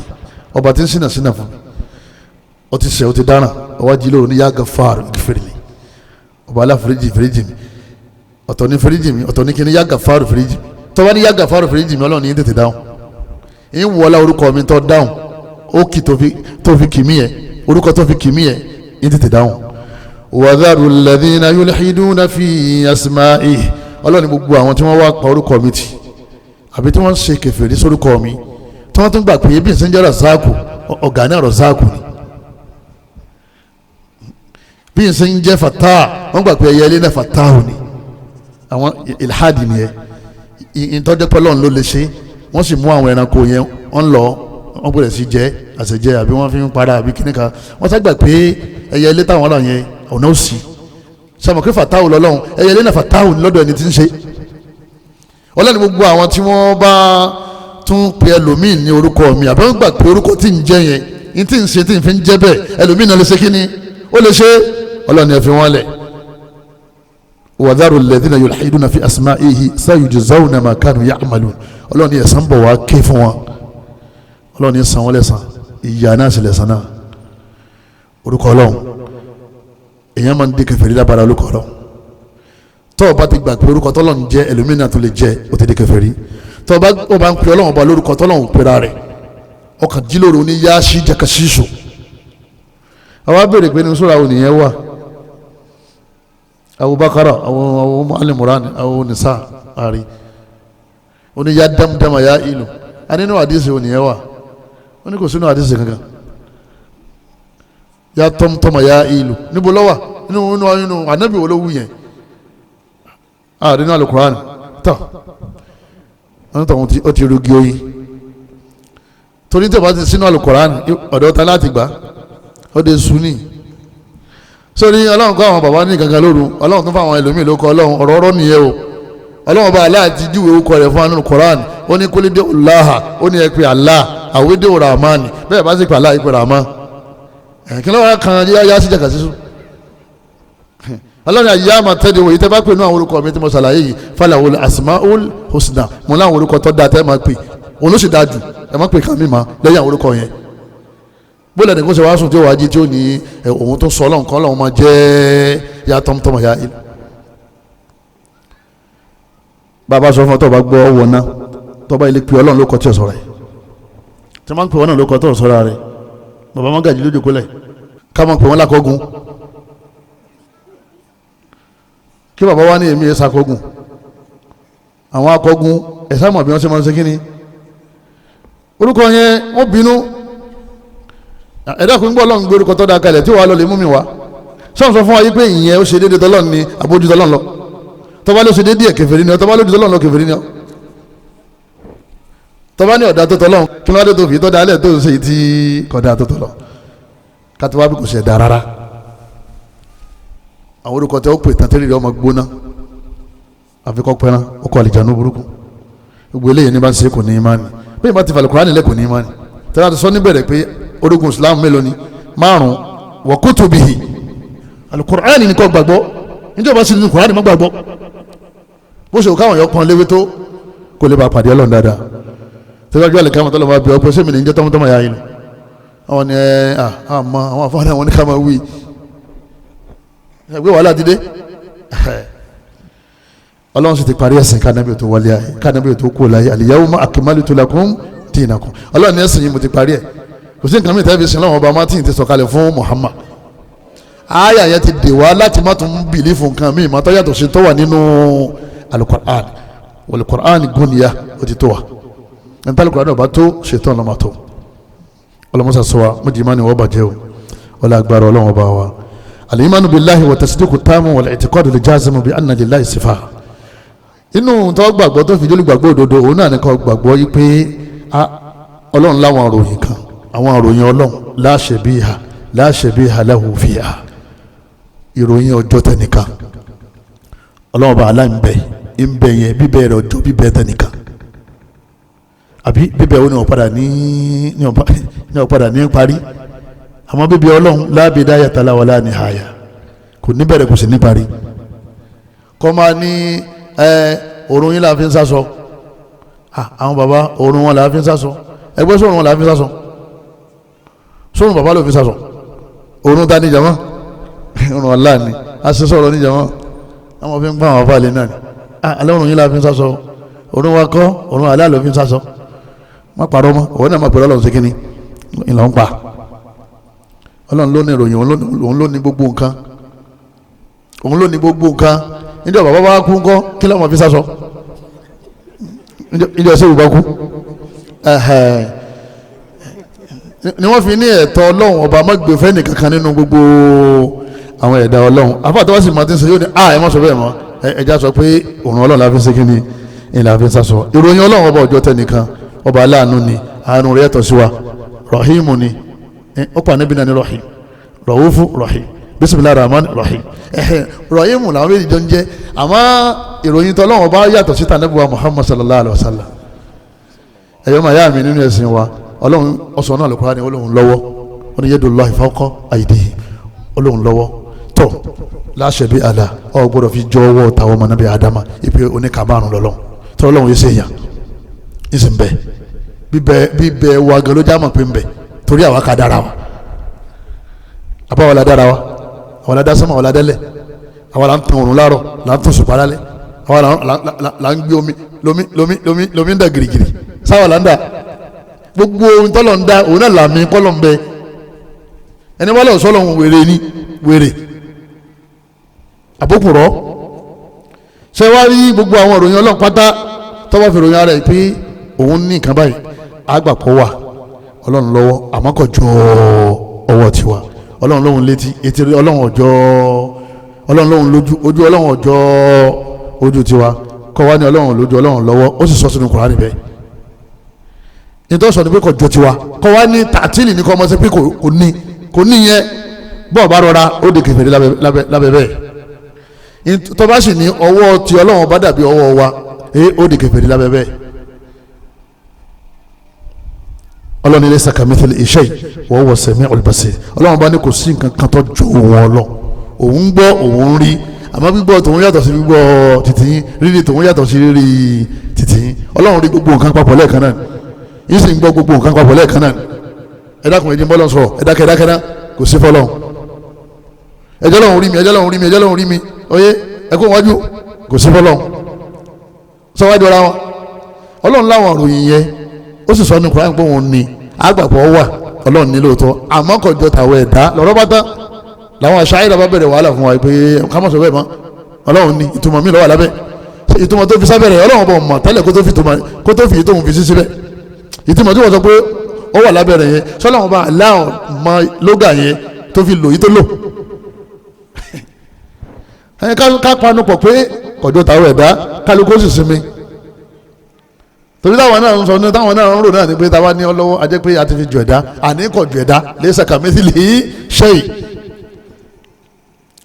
[SPEAKER 2] ọba tí ń sínà sínà fún mi. Ó ti sẹ̀, ó ti dáràn, ọwọ́ jí lóru ní ya Ghaffar ighfirli, ọba aláforíjì fèrèjì mi. Ọ̀tọ̀ ní fèrèjì mi, ọ̀tọ̀ ní kíni ya Ghaffar fèrèjì mi. Tọ́ba ní ya Ghaffar fèrèjì mi, Ọlọ́run ní tètè dáhùn. Ń wọlá orúkọ mi tó dáhùn, ó kì tó fi kì mí yẹn, orúkọ tó fi kì mí yẹn ní tètè dáhùn. Wadharu alladhina yulhiduna fi asma'ihi, Ọlọ́run ní gbogbo àwọn tí wọ́n wá pa orúkọ mi tì, àbí tí wọ́n ń ṣe kèfèrí sórúkọ mi, tí wọ́n tún gbà pé ebi ìsìnjẹ́ Razaku, ọ̀gá náà Razaku ni, bí ìsìnjẹ́ Fattah, wọ́n gbà pé ẹyẹ ilé náà Fattah ni. Àwọn ìlhádì nìyẹn, ìtọ́jẹ́ pẹ́lọ́n ló lè ṣe. Wọ́n sì mú àwọn ẹranko yẹn, wọ́n lọ, wọ́n gbọ́dọ̀ sí jẹ àṣejẹ, àbí wọ́n fi ń para àbí kíní kan. Wọ́n ságbà pé ẹyẹ ilé táwọn ọ̀rọ̀ yẹn ọ̀nà òsì sọmọ pé Fattah lọ́lọ́run, ẹyẹ ilé náà Fattah lọ́dọ̀ ẹni tí ń ṣe. Ọlọ́ni gbogbo àwọn tí wọ́n bá tún pe ẹlòmíì ní orúkọ mi àbẹ́ wọ́n gbà pé orúkọ tí ń jẹ́ yẹn ní tí ń ṣe tí ń fi ń jẹ́ bẹ́ẹ̀ ẹlòmíì náà lè ṣe kí ni ó lè ṣe. Ọlọ́ni ẹ fi wọ́n lẹ̀. Wàdàrú alladhina yulhiduna fi asma'ihi sayujzawna ma kanu ya'malun. Ọlọ́ni ẹ̀san bọ̀ wá ké fún wọn. Ọlọ́ni san wọ́n lẹ́san, ìyá náà sì lẹ́san náà. Orúkọ Ọlọ́run èèyàn máa ń di kèfèrí lábára orúkọ Ọlọ́run. Tọ́ ọ bá ti gbà pé orúkọ tọ́lọ́run jẹ́ ẹlòmíràn tó lè jẹ́ ó ti di kèfèrí. Tọ́ ọ bá ń pe Ọlọ́run ọba lórúkọ tọ́lọ́run pera rẹ̀, ọkàn jílòrò ní yáṣí jẹkẹsíṣù. Àwa béèrè pé ní sọ́ra àwọn ènìyàn wà, Abubakar, àwọn alimuran, àwọn nisa àrí oní ya dámdámà ya ìlú a nínú àdìsí ònìyàn wà, ó ní kò sínú àdìsí kankan. Ya tọ́mtọ́mà ya ìlú níbo ló wà? Nínú nínú nínú ànábì wo ló wù yẹn? Àdínú alukuran tọ́ wọ́n tọ́ ó ti rugi oyin torí tí o bá ti sínú alukuran ọ̀dọ́ ta láti gbà ó de sunni sórí. Ọlọ́run kọ́ àwọn bàbá ní gangan lóru, Ọlọ́run tó fún àwọn ẹlòmíì ló kọ́ Ọlọ́run ọ̀rọ̀ ọ̀rọ̀ nìyẹn o. Ọlọ́run bá aláàtí júwe orúkọ rẹ̀ fún anú Koran, ó ní kólídé ọláhà, ó ní ẹ pé Allah, àwédè Rahman, bẹ́ẹ̀ bá sì pé Allah ìpè Rahman. Kí ló wá kan yá sí jàkà sísú? Ọlọ́run àyè àmà tẹ́lẹ̀ wòye tẹ́ bá pè ní àwọn orúkọ mi tí mo ṣàlàyé yìí, falawul asmaul husna, mo láwọn orúkọ tó dáa tẹ́ máa pè, òun ló sì dáa jù, ẹ má pè kàn mí ma lẹ́yìn àwọn orúkọ yẹn. Bóòlù ẹnìkan ṣe wàá sùn tí ó wàá jí tí ó ní òun tó sọ Ọlọ́run kan Ọlọ́run máa jẹ́ ya tọ́mtọ́mọ ya ilé. Bàbá sọ fún ọ tó bá gbọ́ ọwọ́ náà tó bá ilé pe Ọlọ́run ló kọ́ tí ò sọ̀rọ̀ rẹ̀, tí wọ́n máa ń pè wọ́n náà ló kọ́ tó sọ̀rọ̀ rẹ̀. Bàbá máa ń gàjí lójú kólẹ̀ ká máa pè wọ́n lákọ́gun, kí bàbá wa ní èmi ẹ̀ sàkọ́gun, àwọn akọ́gun ẹ̀ sá mọ̀ bí wọ́n ṣe máa ń ṣe kíni orúkọ yẹn, wọ́n bínú. Ẹ̀dá kò ń gbọ́ Ọlọ́run gbé orúkọ tó dáa kalẹ̀ tí wàá lọ lè mú mi wá. Sọ́n sọ fún wa yí pé ìyẹn ó ṣe déédéé tọ́lọ́run ni àbójú tọ́lọ́run lọ. Tọ́ba ló ṣe déédéé kèfèrí ni ọ, tọ́ba lójú tọ́lọ́run lọ kèfèrí ni ọ. Tọ́ba ní ọ̀dà tó tọ́lọ́run kí ló wá dé tó fi tọ́da alẹ́ tó ń ṣe tí kọ̀dà tó tọ́lọ́ kátó wá bí kò ṣe dá rárá. Àwọn orúkọ tẹ ó pè tán tẹ́lẹ̀ ọmọ gbóná àfikọ́ pẹ́rán ọkọ̀ àlìjánu burúkú gbogbo eléyìí ní bá ń ṣe kò ní ìmánì. Bí ìbá ti falẹ̀ Kùránì lẹ̀ kò ní ìmánì. Tẹ́lá ti sọ níbẹ̀rẹ̀ pé orígun Islam mélòó ni? Márùn. Wa kutubihi, alukur'ani ni kò gbàgbọ́, níjọba sì ní kur'ani má gbàgbọ́. Bó ṣe káwọn yọ pọn léwé tó kò lè bá pàdé Ọlọ́run dáadáa. Tẹ́lá àlè káwọn tọ́lọ́ máa bí ọ pé sẹ́mi ní jẹ́ tọ́mọtọ́mọ yá yìí lọ. Àwọn ni ẹ àmọ́ àwọn afáàní àwọn ní ká máa wí ẹgbẹ́ wàhálà ti dé. Ọlọ́run sì ti parí ẹ̀sìn kánábì tó wọlé ayé, kánábì tó kú láyé. Al-yawma akmaltu lakum dinakum, Ọlọ́run ní ẹ̀sìn yìí mo ti parí ẹ̀, kò sí nǹkan mìíràn tẹ́lẹ̀ fi sin lọ́wọ́ ọba martin ti sọ̀kalẹ̀ fún Muhammad. Aya yẹn ti dè wá láti má tún bìlífù nǹkan míì má tó yàtọ̀ sí tó wà nínú alukur'an. Alukur'an gúnìyà ó ti tó wa, níta alukur'an ọba tó ṣètò ọlọ́mà tó ọlọ́mọsà sọ wa mọ̀jìmá ni wọ́n bàjẹ́ o, ọlọ́ agbára ọlọ́wọ́n bá wa. Al-imanu billahi wa tasdiqu tamu wal i'tiqadu al-jazimu bi anna lillahi sifa. Inú tó gbàgbọ́ tó fi jólì gbàgbọ́ òdodo òun náà ní kó gbàgbọ́ yí pé Ọlọ́run láwọn àròyìn kan, àwọn àròyìn Ọlọ́run la shabiha la shabiha lahu fiha, ìròyìn ọjọ́ tẹnìkan. Ọlọ́run bá aláǹbẹ̀ ńbẹ yẹn bíbẹ̀ rẹ̀ ọjọ́ bíbẹ̀ tẹnìkan, àbí bíbẹ̀ ó ní ọ̀padà ní ní ọ̀padà ní parí. Àmọ́ bíbẹ̀ Ọlọ́run la bidayata lahu wala nihaya, kò ní bẹ̀rẹ̀ kò sì ní parí. Kọ́ máa ní òórùn yín là fi ń sásọ, àwọn bàbá òórùn wọn là fi ń sásọ, ẹgbẹ́ sọ̀rùn wọn là fi ń sásọ, sọ̀rùn bàbá ló fi sásọ, òórùn ta ní jama, òórùn Allah ni a ṣe sọ̀rọ̀ ní jama, àwọn fi ń pa àwọn afáàlẹ́ náà ni alẹ́ òórùn yín là fi ń sásọ, òórùn wa kọ́ òórùn Allah ló fi ń sásọ. Má parọ́ mọ́, òun náà má pẹ̀lú Ọlọ́run ṣe kínní ìlọ ń pa. Ọlọ́run ló ní ìròyìn, òun ló ní gbogbo nǹkan, òun ló ní gbogbo nǹkan. Níjọ́ bàbá bá kú ńkọ́ kí ló máa fi sásọ? Níjọ́ sẹ́wù bá kú ni wọ́n fi ní ẹ̀tọ́ Ọlọ́run ọba mọ́gbẹ́fẹ́ nìkankan nínú gbogbo àwọn ẹ̀dá Ọlọ́run. Àfáà tó wá sì máa ti ń sọ yóò ní ẹ má sọ bẹ́ẹ̀ mọ́, ẹja sọ pé òun Ọlọ́run la fi ń ṣe kínní ìlà fi ń sásọ. Ìròyìn Ọlọ́run ọba ọjọ́ tẹnìkan, ọba aláàánú ni, àánú rẹ̀ yàtọ̀ sí wa, rahimu ni, ó pa níbi náà ní rahim, rọ̀wúfù rahim, Bisimilahi rahman rahim. Rahim làwọn méjì jọ ń jẹ́, àmọ́ ìròyìn tọ́lọ́run bá yàtọ̀ sí tànàbíwá Muhammad sallallahu alayhi wa sallam. Ẹ̀yọ́ màá yá mi nínú ẹ̀sìn wa, ọlọ́run ọ̀sán náà lọ́kùnrin ọlọ́run lọ́wọ́, ó ní yadullahi fawqa aydihim, ọlọ́run lọ́wọ́ tọ́ láṣẹ bí àlà ọ gbọ́dọ̀ fi jọ ọwọ́ tàwọn ọmọ nábì Ádámà ipe oníkà márùn lọ́lọ́ tọ́ ọlọ́run yìí ṣe yàn ìsìn bẹ bíbẹ wa gan ló já mọ̀ pé ń bẹ torí àwa ká dára wa, àbáwọ̀ la dára wa, àwọn la dá sánmà, àwọn la dẹ́lẹ̀, àwọn la ń tan òrùn láàrọ̀, la ń tún sùpá lálẹ́, àwọn la ń gbé omi lomi lomi lomi lomi ń dà gírígírí sáwà là ń dà gbogbo ohun tọ́lọ̀ ń dá òun náà làmì kọ́lọ̀ ń bẹ. Ẹni wọ́n lọ sọ́lọ̀ ń wèrè ni wèrè àbókùrọ̀. Ṣé wàá rí gbogbo àwọn ìròyìn ọlọ́run pátá tọ́wọ́ fi ròyìn ara ẹ̀ pé òun ní nǹkan báyìí, àgbàpọ̀ wà ọlọ́run lọ́wọ́ àmọ́ kò jọ ọwọ́ tiwa. Ọlọ́run lóhun létí, etí ọlọ́run ọjọ́, ọlọ́run lóhun lójú, ojú ọlọ́run ọjọ́ ojú tiwa. Kọ́ wa ní ọlọ́run lójú, ọlọ́run lọ́wọ́, ó sì sọ sínú Kùránì bẹ́ẹ̀. Nítorí sọ ni pé kò jọ tiwa, kọ́ wa ní tàtílì ní kọ́ ọmọ sí pé kò ní kò ní yẹn. Bọ́ọ̀ bá rọra ó di kèfèrí lábẹ́ bẹ́ẹ̀. Tó bá sì ní ọwọ́ ti ọlọ́run bá dàbí ọwọ́ wa, ó di kèfèrí lábẹ́ bẹ́ẹ̀. Ọlọ́run ní laysa kamithlihi shay wa huwa sami'ul basir. Ọlọ́run bá ní kò sí nǹkan kan tó jọ òun ọlọ́, òun gbọ́ òun rí, àmọ́ gbígbọ́ tòun yàtọ̀ sí gbígbọ́ tìtì yín, rírì tòun yàtọ̀ sí rírì tìtì yín. Ọlọ́run rí gbogbo nǹkan papọ̀ lẹ́ẹ̀kan náà, yín sì ń gbọ́ gbogbo nǹkan papọ̀ lẹ́ẹ̀kan náà. Ẹ dákun ẹ̀jẹ̀ ń bọ́ lọ́n sọ̀rọ̀, ẹ dákẹ́ dákẹ́ náà kò sí fọlọ́run. Ẹjọ́ lọ́run rí mi, ẹjọ́ lọ́run rí mi, ẹjọ́ lọ́run rí mi, oyé ẹ kó wájú, kò sí fọlọ́run. Sọ wájú ara wọn. Ọlọ́run láwọn òròyìn yẹn, ó sì sọ ní Kùránì pé òun ni àgbàpọ̀ wà, ọlọ́run ní lóòótọ́, àmọ́ kò jọ tàwọn ẹ̀dá lọ́rọ́ bá tán. Làwọn àṣà ìlà bá bẹ̀rẹ̀ wàhálà fún wa pé ká má sọ bẹ́ẹ̀ mọ́, ọlọ́run ní ìtumọ̀ mi ló wà lábẹ́ ìtumọ̀ tó fi sábẹ́rẹ̀, ọlọ́run bọ̀ mọ̀ tẹ́lẹ̀ kó tó fi ìtumọ̀ kó tó fi ìtumọ̀ fi sí síbẹ̀. Ìtumọ̀ tí wọ́n sọ pé ó wà lábẹ́rẹ̀ yẹn, sọlọ́run bá aláwọ̀ mọ lóga yẹn tó fi lò yìí tó lò. Ká panu pọ̀ pé kọjọ tàwọn ẹ̀dá, kálukú sì sinmi. Torí táwọn náà ń sọ ní táwọn náà ń rò náà ni pé táwa ní ọlọ́wọ́ ajẹ́ pé a ti fi jù ẹ̀dá, àní kò jù ẹ̀dá, laysa kamithlihi shay.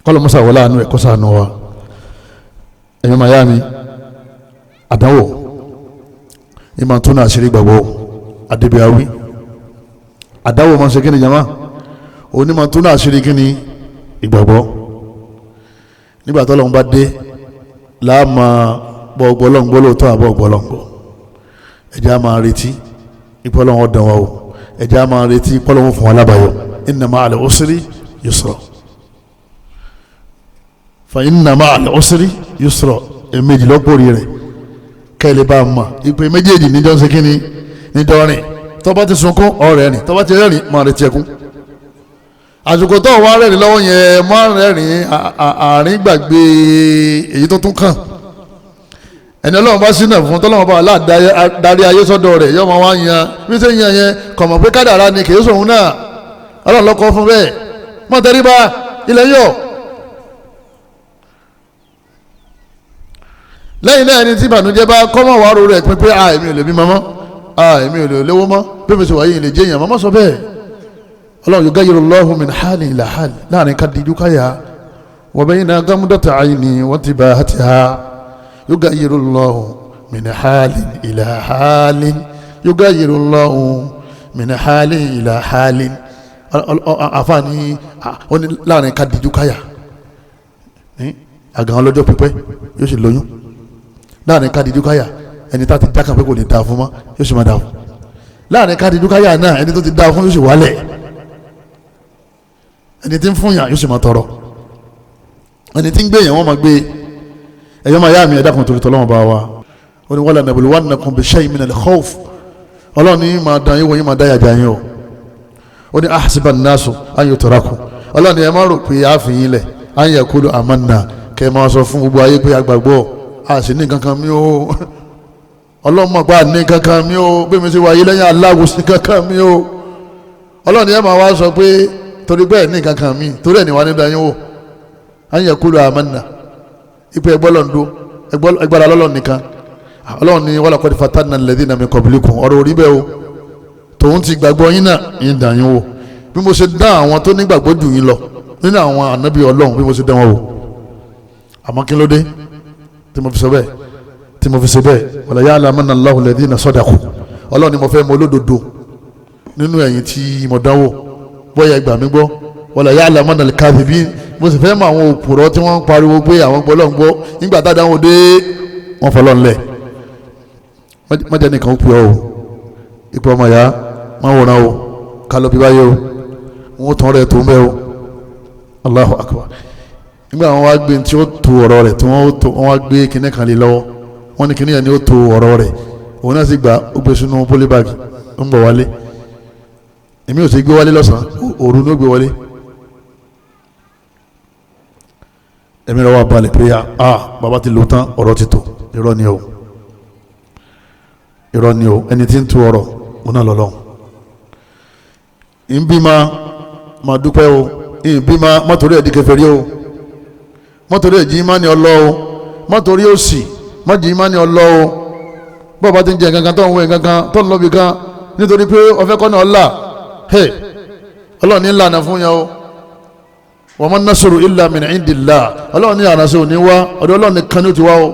[SPEAKER 2] Kọ́lọ̀ musa wọlé àánú ẹ̀ kó ṣàánú wa. Ẹ̀yọ́ mayami, àdánwò ìmọ̀ tó náà ṣeré gbàgbọ́ adébíyáwí. Àdánwò máa ń ṣe kí ni jama? Onímọ̀ tó náà ṣeré kí ni ìgbàgbọ́. Nígbà tó lọ́n bá dé láàmà bọ́ ọgbọ́lọ́ngbọ́ lóòótọ́ àbọ̀ ọgbọ́lọ́ngbọ́. Ẹ̀jẹ̀ á máa retí ìpọ́lọ́wọ́n dán wa o, ẹ̀jẹ̀ á máa retí ìpọ́lọ́wọ́n fún wa lábàáyọ. Inna ma'al usri yusra, fa inna ma'al usri yusra. Èmejì lọ́pọ̀rì rẹ̀ kẹ́lẹ́ bá a mọ̀ ìpè méjèèjì níjọ́ ń ṣe kínní níjọ́ rìn. Tó bá ti sunkún ọ̀rẹ́ rìn, tó bá ti rẹ́rìn máa retí ẹkún. Àsìkò tó wà rẹ́rìn lọ́wọ́ yẹn máa rẹ́rìn àárín gbàgbé èyí tó tún kàn. Ẹni ọlọ́run bá sínà fún tọ́lọ́run bá aláàdarí ayé sọ́dọ̀ rẹ̀ yọ máa wá yan bí sẹ́yìn yan yẹn kọ̀ mọ̀ pé kádàrá ni kì í sòun náà, ọlọ́run lọ́kọ́ fún bẹ́ẹ̀. Mọ̀ tẹríba ilẹ̀ yọ̀. Lẹ́yìn náà ẹni tí ìbànújẹ́ bá kọ́mọ̀ wàá ro rẹ̀ pín pé a èmi ò lè bí mọ́mọ́, a èmi ò lè léwó mọ́, bí mi sì wáyé lè jẹ́ èèyàn mọ́mọ́ sọ bẹ́ẹ̀. Ọlọ́run yughayyiru Allahu min halin ila hal, láàrin ká dijú káyà wa bayna gamdati ayni wa intibahatiha. Yughayyiru Allahu min halin ila halin, yughayyiru Allahu min halin ila halin. Àfààní láàrin ká dijú káyà àgàn ọlọ́jọ́ pípẹ́ yóò sì lóyún. Láàrin ká dijú káyà ẹni tá ti dákàn pé kò lè dáa fún mọ́ yóò sì máa dáa fún. Láàrin ká dijú káyà náà ẹni tó ti dáa fún yóò sì wálẹ̀. Ẹni tí ń fún yàn yóò sì máa tọrọ. Ẹni tí ń gbé yàn wọ́n máa gbé. Ẹ̀yọ́ máa yá mi ẹ̀dá kan torí tọ́lọ́wọ́n bá wa. Ó ní wala nabluwannakum bishay'in minal khawf. Ọlọ́run ní máa dán yín wọ́n yín máa dá yàjà yín o. Ó ní ahasiba nnasu an yutraku. Ọlọ́run ní ẹ má rò pé a fi yín lẹ̀, an yaqulu amanna, kẹ́ ẹ máa sọ fún gbogbo ayé pé agbàgbọ́, a sì ní kankan mi o. Ọlọ́run mọ̀ pé a ní kankan mi o, bí mi ṣe wáyé lẹ́yìn aláwo sí kankan mi o. Ọlọ́run ní ẹ máa wá sọ pé torí bẹ́ẹ̀ ní kankan mi, torí ẹ̀ ní wàá ní dayín wò. An yaqulu amanna, ipò ẹgbọ́lọ́ndó ẹgbàrá lọ́lọ́ nìkan. Ọlọ́run ní wala qad fatanna alladhina min qablikum. Ọ̀rọ̀ orí bẹ́ẹ̀ o, tòun ti gbàgbọ́ yín náà yín dayín wò. Bí mo ṣe dá àwọn tó nígbàgbọ́ jù yín lọ, nínú àwọn ànábì Ọlọ́run bí mo ṣe dán wọn wò. Àmọ́ kí ló dé tí mo fi sọ bẹ́ẹ̀, tí mo fi ṣe bẹ́ẹ̀? Wala ya'lamanna Allahu alladhina sadaqu. Ọlọ́run ni mo fẹ́ mọ olódodo nínú ẹ̀yin tí mo dánwò, bóyá ìgbà mi gbọ́. Wala ya'lamanna al-kadhibin, mo sì fẹ́ mọ àwọn òpùrọ̀ tí wọ́n ń pariwo pé àwọn gbọ́ lọ́n gbọ́, nígbà tá a dáhùn dé wọ́n fọlọ́ ńlẹ̀. Mọ́jà nìkan ó pè ọ́ o, ipò ọmọ ìyá má wòran o, ká lọ bí báyìí o, wọ́n tán rẹ̀ tó ń bẹ́ o. Allahu akbar. Nígbà wọn wá gbé tí ó to ọ̀rọ̀ rẹ̀, tí wọ́n wá gbé kinní kan lé lọ́wọ́, wọ́n ní kinní yẹn ni ó to ọ̀rọ̀ rẹ̀, òun náà sì gbà ó gbé sínú pólíbàgì, ó ń bọ̀ wálé. Èmi ò sì gbé wálé lọ́sàn-án, òru ni ó gbé wọlé. Èmi rẹ̀ wà balẹ̀ pé a bàbá ti lò tán, ọ̀rọ̀ ti tò. Irọ́ ni o, irọ́ ni o, ẹni tí ń tu ọ̀rọ̀ òun náà lọ́lọ́. Ń bímọ máa dúpẹ́ o, ń bímọ mọ́tòrí ẹ̀ di kèfèrí o, mọ́tòrí ẹ̀ jí má ní ọlọ́ o, mọ́tòrí òsì mọ́jì má ní ọlọ́ o. Bọ́ọ̀ bá ti ń jẹ nǹkan kan tó ń wé nǹkan kan tó ń lọ́bi kan nítorí pé ọ̀fẹ́ kọ́ ní ọ̀la, Ọlọ́run ní ìlànà fún yẹn o. Wa man nasru illa min indillah. Ọlọ́run ní àránṣẹ́ òní wá, ọ̀dọ̀ Ọlọ́run nìkan ní ó ti wá o.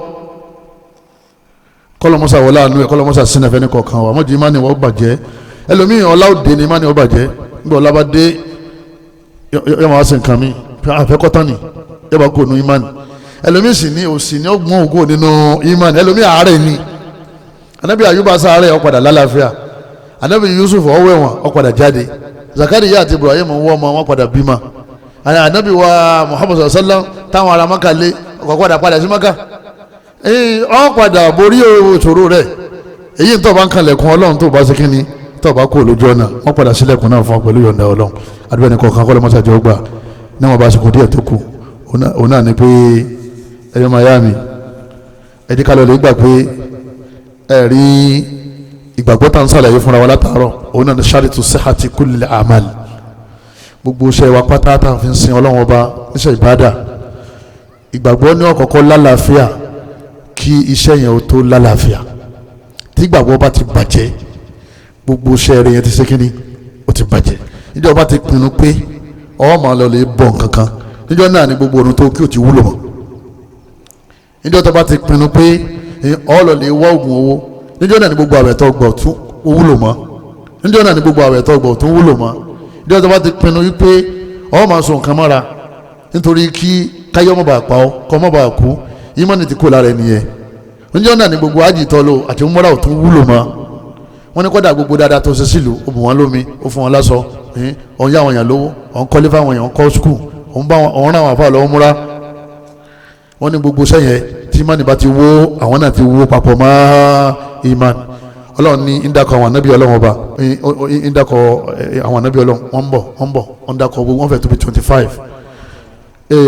[SPEAKER 2] Kọ́lọ́mọ́sà wọlé àánú ẹ̀, kọ́lọ́mọ́sà sínú ẹ̀fẹ́ ní kọ̀ọ̀kan wa. Mọ́jì má ní wọ́n bàjẹ́. Ẹlòmíì ọlá òde ni má ní wọ́n bàjẹ́. Nígbà ọlá bá dé yọ máa ṣe nǹkan mi àfẹ́kọ́tán ni yọ bá kó nu imani. Ẹlòmíì sì ní òsì ní ọgbọ́n ògo nínú imani. Ẹlòmíì àárẹ̀ ni. Anabi Ayuba sáré ó padà lálàáfíà. Anabi Yusuf ọwọ́ ẹ̀wọ̀n ó padà jáde. Zakariya àti Ibrahim wọ́n ọmọ wọn padà bímọ. Anabi wa Muhammad sallam táwọn ará Maka lé ọkọ̀ padà padà sí Maka. Ó padà borí òṣòro rẹ̀. Èyí tó bá ń kalẹ̀kùn Ọlọ́run tó bá ṣe kínní tó bá kó lójú ọ̀nà, wọ́n padà sílẹ̀kùn náà fún ọ pẹ̀lú yọ̀ǹda Ọlọ́run. Àdúrà ní kọ̀ọ̀kan kọ́ lọ́mọ́sàjọ́ gbà níwọ̀n bá ṣe kò díẹ̀ tó kù. Òun náà ni pé ẹ̀yọ́ mayami ẹ̀dí kálọ̀ lè gbà pé ẹ̀rí ìgbàgbọ́ tá ń sàlàyé fúnra wa látàárọ̀. Òun náà ni ṣáàrìtù sihhati kulli amal. Gbogbo iṣẹ́ wa pátá tá à ń fi sin Ọlọ́run ọba níṣẹ́ ìbádà, ìgbàgbọ́ ní ọ̀kọ̀ọ̀kọ̀ lálàáfíà kí iṣẹ́ yẹn ó tó lálàáfíà. Tí ìgbàgbọ́ bá ti bàjẹ́, gbogbo iṣẹ́ rẹ̀ yẹn ti ṣe kínní, ó ti bàjẹ́. Níjọba ti pinnu pé ó máa lọ lè bọ̀ nǹkan kan, níjọ́ náà ni gbogbo ọ̀run tó kí o ti wúlò mọ́. Níjọ́ tó bá ti pinnu pé ó lọ lè wá oògùn owó, níjọ́ náà ni gbogbo àwẹ̀ tó gbọ̀ tún wúlò mọ́. Níjọ́ náà ni gbogbo àwẹ̀ tó gbọ̀ tún wúlò mọ́. Níjọ́ tó bá ti pinnu wípé ó máa so nǹkan mọ́ra nítorí kí káyọ́ mọ́ bàa pa ọ́, kọ́ mọ́ bàa kú, ìmánì ti kó lára ẹni yẹn. Níjọ́ náà ni gbogbo àjìtọ́ lò àti múra ò tún wúlò mọ́. Wọ́n ní kọ́dà gbogbo dáadáa tó ṣe sílùú, ó bù wọ́n lómi, ó fún wọn láṣọ, òun yá àwọn èèyàn lówó, òun kọ́lé fáwọn èèyàn, òun kọ́ skul, òun ràn àwọn àfáà lọ́wọ́ múra. Wọ́n ní gbogbo sẹ́yìn tí ìmánì bá ti wó, àwọn náà ti wó papọ̀ mọ́ ìmánì. Ọlọ́run ní ń dákọ̀ àwọn ànábì Ọlọ́run ọba, ń dákọ̀ àwọn ànábì Ọlọ́run, wọ́n ń bọ̀, wọ́n ń bọ̀, wọ́n ń dákọ̀ gbogbo, wọ́n fẹ́ tó bí 25.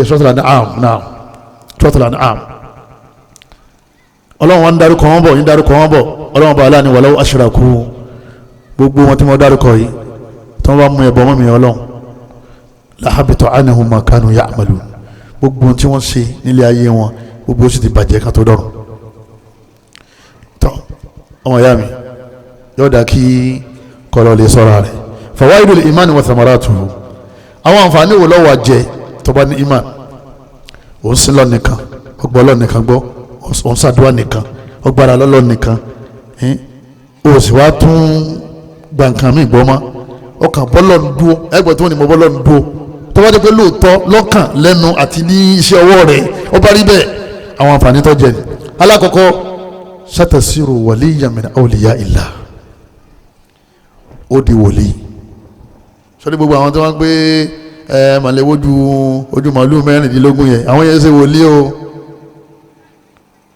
[SPEAKER 2] Suratul An'am náà, Suratul An'am. Ọlọ́run wọn ń darúkọ wọn bọ̀, ń darúkọ wọn bọ̀. Ọlọ́run bá aláàánú walau ashraku, gbogbo wọn tí wọ́n darúkọ yìí tí wọ́n bá mú ẹbọ mọ́ mi Ọlọ́run, la habita anhum ma kanu ya'malun, gbogbo tí wọ́n ṣe nílé ayé wọn gbogbo sì ti bàjẹ́ ká tó dọ̀rùn. Tọ́ ọmọ ìyá mi yóò dá kí kọlọ́ lè sọ́ra rẹ̀. Fawaidul imani wa thamaratuhu, àwọn àǹfààní wo ló wà jẹ tó bá ní iman? Òun sin lọ nìkan, ọgbọ́ lọ nìkan gbọ́, òun ṣàdúrà nìkan, ọgbàrá lọ́lọ́ nìkan, o sì wá tún gba nǹkan mi gbọ́ mọ́, ọkàn bọ́lọ̀ ń dúó. Ẹgbẹ́ tó ní mo bọ́lọ̀ ń dúó, tó bá jẹ́ pé lóòótọ́ lọ́kàn lẹ́nu àti ní iṣẹ́ ọwọ́ rẹ̀ ó bá rí bẹ́ẹ̀, àwọn àǹfààní tó jẹ ni. Alákọ̀ọ́kọ́, satasiru waliyan min awliya illah, ó di wòlíì. Sọ́dí gbogbo àwọn tó wọ́n gbé màlẹ́wọ́jú ojú màálù 16 yẹn, àwọn yẹn ṣe wòlíì o.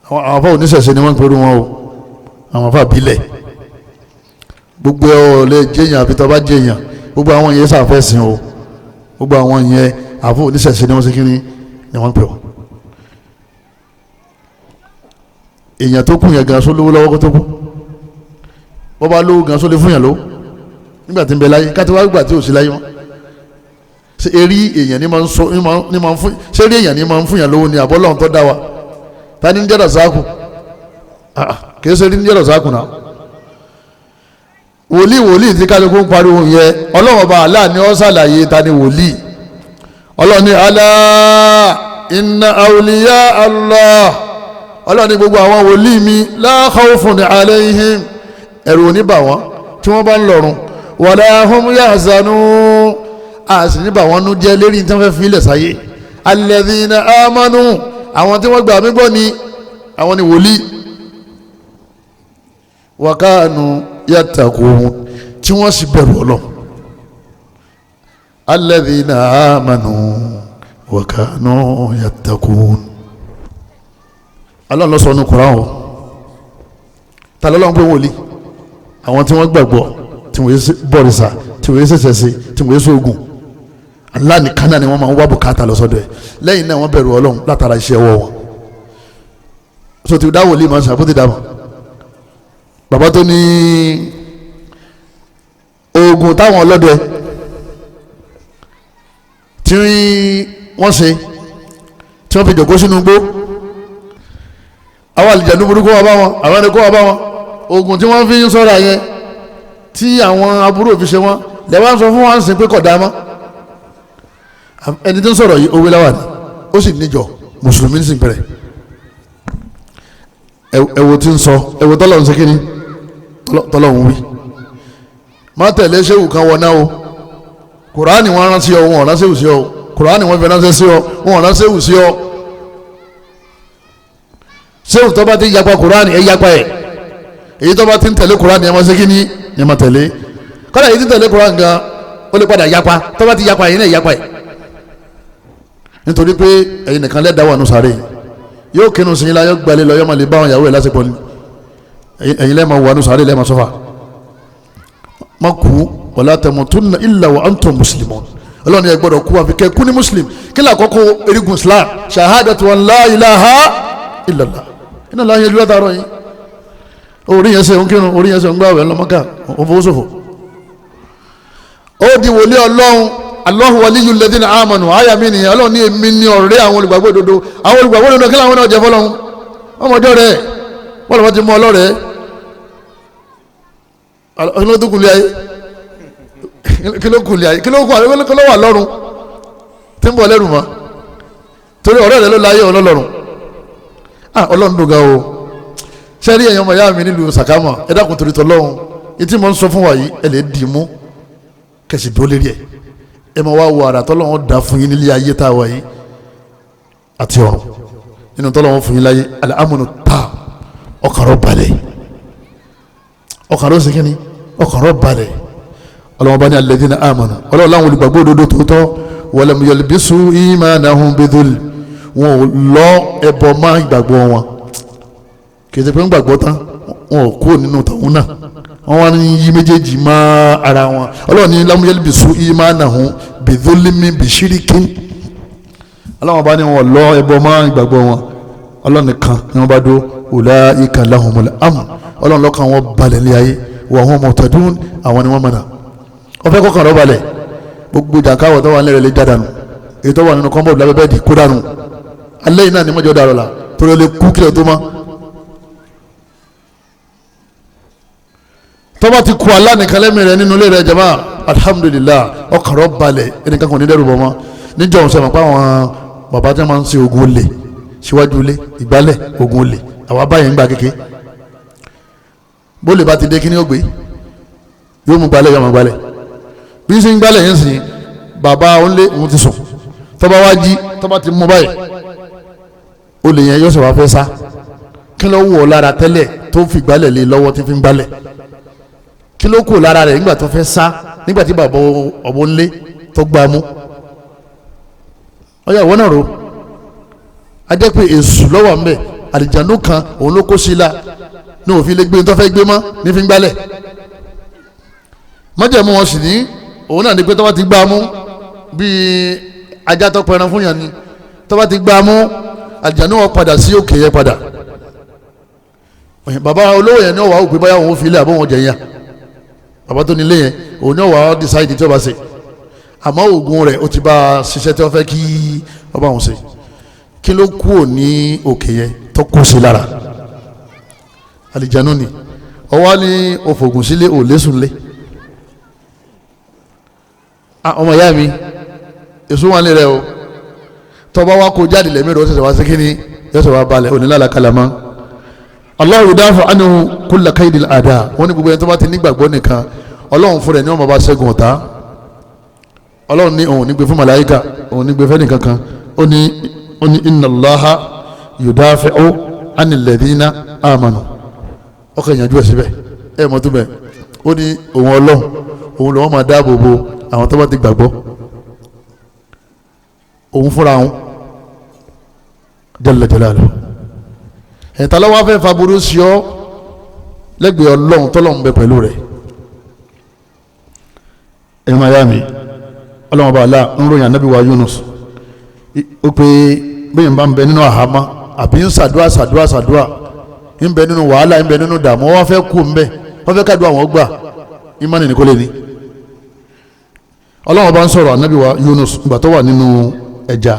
[SPEAKER 2] Àwọn afa oníṣẹ̀ṣe ni wọ́n ń pẹ̀lú wọn o, àwọn afa bílẹ̀ gbogbo ẹ̀ lè jẹ́yàn àfi tó bá jẹ́yàn. Gbogbo àwọn yẹn ṣàfẹ́sìn o, gbogbo àwọn yẹn afa oníṣẹ̀ṣe ni wọ́n ṣe kíni ni wọ́n ń pè wọ́n. Èèyàn tó kù yẹn gan só lówó lọ́wọ́ kó tó kú, bọ́ bá lówó gan só lè fún yàn lówó nígbà tí ń bẹ láyé, káti wá gbà tí ò sí láyé mọ́. Ṣé eré èèyàn ni máa ń sọ ní máa ń fún, ṣé eré èèyàn ni máa ń fún yàn lówó ni àbọ́lọ́hún tó dá wa? Tani ń jẹ́rọ̀ sáàkù? Kìí ṣe ní jẹ́rọ̀ sáàkù náà. Wòlíì wòlíì tí kálukú ń pariwo yẹ, Ọlọ́run ọba Allah ni ó ṣàlàyé ta ni wòlíì. Ọlọ́run ní alá inna awliya Allah, Ọlọ́run ní gbogbo àwọn wòlíì mi, la khawfun alayhim, ẹ̀rù ò ní bà wọ́n tí wọ́n bá ń lọ́run, wala hum yahzanun, a sì ní bà wọ́n nú jẹ́ lérí tí wọ́n fẹ́ fi ilẹ̀ sáyé. Alladhina amanu, àwọn tí wọ́n gbà mí gbọ́ ni àwọn ni wòlíì, wa kanu yattaqun, tí wọ́n sì bẹ̀rù Ọlọ́run. Alladhina amanu wa kanu yattaqun. Ọlọ́run ló sọ nínú Kùránì o. Ta lọ́lọ́run pé wòlíì? Àwọn tí wọ́n gbàgbọ́, tí wọ́n yé bọ̀rìṣà, tí wọ́n yé ṣẹ̀ṣẹ̀ ṣe, tí wọ́n yé sóògùn. Allah nìkan náà ni wọ́n máa ń wá bùkátà lọ sọ́dọ̀ ẹ̀. Lẹ́yìn náà wọ́n bẹ̀rù Ọlọ́run látara iṣẹ́ ọwọ́ wọn. So ti dá wòlíì máa ń sàbó ti dá mọ́. Bàbá tó ní oògùn táwọn ọlọ́dẹ tí wọ́n ṣe tí wọ́n fi jòkó sínú igbó, àwọn àlìjànú burúkú wà bá wọn, àwọn ẹni kó wà bá wọn, oògùn tí wọ́n fi ń sọ́ra yẹn tí àwọn aburú òfin ṣe wọ́n lẹ́wọ́n sọ fún wọn sìn pé kò dá mọ́. Ẹni tó ń sọ̀rọ̀ yìí owó láwà ni, ó sì níjọ mùsùlùmí sì bẹ̀rẹ̀. Ẹ̀wò tí ń sọ, ẹ̀wò tọ́lọ̀ ń ṣe kíni, tọ́lọ̀ ń wí. Má tẹ̀lé ṣéwù kan wọná o. Kùránì wọn ránṣẹ́ ọ, wọn ránṣẹ́ sí ọ. Kùránì wọn fi ránṣẹ́ sí ọ, wọn ránṣẹ́ sí ọ. Ṣéwù tó bá ti yapa Kùránì, ẹ yapa ẹ̀. Èyí tó bá ti ń tẹ̀lé Kùránì, ẹ máa ṣe kíni, ẹ máa tẹ̀lé. Kọ́lá èyí tí ń tẹ̀lé Kùránì gan, ó lè padà yapa. Tó bá ti yapa, ẹ̀yin náà yapa ẹ̀. Nítorí pé ẹ̀yin nìkan lẹ́dàá wà nù sáré yóò kinu sí ilá, yóò gbalẹ̀ lọ, yóò máa lè bá àwọn ìyàwó ẹ̀ lásìkò ni. Ẹ̀yin lẹ́ẹ̀ma wà nù sáré, lẹ́ẹ̀ma sọ́fà. Má kú, wala tamutunna illa wa antum muslimun. Ọlọ́run yẹn gbọ́dọ̀ kú àfi kẹ́ kú ní muslim. Kí ni àkọ́kọ́ erigun Islam? Shahadatu an la ilaha illallah. Iná láyé ìlú látàárọ̀ yìí. Orí yẹn sẹ́ ń kírun, orí yẹn sẹ́ ń gbàwẹ̀ ńlọmọ́ká, òun fowó ṣòfò. Ó di wòlíì Ọlọ́run. Allahu waliyul ladhina amanu, àyà mi nìyẹn. Ọlọ́run ní èmi ní ọ̀rẹ́ àwọn olùgbàgbọ́ òdodo. Àwọn olùgbàgbọ́ òdodo kí làwọn náà jẹ fọlọ́run? Ọmọdé rẹ̀ wọ́n lọ́wọ́ ti mú ọlọ́rẹ̀ kí ló tún kùlé ayé? Kí ló kùlé ayé? Kí ló kù? Kí ló wà lọ́run tí ń bọ̀ lẹ́rù mọ́? Torí ọ̀rẹ́ rẹ̀ ló láyé ọlọ́run. Ọlọ́run dùn gan o. Sẹ́rí ẹ̀yin ọmọ ìyá mi nílùú Sàkámà, ẹ dákun torí tọ́lọ́run. Etí mo ń sọ fún wa yìí, ẹ lè dì í mú kẹsì dúró lérí ẹ̀. Ẹ máa wá wo àrà tọ́lọ́run dá fún yín nílé ayé tá a wà yìí àti ọ̀run. Nínú tọ́lọ́run fún yín láyé, al-amnu ta, ọkàn rọ̀ balẹ̀. Ọkàn rọ̀ sìnkínní, ọkàn rọ̀ balẹ̀. Ọlọ́run bá ní alladhina amanu, Ọlọ́run láwọn olùgbàgbọ́ òdodo tòótọ́, walam yalbisu imanahum bidhulm, wọn ò lọ ẹbọ má ìgbàgbọ́ wọn. Kì í ṣe pé ń gbàgbọ́ tán, wọn ò kúrò nínú tàwọn náà, wọn wá ní yí méjèèjì má ara wọn. Ọlọ́run ní lam yalbisu imanahum bidhulmi bishirikin. Ọlọ́run bá ní wọn lọ ẹbọ má ìgbàgbọ́ wọn. Ọlọ́run nìkan ni wọ́n bá dó. Ulaika lahumul amn, Ọlọ́run lọ́kàn wọn balẹ̀ ní ayé, wa hum muhtadun, àwọn ni wọ́n mọ̀nà. Wọ́n fẹ́ kọ́kàn rọ́ balẹ̀. Gbogbo jàǹkáwọ̀ tó wà nílẹ̀ lè já dànù, èyí tó wà nínú kọ́ńbọ̀dù lábẹ́ bẹ́ẹ̀dì kó dànù. Alẹ́ yìí náà ni mọ́jọ́ dàrọ̀ la, torí ó lè kú kílẹ̀ tó mọ́. Tọ́ba ti kú Allah nìkan lẹ́mìí rẹ̀ nínú ilé rẹ̀ jama, alhamdulillah, ọkàn rọ̀ balẹ̀, ẹnìkan kò ní dẹ́rù bọ̀ mọ́. Níjọ́ òun sẹ́wọ̀n pa àwọn bàbá tí wọ́n máa ń ṣe oògùn olè síwájú ilé, ìgbálẹ̀ oògùn olè, àwọn abáyẹn ń gba kéke. Bólè bá ti dé, kí ni ó gbé? Yóò mú gbalẹ̀, yóò mú gbalẹ̀. Bí ń ṣe ń gbálẹ̀ yẹn sìn, bàbá òun lé òun ti sùn. Tọ́ba wá jí, tọ́ba ti mú báyìí, olè yẹn yóò sọ̀rọ̀ fẹ́ sá. Kí ló wọ̀ lára tẹ́lẹ̀ tó fi gbálẹ̀ lé lọ́wọ́ tí fi ń gbálẹ̀? Kí ló kù lára rẹ̀ nígbà tó fẹ́ sá, nígbà tí bàbá ọ̀bọ ńlé tó gbá mú? Ọyá ìwọ náà ro. A jẹ́ pé èṣù lọ́wọ́ ń bẹ̀, àlìjánu kan òun ló kó sí la ní òfin lè gbé tó fẹ́ gbé mọ́ ní fi ń gbálẹ̀. Májẹ̀mú wọn sì ní òun náà ní pé tó bá ti gbá mú bíi ajá tó pẹran fún yàn ni, tó bá ti gbá mú, àlìjánu wọn padà sí òkè yẹn padà. Bàbá olówó yẹn ní ọ̀wá òpè báyà òun fi ilé àbọ̀ wọn jẹ yẹn. Bàbá tó nílé yẹn òun ní ọ̀wá decide tí ó bá ṣe. Àmọ́ oògùn rẹ̀ ó ti bá a ṣiṣẹ́ tí wọ́n fẹ́ kí ọba òun ṣe. Kí ló kú ò ní òkè yẹn tó kó sí lára? Àlìjánu ni. Ọwọ́ ní òfògùn sílé ò lésùn lé. Ọmọ ìyá mi, Èso wà ní rẹ o. Tọba wa kó jáde lẹ́mí rẹ, ó ṣẹ̀ṣẹ̀ wá sí kíni, yóò ṣe wá balẹ̀, onílàlàkàlà mọ́. Allahu yudafu anhu kulla kaidil ada. Wọ́n ní gbogbo ẹni tó bá ti nígbàgbọ́ nìkan, Ọlọ́run fúnra ẹ̀ ní wọ́n máa bá ṣẹ́gun ọ̀tá. Ọlọ́run ní òun nígbè fún màláíkà, òun nígbè fẹ́ nìkankan. Ó ní inna Allaha yudafi'u anil ladhina amanu. Ọkọ̀ ìyànjú ẹ̀ síbẹ̀ ẹ̀ mọ́ tó bẹ̀. Ó ní òun Ọlọ́run, òun lọ́wọ́ máa dáàbò bo àwọn tó bá ti gbàgbọ́. Òun fúnra òun jalla jalaluhu. Ẹ̀ta lọ́wọ́ fẹ́ faburú sí ọ lẹ́gbẹ̀ẹ́ Ọlọ́run tọ́lọ́run bẹ pẹ̀lú rẹ̀. Ẹ̀yin máa yá mi, Ọlọ́run ọba àlá ń ròyìn ànábì wa Yunus. Ó pé bẹ́ẹ̀ ń bá ń bẹ nínú àhámọ́ àbí ń sàdúà sàdúà sàdúà, ń bẹ nínú wàhálà, ń bẹ nínú dààmú, wọ́n fẹ́ kú ń bẹ, wọ́n fẹ́ kádùá wọn gbà, ìmánì ní kò lè ní. Ọlọ́run ọba ń sọ̀rọ̀ ànábì wa Yunus ìgbà tó wà nínú ẹja.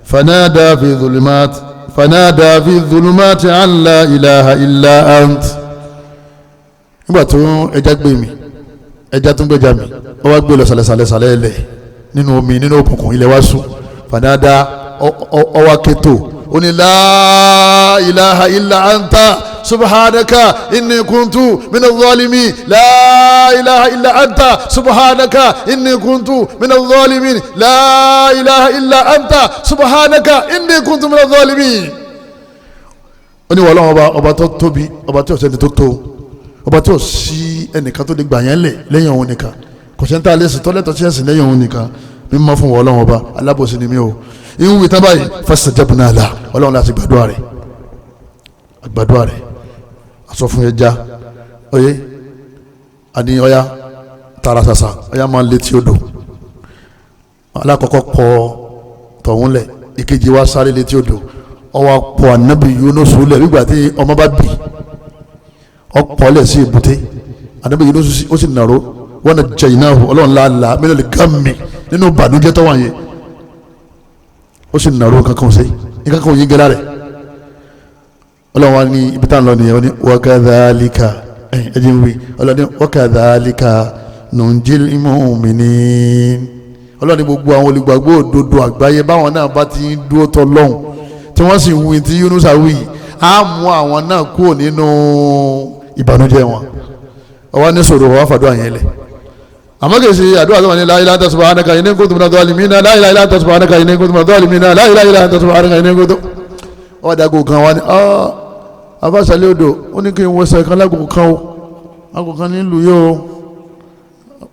[SPEAKER 2] Fanada fi dhulumat, fanada fi dhulumati an la ilaha illa ant. Nígbà tó ẹja gbé mi, ẹja tó ń gbẹja mi, ó wá gbé lọ sàlẹ̀sàlẹ̀ ilẹ̀ nínú omi, nínú òkùnkùn, ilẹ̀ wá sùn. Fanada, ọwá kétò, ó ní la ilaha illa anta subhanaka inni kuntu minaz zalimin, la ilaha illa anta subhanaka inni kuntu minaz zalimin, la ilaha illa anta subhanaka inni kuntu minaz zalimin. Ó ní wàhálà ọba, ọba tó tóbi, ọba tí ò sẹ́ni tó tó, ọba tí ò sí ẹnìkan tó lè gbà yẹn lẹ̀ lẹ́yìn òun nìkan, kò sẹ́ńtà lè sìn tọ́lẹ́tọ̀ sí ẹ̀sìn lẹ́yìn òun nìkan. Mímọ́ fún wọn Ọlọ́run ọba, alábòsí ni mí o. Ìhun wí tábàyì fastajabna lahu, Ọlọ́run láti gbàdúrà rẹ̀, gbàdúrà rẹ̀. Aṣọ fún ẹja, oyè àní ọya tara sàṣà, ọya máa létí odò. Alákọ̀ọ́kọ́ pọ̀ tọ̀hún lẹ̀, ìkejì wa sáré létí odò, ọwọ́ pọ̀ ànábì Yunus lẹ̀ nígbà tí ọmọ bá bì, ọ̀pọ̀ lẹ̀ sí èbúté. Ànábì Yunus ó sì nàró, wọn nà jẹ̀yìnáhù, Ọlọ́run láàlá mílíọ̀nù gàmì nínú ìbànújẹ́ tó wà yẹn, ó sì nàró kankan sí nǹkan yín gẹ́lá rẹ̀. Ọlọ́run wa ní ibi tá à ń lọ nìyẹn. Ó ní wa kadhalika, ẹ̀jẹ̀ ń wí, Ọlọ́run ní wa kadhalika nunjil mu'minin. Ọlọ́run ní gbogbo àwọn olùgbàgbọ́ òdodo àgbáyé báwọn náà bá ti ń dúró tọ́ lọ́hùn tí wọ́n sì ń wí tí Yunusa wí, á mú àwọn náà kúrò nínú ìbànújẹ́ wọn. Ọwọ́ ní sọ̀rọ̀ wọ́n fàdúrà yẹn lẹ̀. Àmọ́ kìí ṣe àdúrà tó wà ní la ilaha illa anta subhanaka inni kuntu minadh dhalimin, la ilaha illa anta subhanaka inni kuntu minadh dhalimin, la ilaha illa anta subhanaka inni kuntu. Wọ́n dàgò kan wá ní afásàlẹ̀ odò, ó ní kí n wọṣọ kan lágò kan o, lágò kan nílùú yìí o.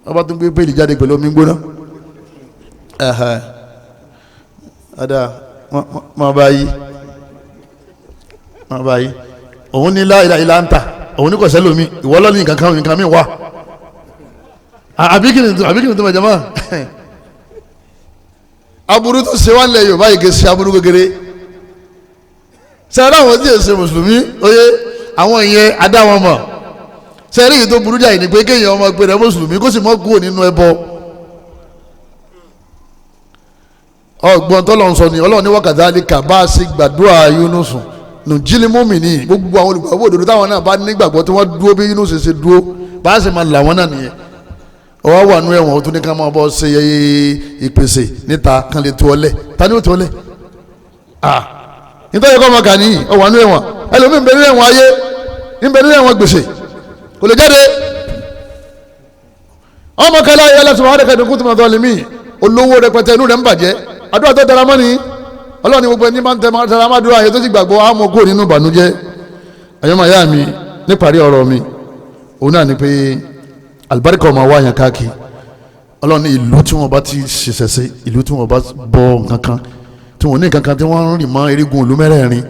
[SPEAKER 2] Ọba tó ń gbé péèlì jáde pẹ̀lú omi gbóná. Ọ̀dà máa bá yí, máa bá yí. Òun ní la ilaha illa anta, òun ní kò sẹ́lómi, ìwọ lọ́ní nǹkan kan, nǹkan mi wà. Àbí kìnnì tó ma jama aburú tó ṣe wá lẹ Yorùbá yìí kì í ṣe aburú kékeré. Sẹ́rẹ́ àwọn tí yóò ṣe mùsùlùmí oyè àwọn ìyẹn adá wọn mọ̀. Sẹ́rẹ́ yìí tó burú jáì ní pé kéèyàn ọmọ pé rẹ mùsùlùmí kó sì mọ́ kúrò nínú ẹbọ. Ọgbọ́n tọ́lọ̀ ń sọ ni Ọlọ́run ní wakadhalika bá a ṣe gbàdúrà Yúnúsù nùjílí mùmínì, gbogbo àwọn olùgbàgbọ́ òdodo táwọn náà bá nígbàgbọ́ tí wọ́n dúró bí Yúnúsù ṣe dúró, bá a ṣe máa là wọ́n náà nìyẹn. Ọwọ́ wà nú ẹ̀wọ̀n, ó tún ní ká máa bọ́ ṣe ìpèsè níta kan lè tó ọlẹ̀. Ta ni ó tó ọlẹ̀? Nítorí kọ́ ọmọ kà ní ọwọ́ nú ẹ̀wọ̀n. Ẹlòmíì ń bẹ nínú ẹ̀wọ̀n ayé, ń bẹ nínú ẹ̀wọ̀n gbèsè, kò lè jáde. Ọmọ kẹlẹ́ ayé ẹlẹ́sìn wàhálà kẹ́dùn kúntùmọ̀ dọ́ọ̀lì olówó rẹpẹtẹ, inú rẹ̀ ń bàjẹ́. Àdúrà tó tẹra mọ́ ni Ọlọ́run ní gbogbo ẹni máa ń tẹra mọ́ àdúrà yẹn tó sì gbàgbọ́ á mú kúrò nínú ìbànújẹ́. Àyọ́mọ̀ ayá mi, níparí ọ̀rọ̀ mi, òun náà ni pé alibarika ọmọ wa yẹn káàkiri. Ọlọ́run ní ìlú tí wọ́n bá ti ṣiṣẹ́ sí, ìlú tí wọ́n bá bọ nǹkan kan, tí wọ́n ní nǹkan kan tí wọ́n ń rìn mọ́ erigun ìlú mẹ́rẹ̀ẹ̀rin,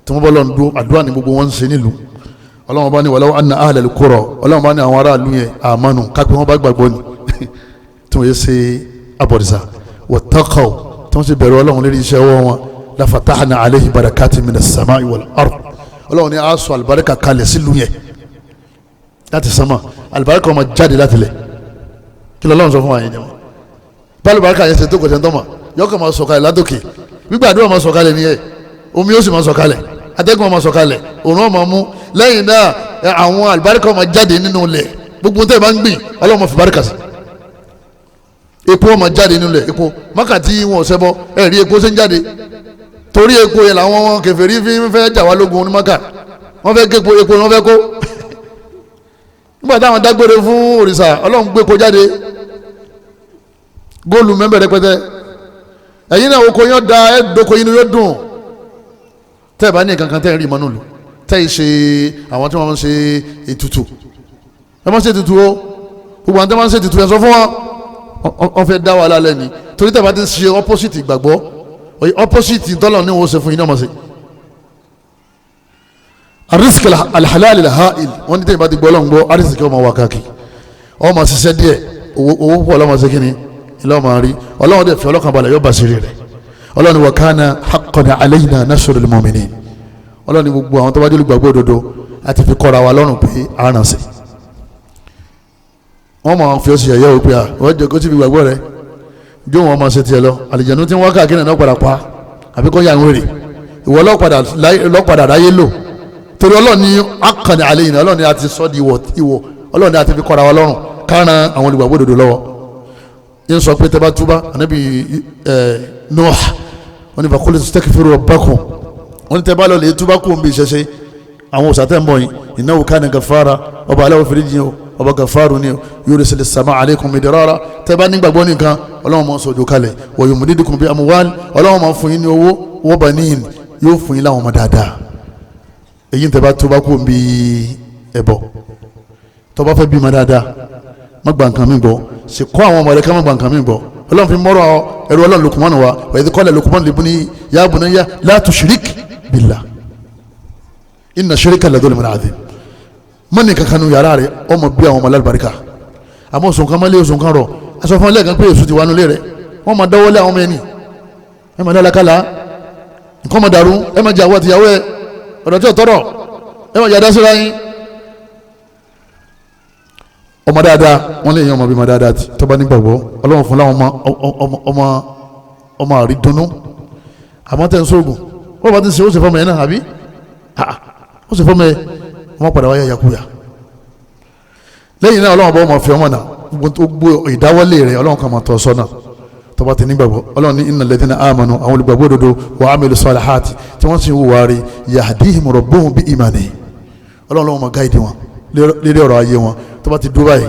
[SPEAKER 2] tí wọ́n bá lọ́n dúró, àdúrà ní gbogbo wọn ń ṣe nílùú. Ọlọ́run bá ní walaw anna ahlal qura, Ọlọ́run bá ní àwọn aráàlú yẹn àmánu kápẹ́ wọn bá gbàgbọ́ ni tí wọ́n yẹ ṣe abọ̀dìsá wattaqaw, tí wọ́n sì bẹ̀rù Ọlọ́run lérí iṣẹ́ ọwọ́ wọn, la fatahna alayhim barakatin minas samai wal ard. Ọlọ́run ní a sọ àlùbáríkà kalẹ̀ sílùú yẹn láti sánmà, àlùbáríkà ọmọ jáde láti lẹ̀. Kí lọ́lọ́run sọ fún wa yẹn jẹ́ wọn bá àlùbáríkà yẹn ṣe tó kọ̀ṣẹ́ ńtọ́mọ̀, yọkàn máa sọ̀kalẹ̀ látòkè, gbígbàdúrà máa sọ̀kalẹ̀ nìyẹn, omi ó sì máa sọ̀kalẹ̀, atẹ́gùn máa sọ̀kalẹ̀, òòrùn máa mú. Lẹ́yìn náà àwọn àlùbáríkà máa jáde nínú ilẹ̀, gbogbo tẹ́ ẹ bá ń gbìn Ọlọ́run máa fi báríkà sí. Epo ọmọ jáde nílẹ̀ epo Mákà tí wọn ò ṣẹbọ ẹ rí epo ṣe ń jáde torí epo yẹn làwọn kèfèrí fi ń fẹ́ jà wá lógun ní Mákà. Wọ́n fẹ́ képo epo wọ́n fẹ́ kó. Nígbà táwọn dágbére fún òrìṣà Ọlọ́run gbé epo jáde góòlù mẹ́bẹ̀ rẹpẹtẹ. Ẹ̀yin náà oko yẹn da ẹ̀ doko yín ni yóò dùn. Tẹ́ ẹ̀ bá ní kankan tẹ́ ẹ̀ rí ìmọ̀ nùlù tẹ́ ẹ̀ ṣe àwọn tí wọ́n ń ṣe ètùtù ẹ má ṣe ètùtù o. Gbogbo àwọn tí wọ́n ń ṣe ètùtù ẹ sọ fún wọn wọ́n fẹ́ dá wàhálà lẹ́ni torí tẹ́ ẹ bá ti ṣe opposite ìgbàgbọ́ opposite tọ́lọ̀ ní wọ́n ṣe fún yín náà mọ̀ sí. Arísìkì alhalal alhail wọ́n ní tẹ́ ẹ bá ti gbọ́ ọlọ́run gbọ́ arísìkì ọmọ wa káàkiri ọmọ ṣiṣẹ́ díẹ̀ owó púpọ̀ ọlọ́mọ ṣe kíni ilé ọmọ rí ọlọ́run dẹ̀ fi ọlọ́kan balẹ̀ yóò bá ṣeré rẹ̀. Ọlọ́run wa kana haqqan alayna nasrul mu'minin. Ọlọ́run ní gbogbo àwọn tó bá jẹ́ olùgbàgbọ́ òdodo àti fi kọ́ra wa lọ́rùn pé àrùn sí. Wọ́n máa fi ọsì yẹ̀yẹ́ òpè à wọ́n jẹ́ kó tí fi gbàgbọ́ rẹ̀ jó wọn máa ṣe tiẹ̀ lọ. Àlìjẹ̀nu tí wọ́n káàkiri náà padà pa àbí kọ́ yà ń wèrè ìwọ lọ́padà ráyé lò torí ọlọ́run ní haqqan alayna ọlọ́run ní a ti sọ́ di ìwọ ọlọ́run ní a ti fi kọ́ra wa lọ́rùn kárán àwọn olùgbàgbọ́ òdodo lọ́wọ́. Yín sọ pé tẹ́bá túbá anabi Nuh wọ́n ní faqul istaghfiru rabbakum wọ́n ní tẹ́bá lọ́lẹ̀ túbá kó ń bí ìṣẹ̀ṣe àwọn òṣàtẹ̀ ń bọ̀ yìí innahu kana ghaffara ọba aláwọ̀ fèrèjì o ọba ghafaru ni o yursilis samaa alaykum midrara tẹ́bá nígbàgbọ́ nìkan ọlọ́run máa sọ̀jọ̀ kalẹ̀ wa yumdidukum bi amwal ọlọ́run máa fún yín ní owó wa banin yóò fún yín láwọn ọmọ dáadáa. Èyí tẹ́bá túbá kó ń bí ẹbọ tọ́ba fẹ́ bímọ dáadáa má gba nǹkan mi gbọ́ sì kọ́ àwọn ọmọ rẹ ká má gba nǹkan mi gbọ́. Ọlọ́run fi mọ́rọ̀ ẹrú ọlọ́run Lukumanu wa wa idh qala Lukumanu libnihi ya bunayya la tushrik billah inna shirka la dhulmun adhim. Mọ́ni kankan nu yàrá rẹ ọmọ bí àwọn ọmọ alábàríkà àmọ́ oṣù kan mọ́lé oṣù kan rọ̀ aṣọ fún ọlẹ́ẹ̀kan pé èso ti wà nulẹ̀ rẹ wọ́n máa dáwọ́lé àwọn ọmọ ẹni ẹ máa dálákàlà nǹkan máa dàrú ẹ máa jẹ àwọn àtìyàwó ẹ ọ̀dọ̀ tí ò tọrọ ẹ máa yàdá síra yín. Ọmọ dáadáa wọn lè yan ọmọ bímọ dáadáa tó bá nígbàgbọ́ ọlọ́run fún láwọn ọmọ ọmọ àrídùnnú. Àmọ́ tẹ̀ ń sóògùn wọ́n bá ti ṣe ó ṣe fọmọ yẹn náà àbí ó ṣe fọmọ yẹn wọ́n padà wáyà yakuya. Lẹ́yìn náà ọlọ́run bá ọmọ fi ọmọ náà gbogbo ìdáwọ́lé rẹ̀ ọlọ́run kan máa tọ́ sọ́nà tó bá ti nígbàgbọ́. Ọlọ́run ní innal ladhina amanu àwọn olùgbàgbọ́ òdodo wa amilu salihati tí wọ́n sì ń wùwà rí yahdihim rabbuhum bi imanihim ọlọ́run lọ́wọ́ máa gáìdì wọn lérí ọ̀rọ̀ ayé wọn. Tó bá ti dúró báyìí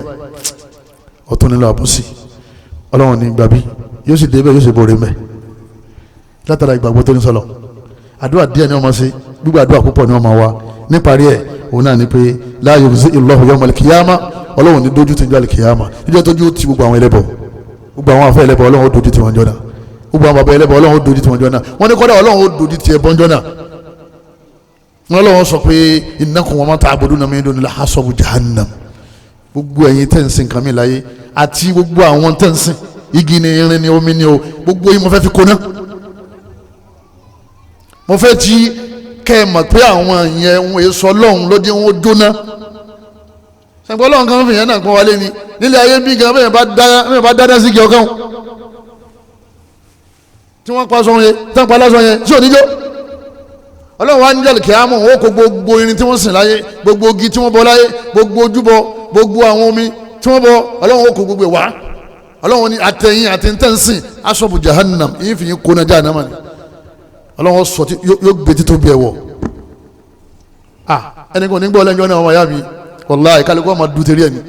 [SPEAKER 2] ọ̀tún nílò àbúsí ọlọ́run ní gbàbí yóò sì débẹ̀ yóò sì borí mẹ́ látara ìgbàgbọ́ tó ní sọlọ. Àdúrà díẹ̀ ni wọ́n máa ṣe gbígbà àdúrà púpọ̀ ni wọ́n máa wá. Níparí ẹ̀ òun náà ni pé la yukhzihillahu yawmal qiyamah ọlọ́run ní dójú ti ń jọ àlìkìyàmà níjọ́ tójú ti gbogbo àwọn ẹlẹ́bọ gbogbo àwọn afẹ́ ẹlẹ́bọ ọlọ́run ó dójú ti wọn jọ náà gbogbo àwọn bàbá ẹlẹ́bọ ọlọ́run ó dójú ti wọn jọ náà wọ́n ní kọ́dà ọlọ́run ó dójú ti ẹbọ jọ náà. Wọ́n lọ́wọ́ sọ pé innakum wa ma ta'buduna min dunillahi hasabu jahannam gbogbo ẹ̀yin tẹ́ ń sìn nǹkan mi láyé àti gbogbo àwọn tẹ́ ń sìn igi ni irin ni omi ni o gbogbo yín mo fẹ́ fi kóná mo fẹ́ ti kẹ́ ẹ mọ̀ pé àwọn yẹn ń èso ọlọ́run ló dé wọn jóná. Sẹ́ńpẹ́ ọlọ́run kan fìyẹn náà pọ́n wálé ni nílé ayé bí gan bẹ́ẹ̀ bá dáadáa sí igi ọkàn tí wọ́n pa sọ yẹn tí wọ́n pa lásọ yẹn sí òníjó ọlọ́run wa ń jẹ́ kíámù ó kó gbogbo irin tí wọ́n sìn láyé gbogbo igi tí wọ́n bọ láyé gbogbo ojúbọ gbogbo àwọn omi tí wọ́n bọ ọlọ́run ó kó gbogbo wá. Ọlọ́run ní àtẹ̀yìn àti ntẹ̀sìn aṣọ́bù jahannam yìí fi yín kóná jahannama ni. Ọlọ́run sọ tí yóò gbé tító bí ẹ wọ̀ ẹnì kan nígbà ọlẹ́njọ́ náà ọmọ ìyá mi wàláhì kálukú ọmọ dùtẹ̀rí ẹ̀ ni.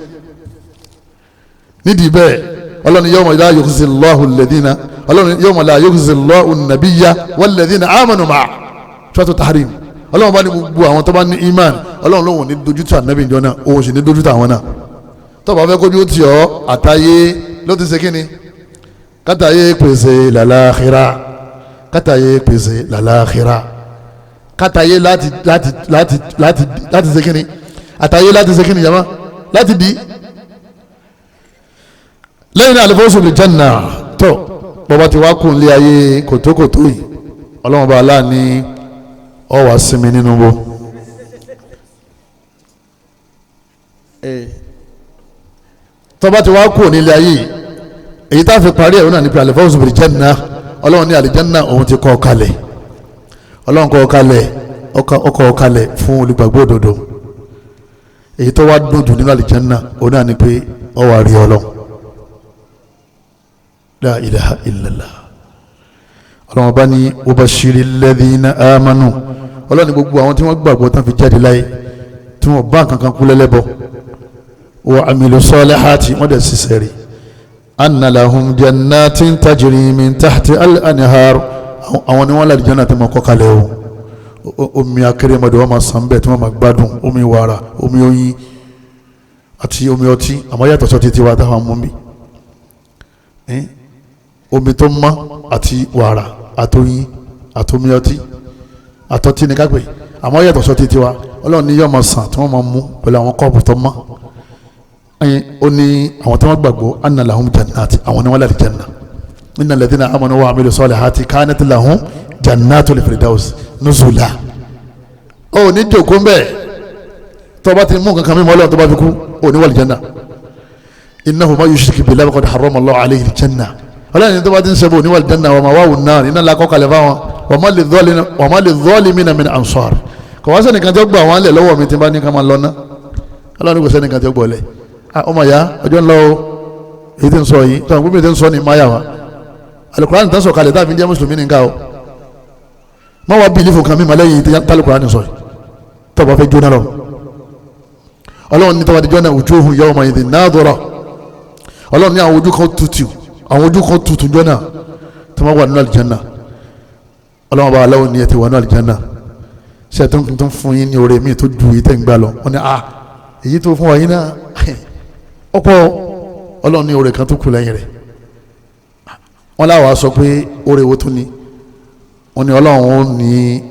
[SPEAKER 2] Nídìí bẹ́ẹ̀ ọlọ́run yawma la yukhzillahu alladhina ọlọ́run yawma la yukhzillahu an-nabiyya walladhina amanu ma'a Suratu Tahrim. Ọlọ́run bá ní gbogbo àwọn tó bá ní iman ọlọ́run lóhùn ní dojútì ànábì ìjọ náà òun sì ní dojútì àwọn náà. Tó bá fẹ́ kójú tì ọ́ àtàyé ló ti ṣe kíni kátàyé pèsè làlàáxírà kátàyé pèsè làlàáxírà kátàyé láti láti láti láti láti ṣe kíni àtàyé láti ṣe kíni yàrá láti di. Lẹ́yìn náà al-fawzu bil janna tó bọ́ba ti wá kún lé ayé kòtókòtó yìí ọlọ́run bá aláàní ọ wá sinmi nínú bó. Tọ́ba ti wá kú nílé ayé èyí tá a fi parí ẹ̀ òun náà ní pé al-fawzu bil janna ọlọ́run ní àlìjánná òun ti kọ́ ọ kalẹ̀ ọlọ́run kọ́ ọ kalẹ̀ ọkọ̀ ọ kalẹ̀ fún olùgbàgbọ́ òdodo. Èyí tó wá dùn jù nínú àlìjánná òun náà ní pé ọ wà rí ọlọ́run. La ilaha illallah. Ọlọ́run bá ní wabashiri alladhina amanu, ọlọ́run ní gbogbo àwọn tí wọ́n gbàgbọ́ tán fi jáde láyé tí wọ́n bá nǹkan kan kú lẹ́lẹ́bọ, wa amilu salihati, wọ́n dẹ̀ ṣiṣẹ́ rí, anna lahum jannatin tajri min tahti al-anhar, àwọn ni wọ́n lálẹ́ jẹ́nà tí wọ́n kọ́ kalẹ̀ o, omi akérèmọdé wọ́n máa sàn bẹ́ẹ̀ tí wọ́n máa gbádùn, omi wàrà, omi oyin àti omi ọtí, àmọ́ yàtọ̀ sọ́tí tiwa táwọn mú mi, omi tó mọ́ àti wàrà àtoyin àtomi ọtí àtọ́tí ni kápẹ́, àmọ́ yàtọ̀ sọ́tí tiwa. Ọlọ́run ní yóò máa sàn tí wọ́n máa mú pẹ̀lú àwọn kọ́ọ̀pù tó mọ́. Ó ní àwọn tí wọ́n gbàgbọ́ anna lahum jannati, àwọn ni wọ́n lálẹ́ janna, innal ladhina amanu wa amilu salihati kanat lahum jannatul firdaus nuzula. Ó ní jòkó mbẹ́ tó bá ti mú nǹkan kan mímọ́ Ọlọ́run tó bá fi kú, ó ní wal janna. Innahu man yushrik billahi faqad harrama Allahu alayhi al-janna. Ọlọ́run tó bá ti ń sẹ́bọ̀ ní wal janna wa ma'wahu an-nar, iná la kọ́ kalẹ̀ fáwọn, wa ma lidh-dhalimina min ansar. Kò wá sẹ́nìkan tó gbà wọ́n lẹ̀ lọ́wọ́ mi tí bá ní ká máa lọ ná. Ọlọ́run kò sẹ́nìkan tó gbọ́ lẹ̀. Ọmọ ya ọjọ́ ńlọ o, èyí tí ń sọ yìí tó àwọn gómìnà tí ń sọ ní máyà wa Al-Qur'an tó ń sọ kalẹ̀ tá a fi ń jẹ́ mùsùlùmí nìkan o. Má wàá bìlífù kan mímọ́ lẹ́yìn tí Al-Qur'an sọ yìí tó bá fẹ́ jóná lọ. Ọlọ́run ní tó bá di jóná, wujuhun yawma idhin nadira, Ọlọ́run ní àwọn ojú kan tutù, àwọn ojú kan tutù jóná tó máa wà nínú àlìjánnà. Ọlọ́run bá aláwọ̀ ní ẹ ti wà nínú àlìjánnà, ṣe tó ń fún yín ní oore míì tó ju èyí tẹ̀ ń gbà lọ. Wọ́n ní a èyí tó fún wa yín náà ọ̀pọ̀. Ọlọ́run ní oore kan tó kù lẹ́yìn rẹ̀. Wọ́n láwàá sọ pé oore wo tún ni? Wọ́n ní Ọlọ́run ó ní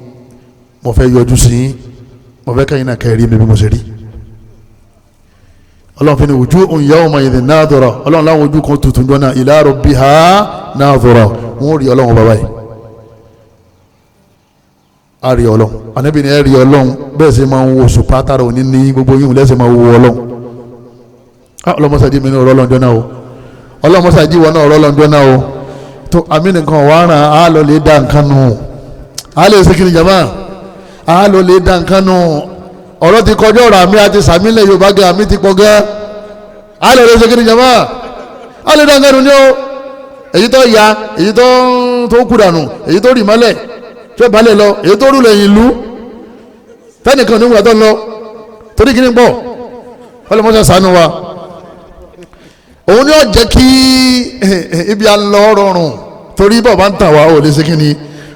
[SPEAKER 2] mo fẹ́ yọjú sí yín, mo fẹ́ kẹ́yìn náà kẹ́rì mi bí mo ṣe rí. Ọlọ́run fi ni wujuhun yawma idhin nadira, Ọlọ́run láwọn ojú kan tuntun jọ náà, ila rabbiha nadira, wọ́n rí Ọlọ́run bàbá yìí, a rí Ọlọ́run. Ànábì ni ẹ rí Ọlọ́run bẹ́ẹ̀ sì máa ń wo sùpá tára òní ní gbogbo yìí lẹ́sẹ̀ máa wo Ọlọ́run. Ọlọ́mọsàdí mi ní ọ̀rọ̀ ọlọ́njọ́ náà o, ọlọ́mọsàdí wọn náà ọ̀rọ̀ ọlọ́njọ́ náà o. Tó àmì nìkan wà ràn á lọ lè dá nǹkan nù, á lè ṣe kí ni jàmbá, á lọ lè dá nǹkan nù. Ọ̀rọ̀ ti kọjá ọ̀rọ̀ àmì àti sàmílẹ̀ Yorùbá gẹ̀, àmì ti pọ̀ gẹ́, á lọ lè ṣe kí ni jàmbá, á lè dá nǹkan nù ní o. Èyí tó ya, èyí tó kú dànù, èyí tó rì mọ́lẹ̀ tó balẹ̀ lọ, èyí tó rúlẹ̀ ìlú tẹ́nìkan nígbà tó lọ torí kí ni pọ̀. Ọlọ́mọsà ṣàánú wa. Òun ni ó jẹ́ kí ibi alọ́ rọrùn, torí bọ́ọ̀ bá ń tàn wá ó lè ṣe kí ni,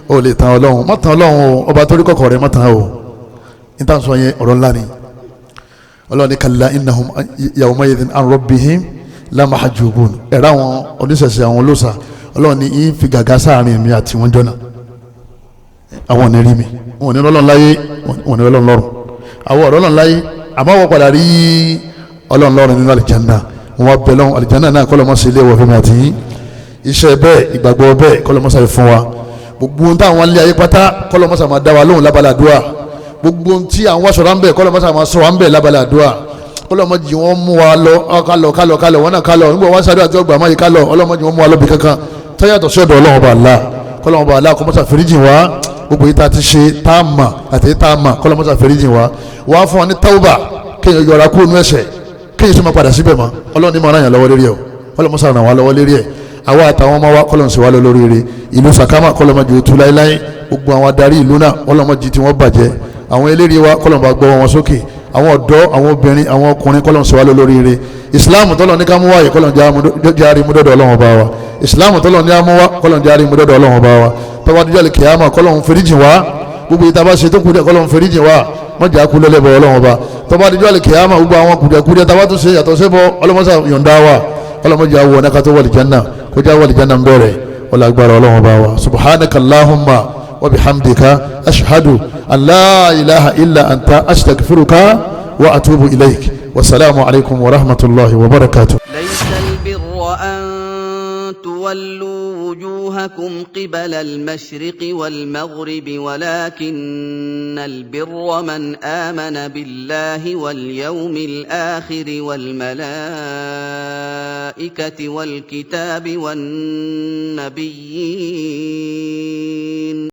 [SPEAKER 2] ó lè tàn Ọlọ́run. Má tàn Ọlọ́run o, ọba torí kọ̀kọ̀ rẹ̀ má tàn o. Níta sọ yẹn ọ̀rọ̀ ńlá ni. Ọlọ́run ní kalla innahum yawma idhin an rabbihim lamahjubun. Ẹ̀rọ àwọn oníṣẹ̀ṣẹ̀ àwọn olóòṣà, Ọlọ́run ní yín fi gàgá sáàrin mi àti wọn jọ́nà. Àwọn ò ní rí mi, wọn ò ní Ọlọ́run láyé, wọn ò ní Ọlọ́run lọ́run. Àwọn ọ̀rọ̀ Ọlọ́run láyé, àmọ́ wọ́n padà rí Ọlọ́run lọ́run nínú àlìjánnà. Wọn bẹ lọ́wọ́ àlìjánnà náà kọ́lọ́mọ́ sí ilé ìwọ̀ fún mi àti yín. Iṣẹ́ bẹ́ẹ̀, ìgbàgbọ́ bẹ́ẹ̀ kọ́lọ́mọ́ sàlẹ̀ fún wa. Gbogbo ohun táwọn ilé ayé pátá kọ́lọ́mọ́ sà máa dá wa lóhùn lábala àdúrà. Gbogbo ohun tí àwọn aṣọ ráńbẹ̀ kọ́lọ́mọ́ sà máa sọ wá ń bẹ̀ lábala àdúrà. Kọ́lọ́mọ́ jì wọ́n mú wa lọ kálọ̀ kálọ̀ kálọ̀ wọn náà kálọ̀ nígbà wọn sáré àti ọgbà máa yí kálọ̀. Ọlọ́mọ jì wọ́n mú wa lọ bí kankan tọ́yàtọ̀ sí ọ̀dọ̀ Ọlọ́run ọba Allah. Kọ́lọ́mọ́ ọba Allah kọ́mọ́sà fèrèjì wa. Gbogbo yìí tá a ti ṣe tá a mà àti tá a mà kọ́lọ́mọ́sà fèrèjì wa. Wàá fún wa ní tawba, kéèyàn yọra kúrò nú ẹ̀ṣẹ̀, kéèyàn sì máa padà síbẹ̀ mọ́. Ọlọ́run ní máa ràn yàn lọ́wọ́ lérí ẹ̀ o. Kọ́lọ́mọ́sà ràn wá lọ́wọ́ lérí ẹ̀. Àwa àtàwọn ọmọ wa kọ́lọ́n sì wá lọ lórí rẹ̀. Ìlú Sàkámà kọ́lọ́mọ́ jù tú láéláé. Gbogbo àwọn adarí ìlú náà kọ́lọ́mọ́ jì tí wọ́n bàjẹ́. Àwọn eléré wa kọ́lọ́mọ́ bá gbọ́ wọn sókè. Àwọn ọ̀dọ́, àwọn obìnrin, àwọn ọkùnrin kọ́lọ́n sì wá lọ lórí rẹ̀. Ìsìláàmù tọ́lọ̀ ní ká mú wáyé kọ́lọ́n járe mú dọ́dọ̀ Ọlọ́run ọba wa. Ìsìláàmù tọ́lọ̀ ní amú wá kọ́lọ́n járe mú dọ́dọ̀ Ọlọ́run ọba wa. Tọ́wọ́ adújọ́ lè kíyàmá kọ́lọ́n foríjì wá. Gbogbo ìta bá ṣe tó kú dẹ̀ kọ́lọ́n foríjì wá. Mọ̀jà kú lẹ́lẹ́bọ̀ Ọlọ́run ọba. Tọ́wọ́ adújọ́ lè kíyàmá gbogbo àwọn kùdẹ̀kùdẹ̀ tá a bá tún ṣe yàtọ̀ sẹ́bọ̀ ọlọ́mọṣà yọ̀ǹda wa. Ọlọ́mọjà wọ̀ ní kátó wọlé janna kó já wọlé janna ń bẹ̀rẹ̀ wọlé agbára Ọlọ́run ọba wa. Subhanaka Allahumma wa bihamdika ashhadu an la ilaha illa anta astaghfiruka wa atubu ilayk. Wasalaamu alaykum wa rahmatulahi wa barakatuh.
[SPEAKER 1] ليس البر أن تولوا وجوهكم قبل المشرق والمغرب ولكن البر من آمن بالله واليوم الآخر والملائكة والكتاب والنبيين.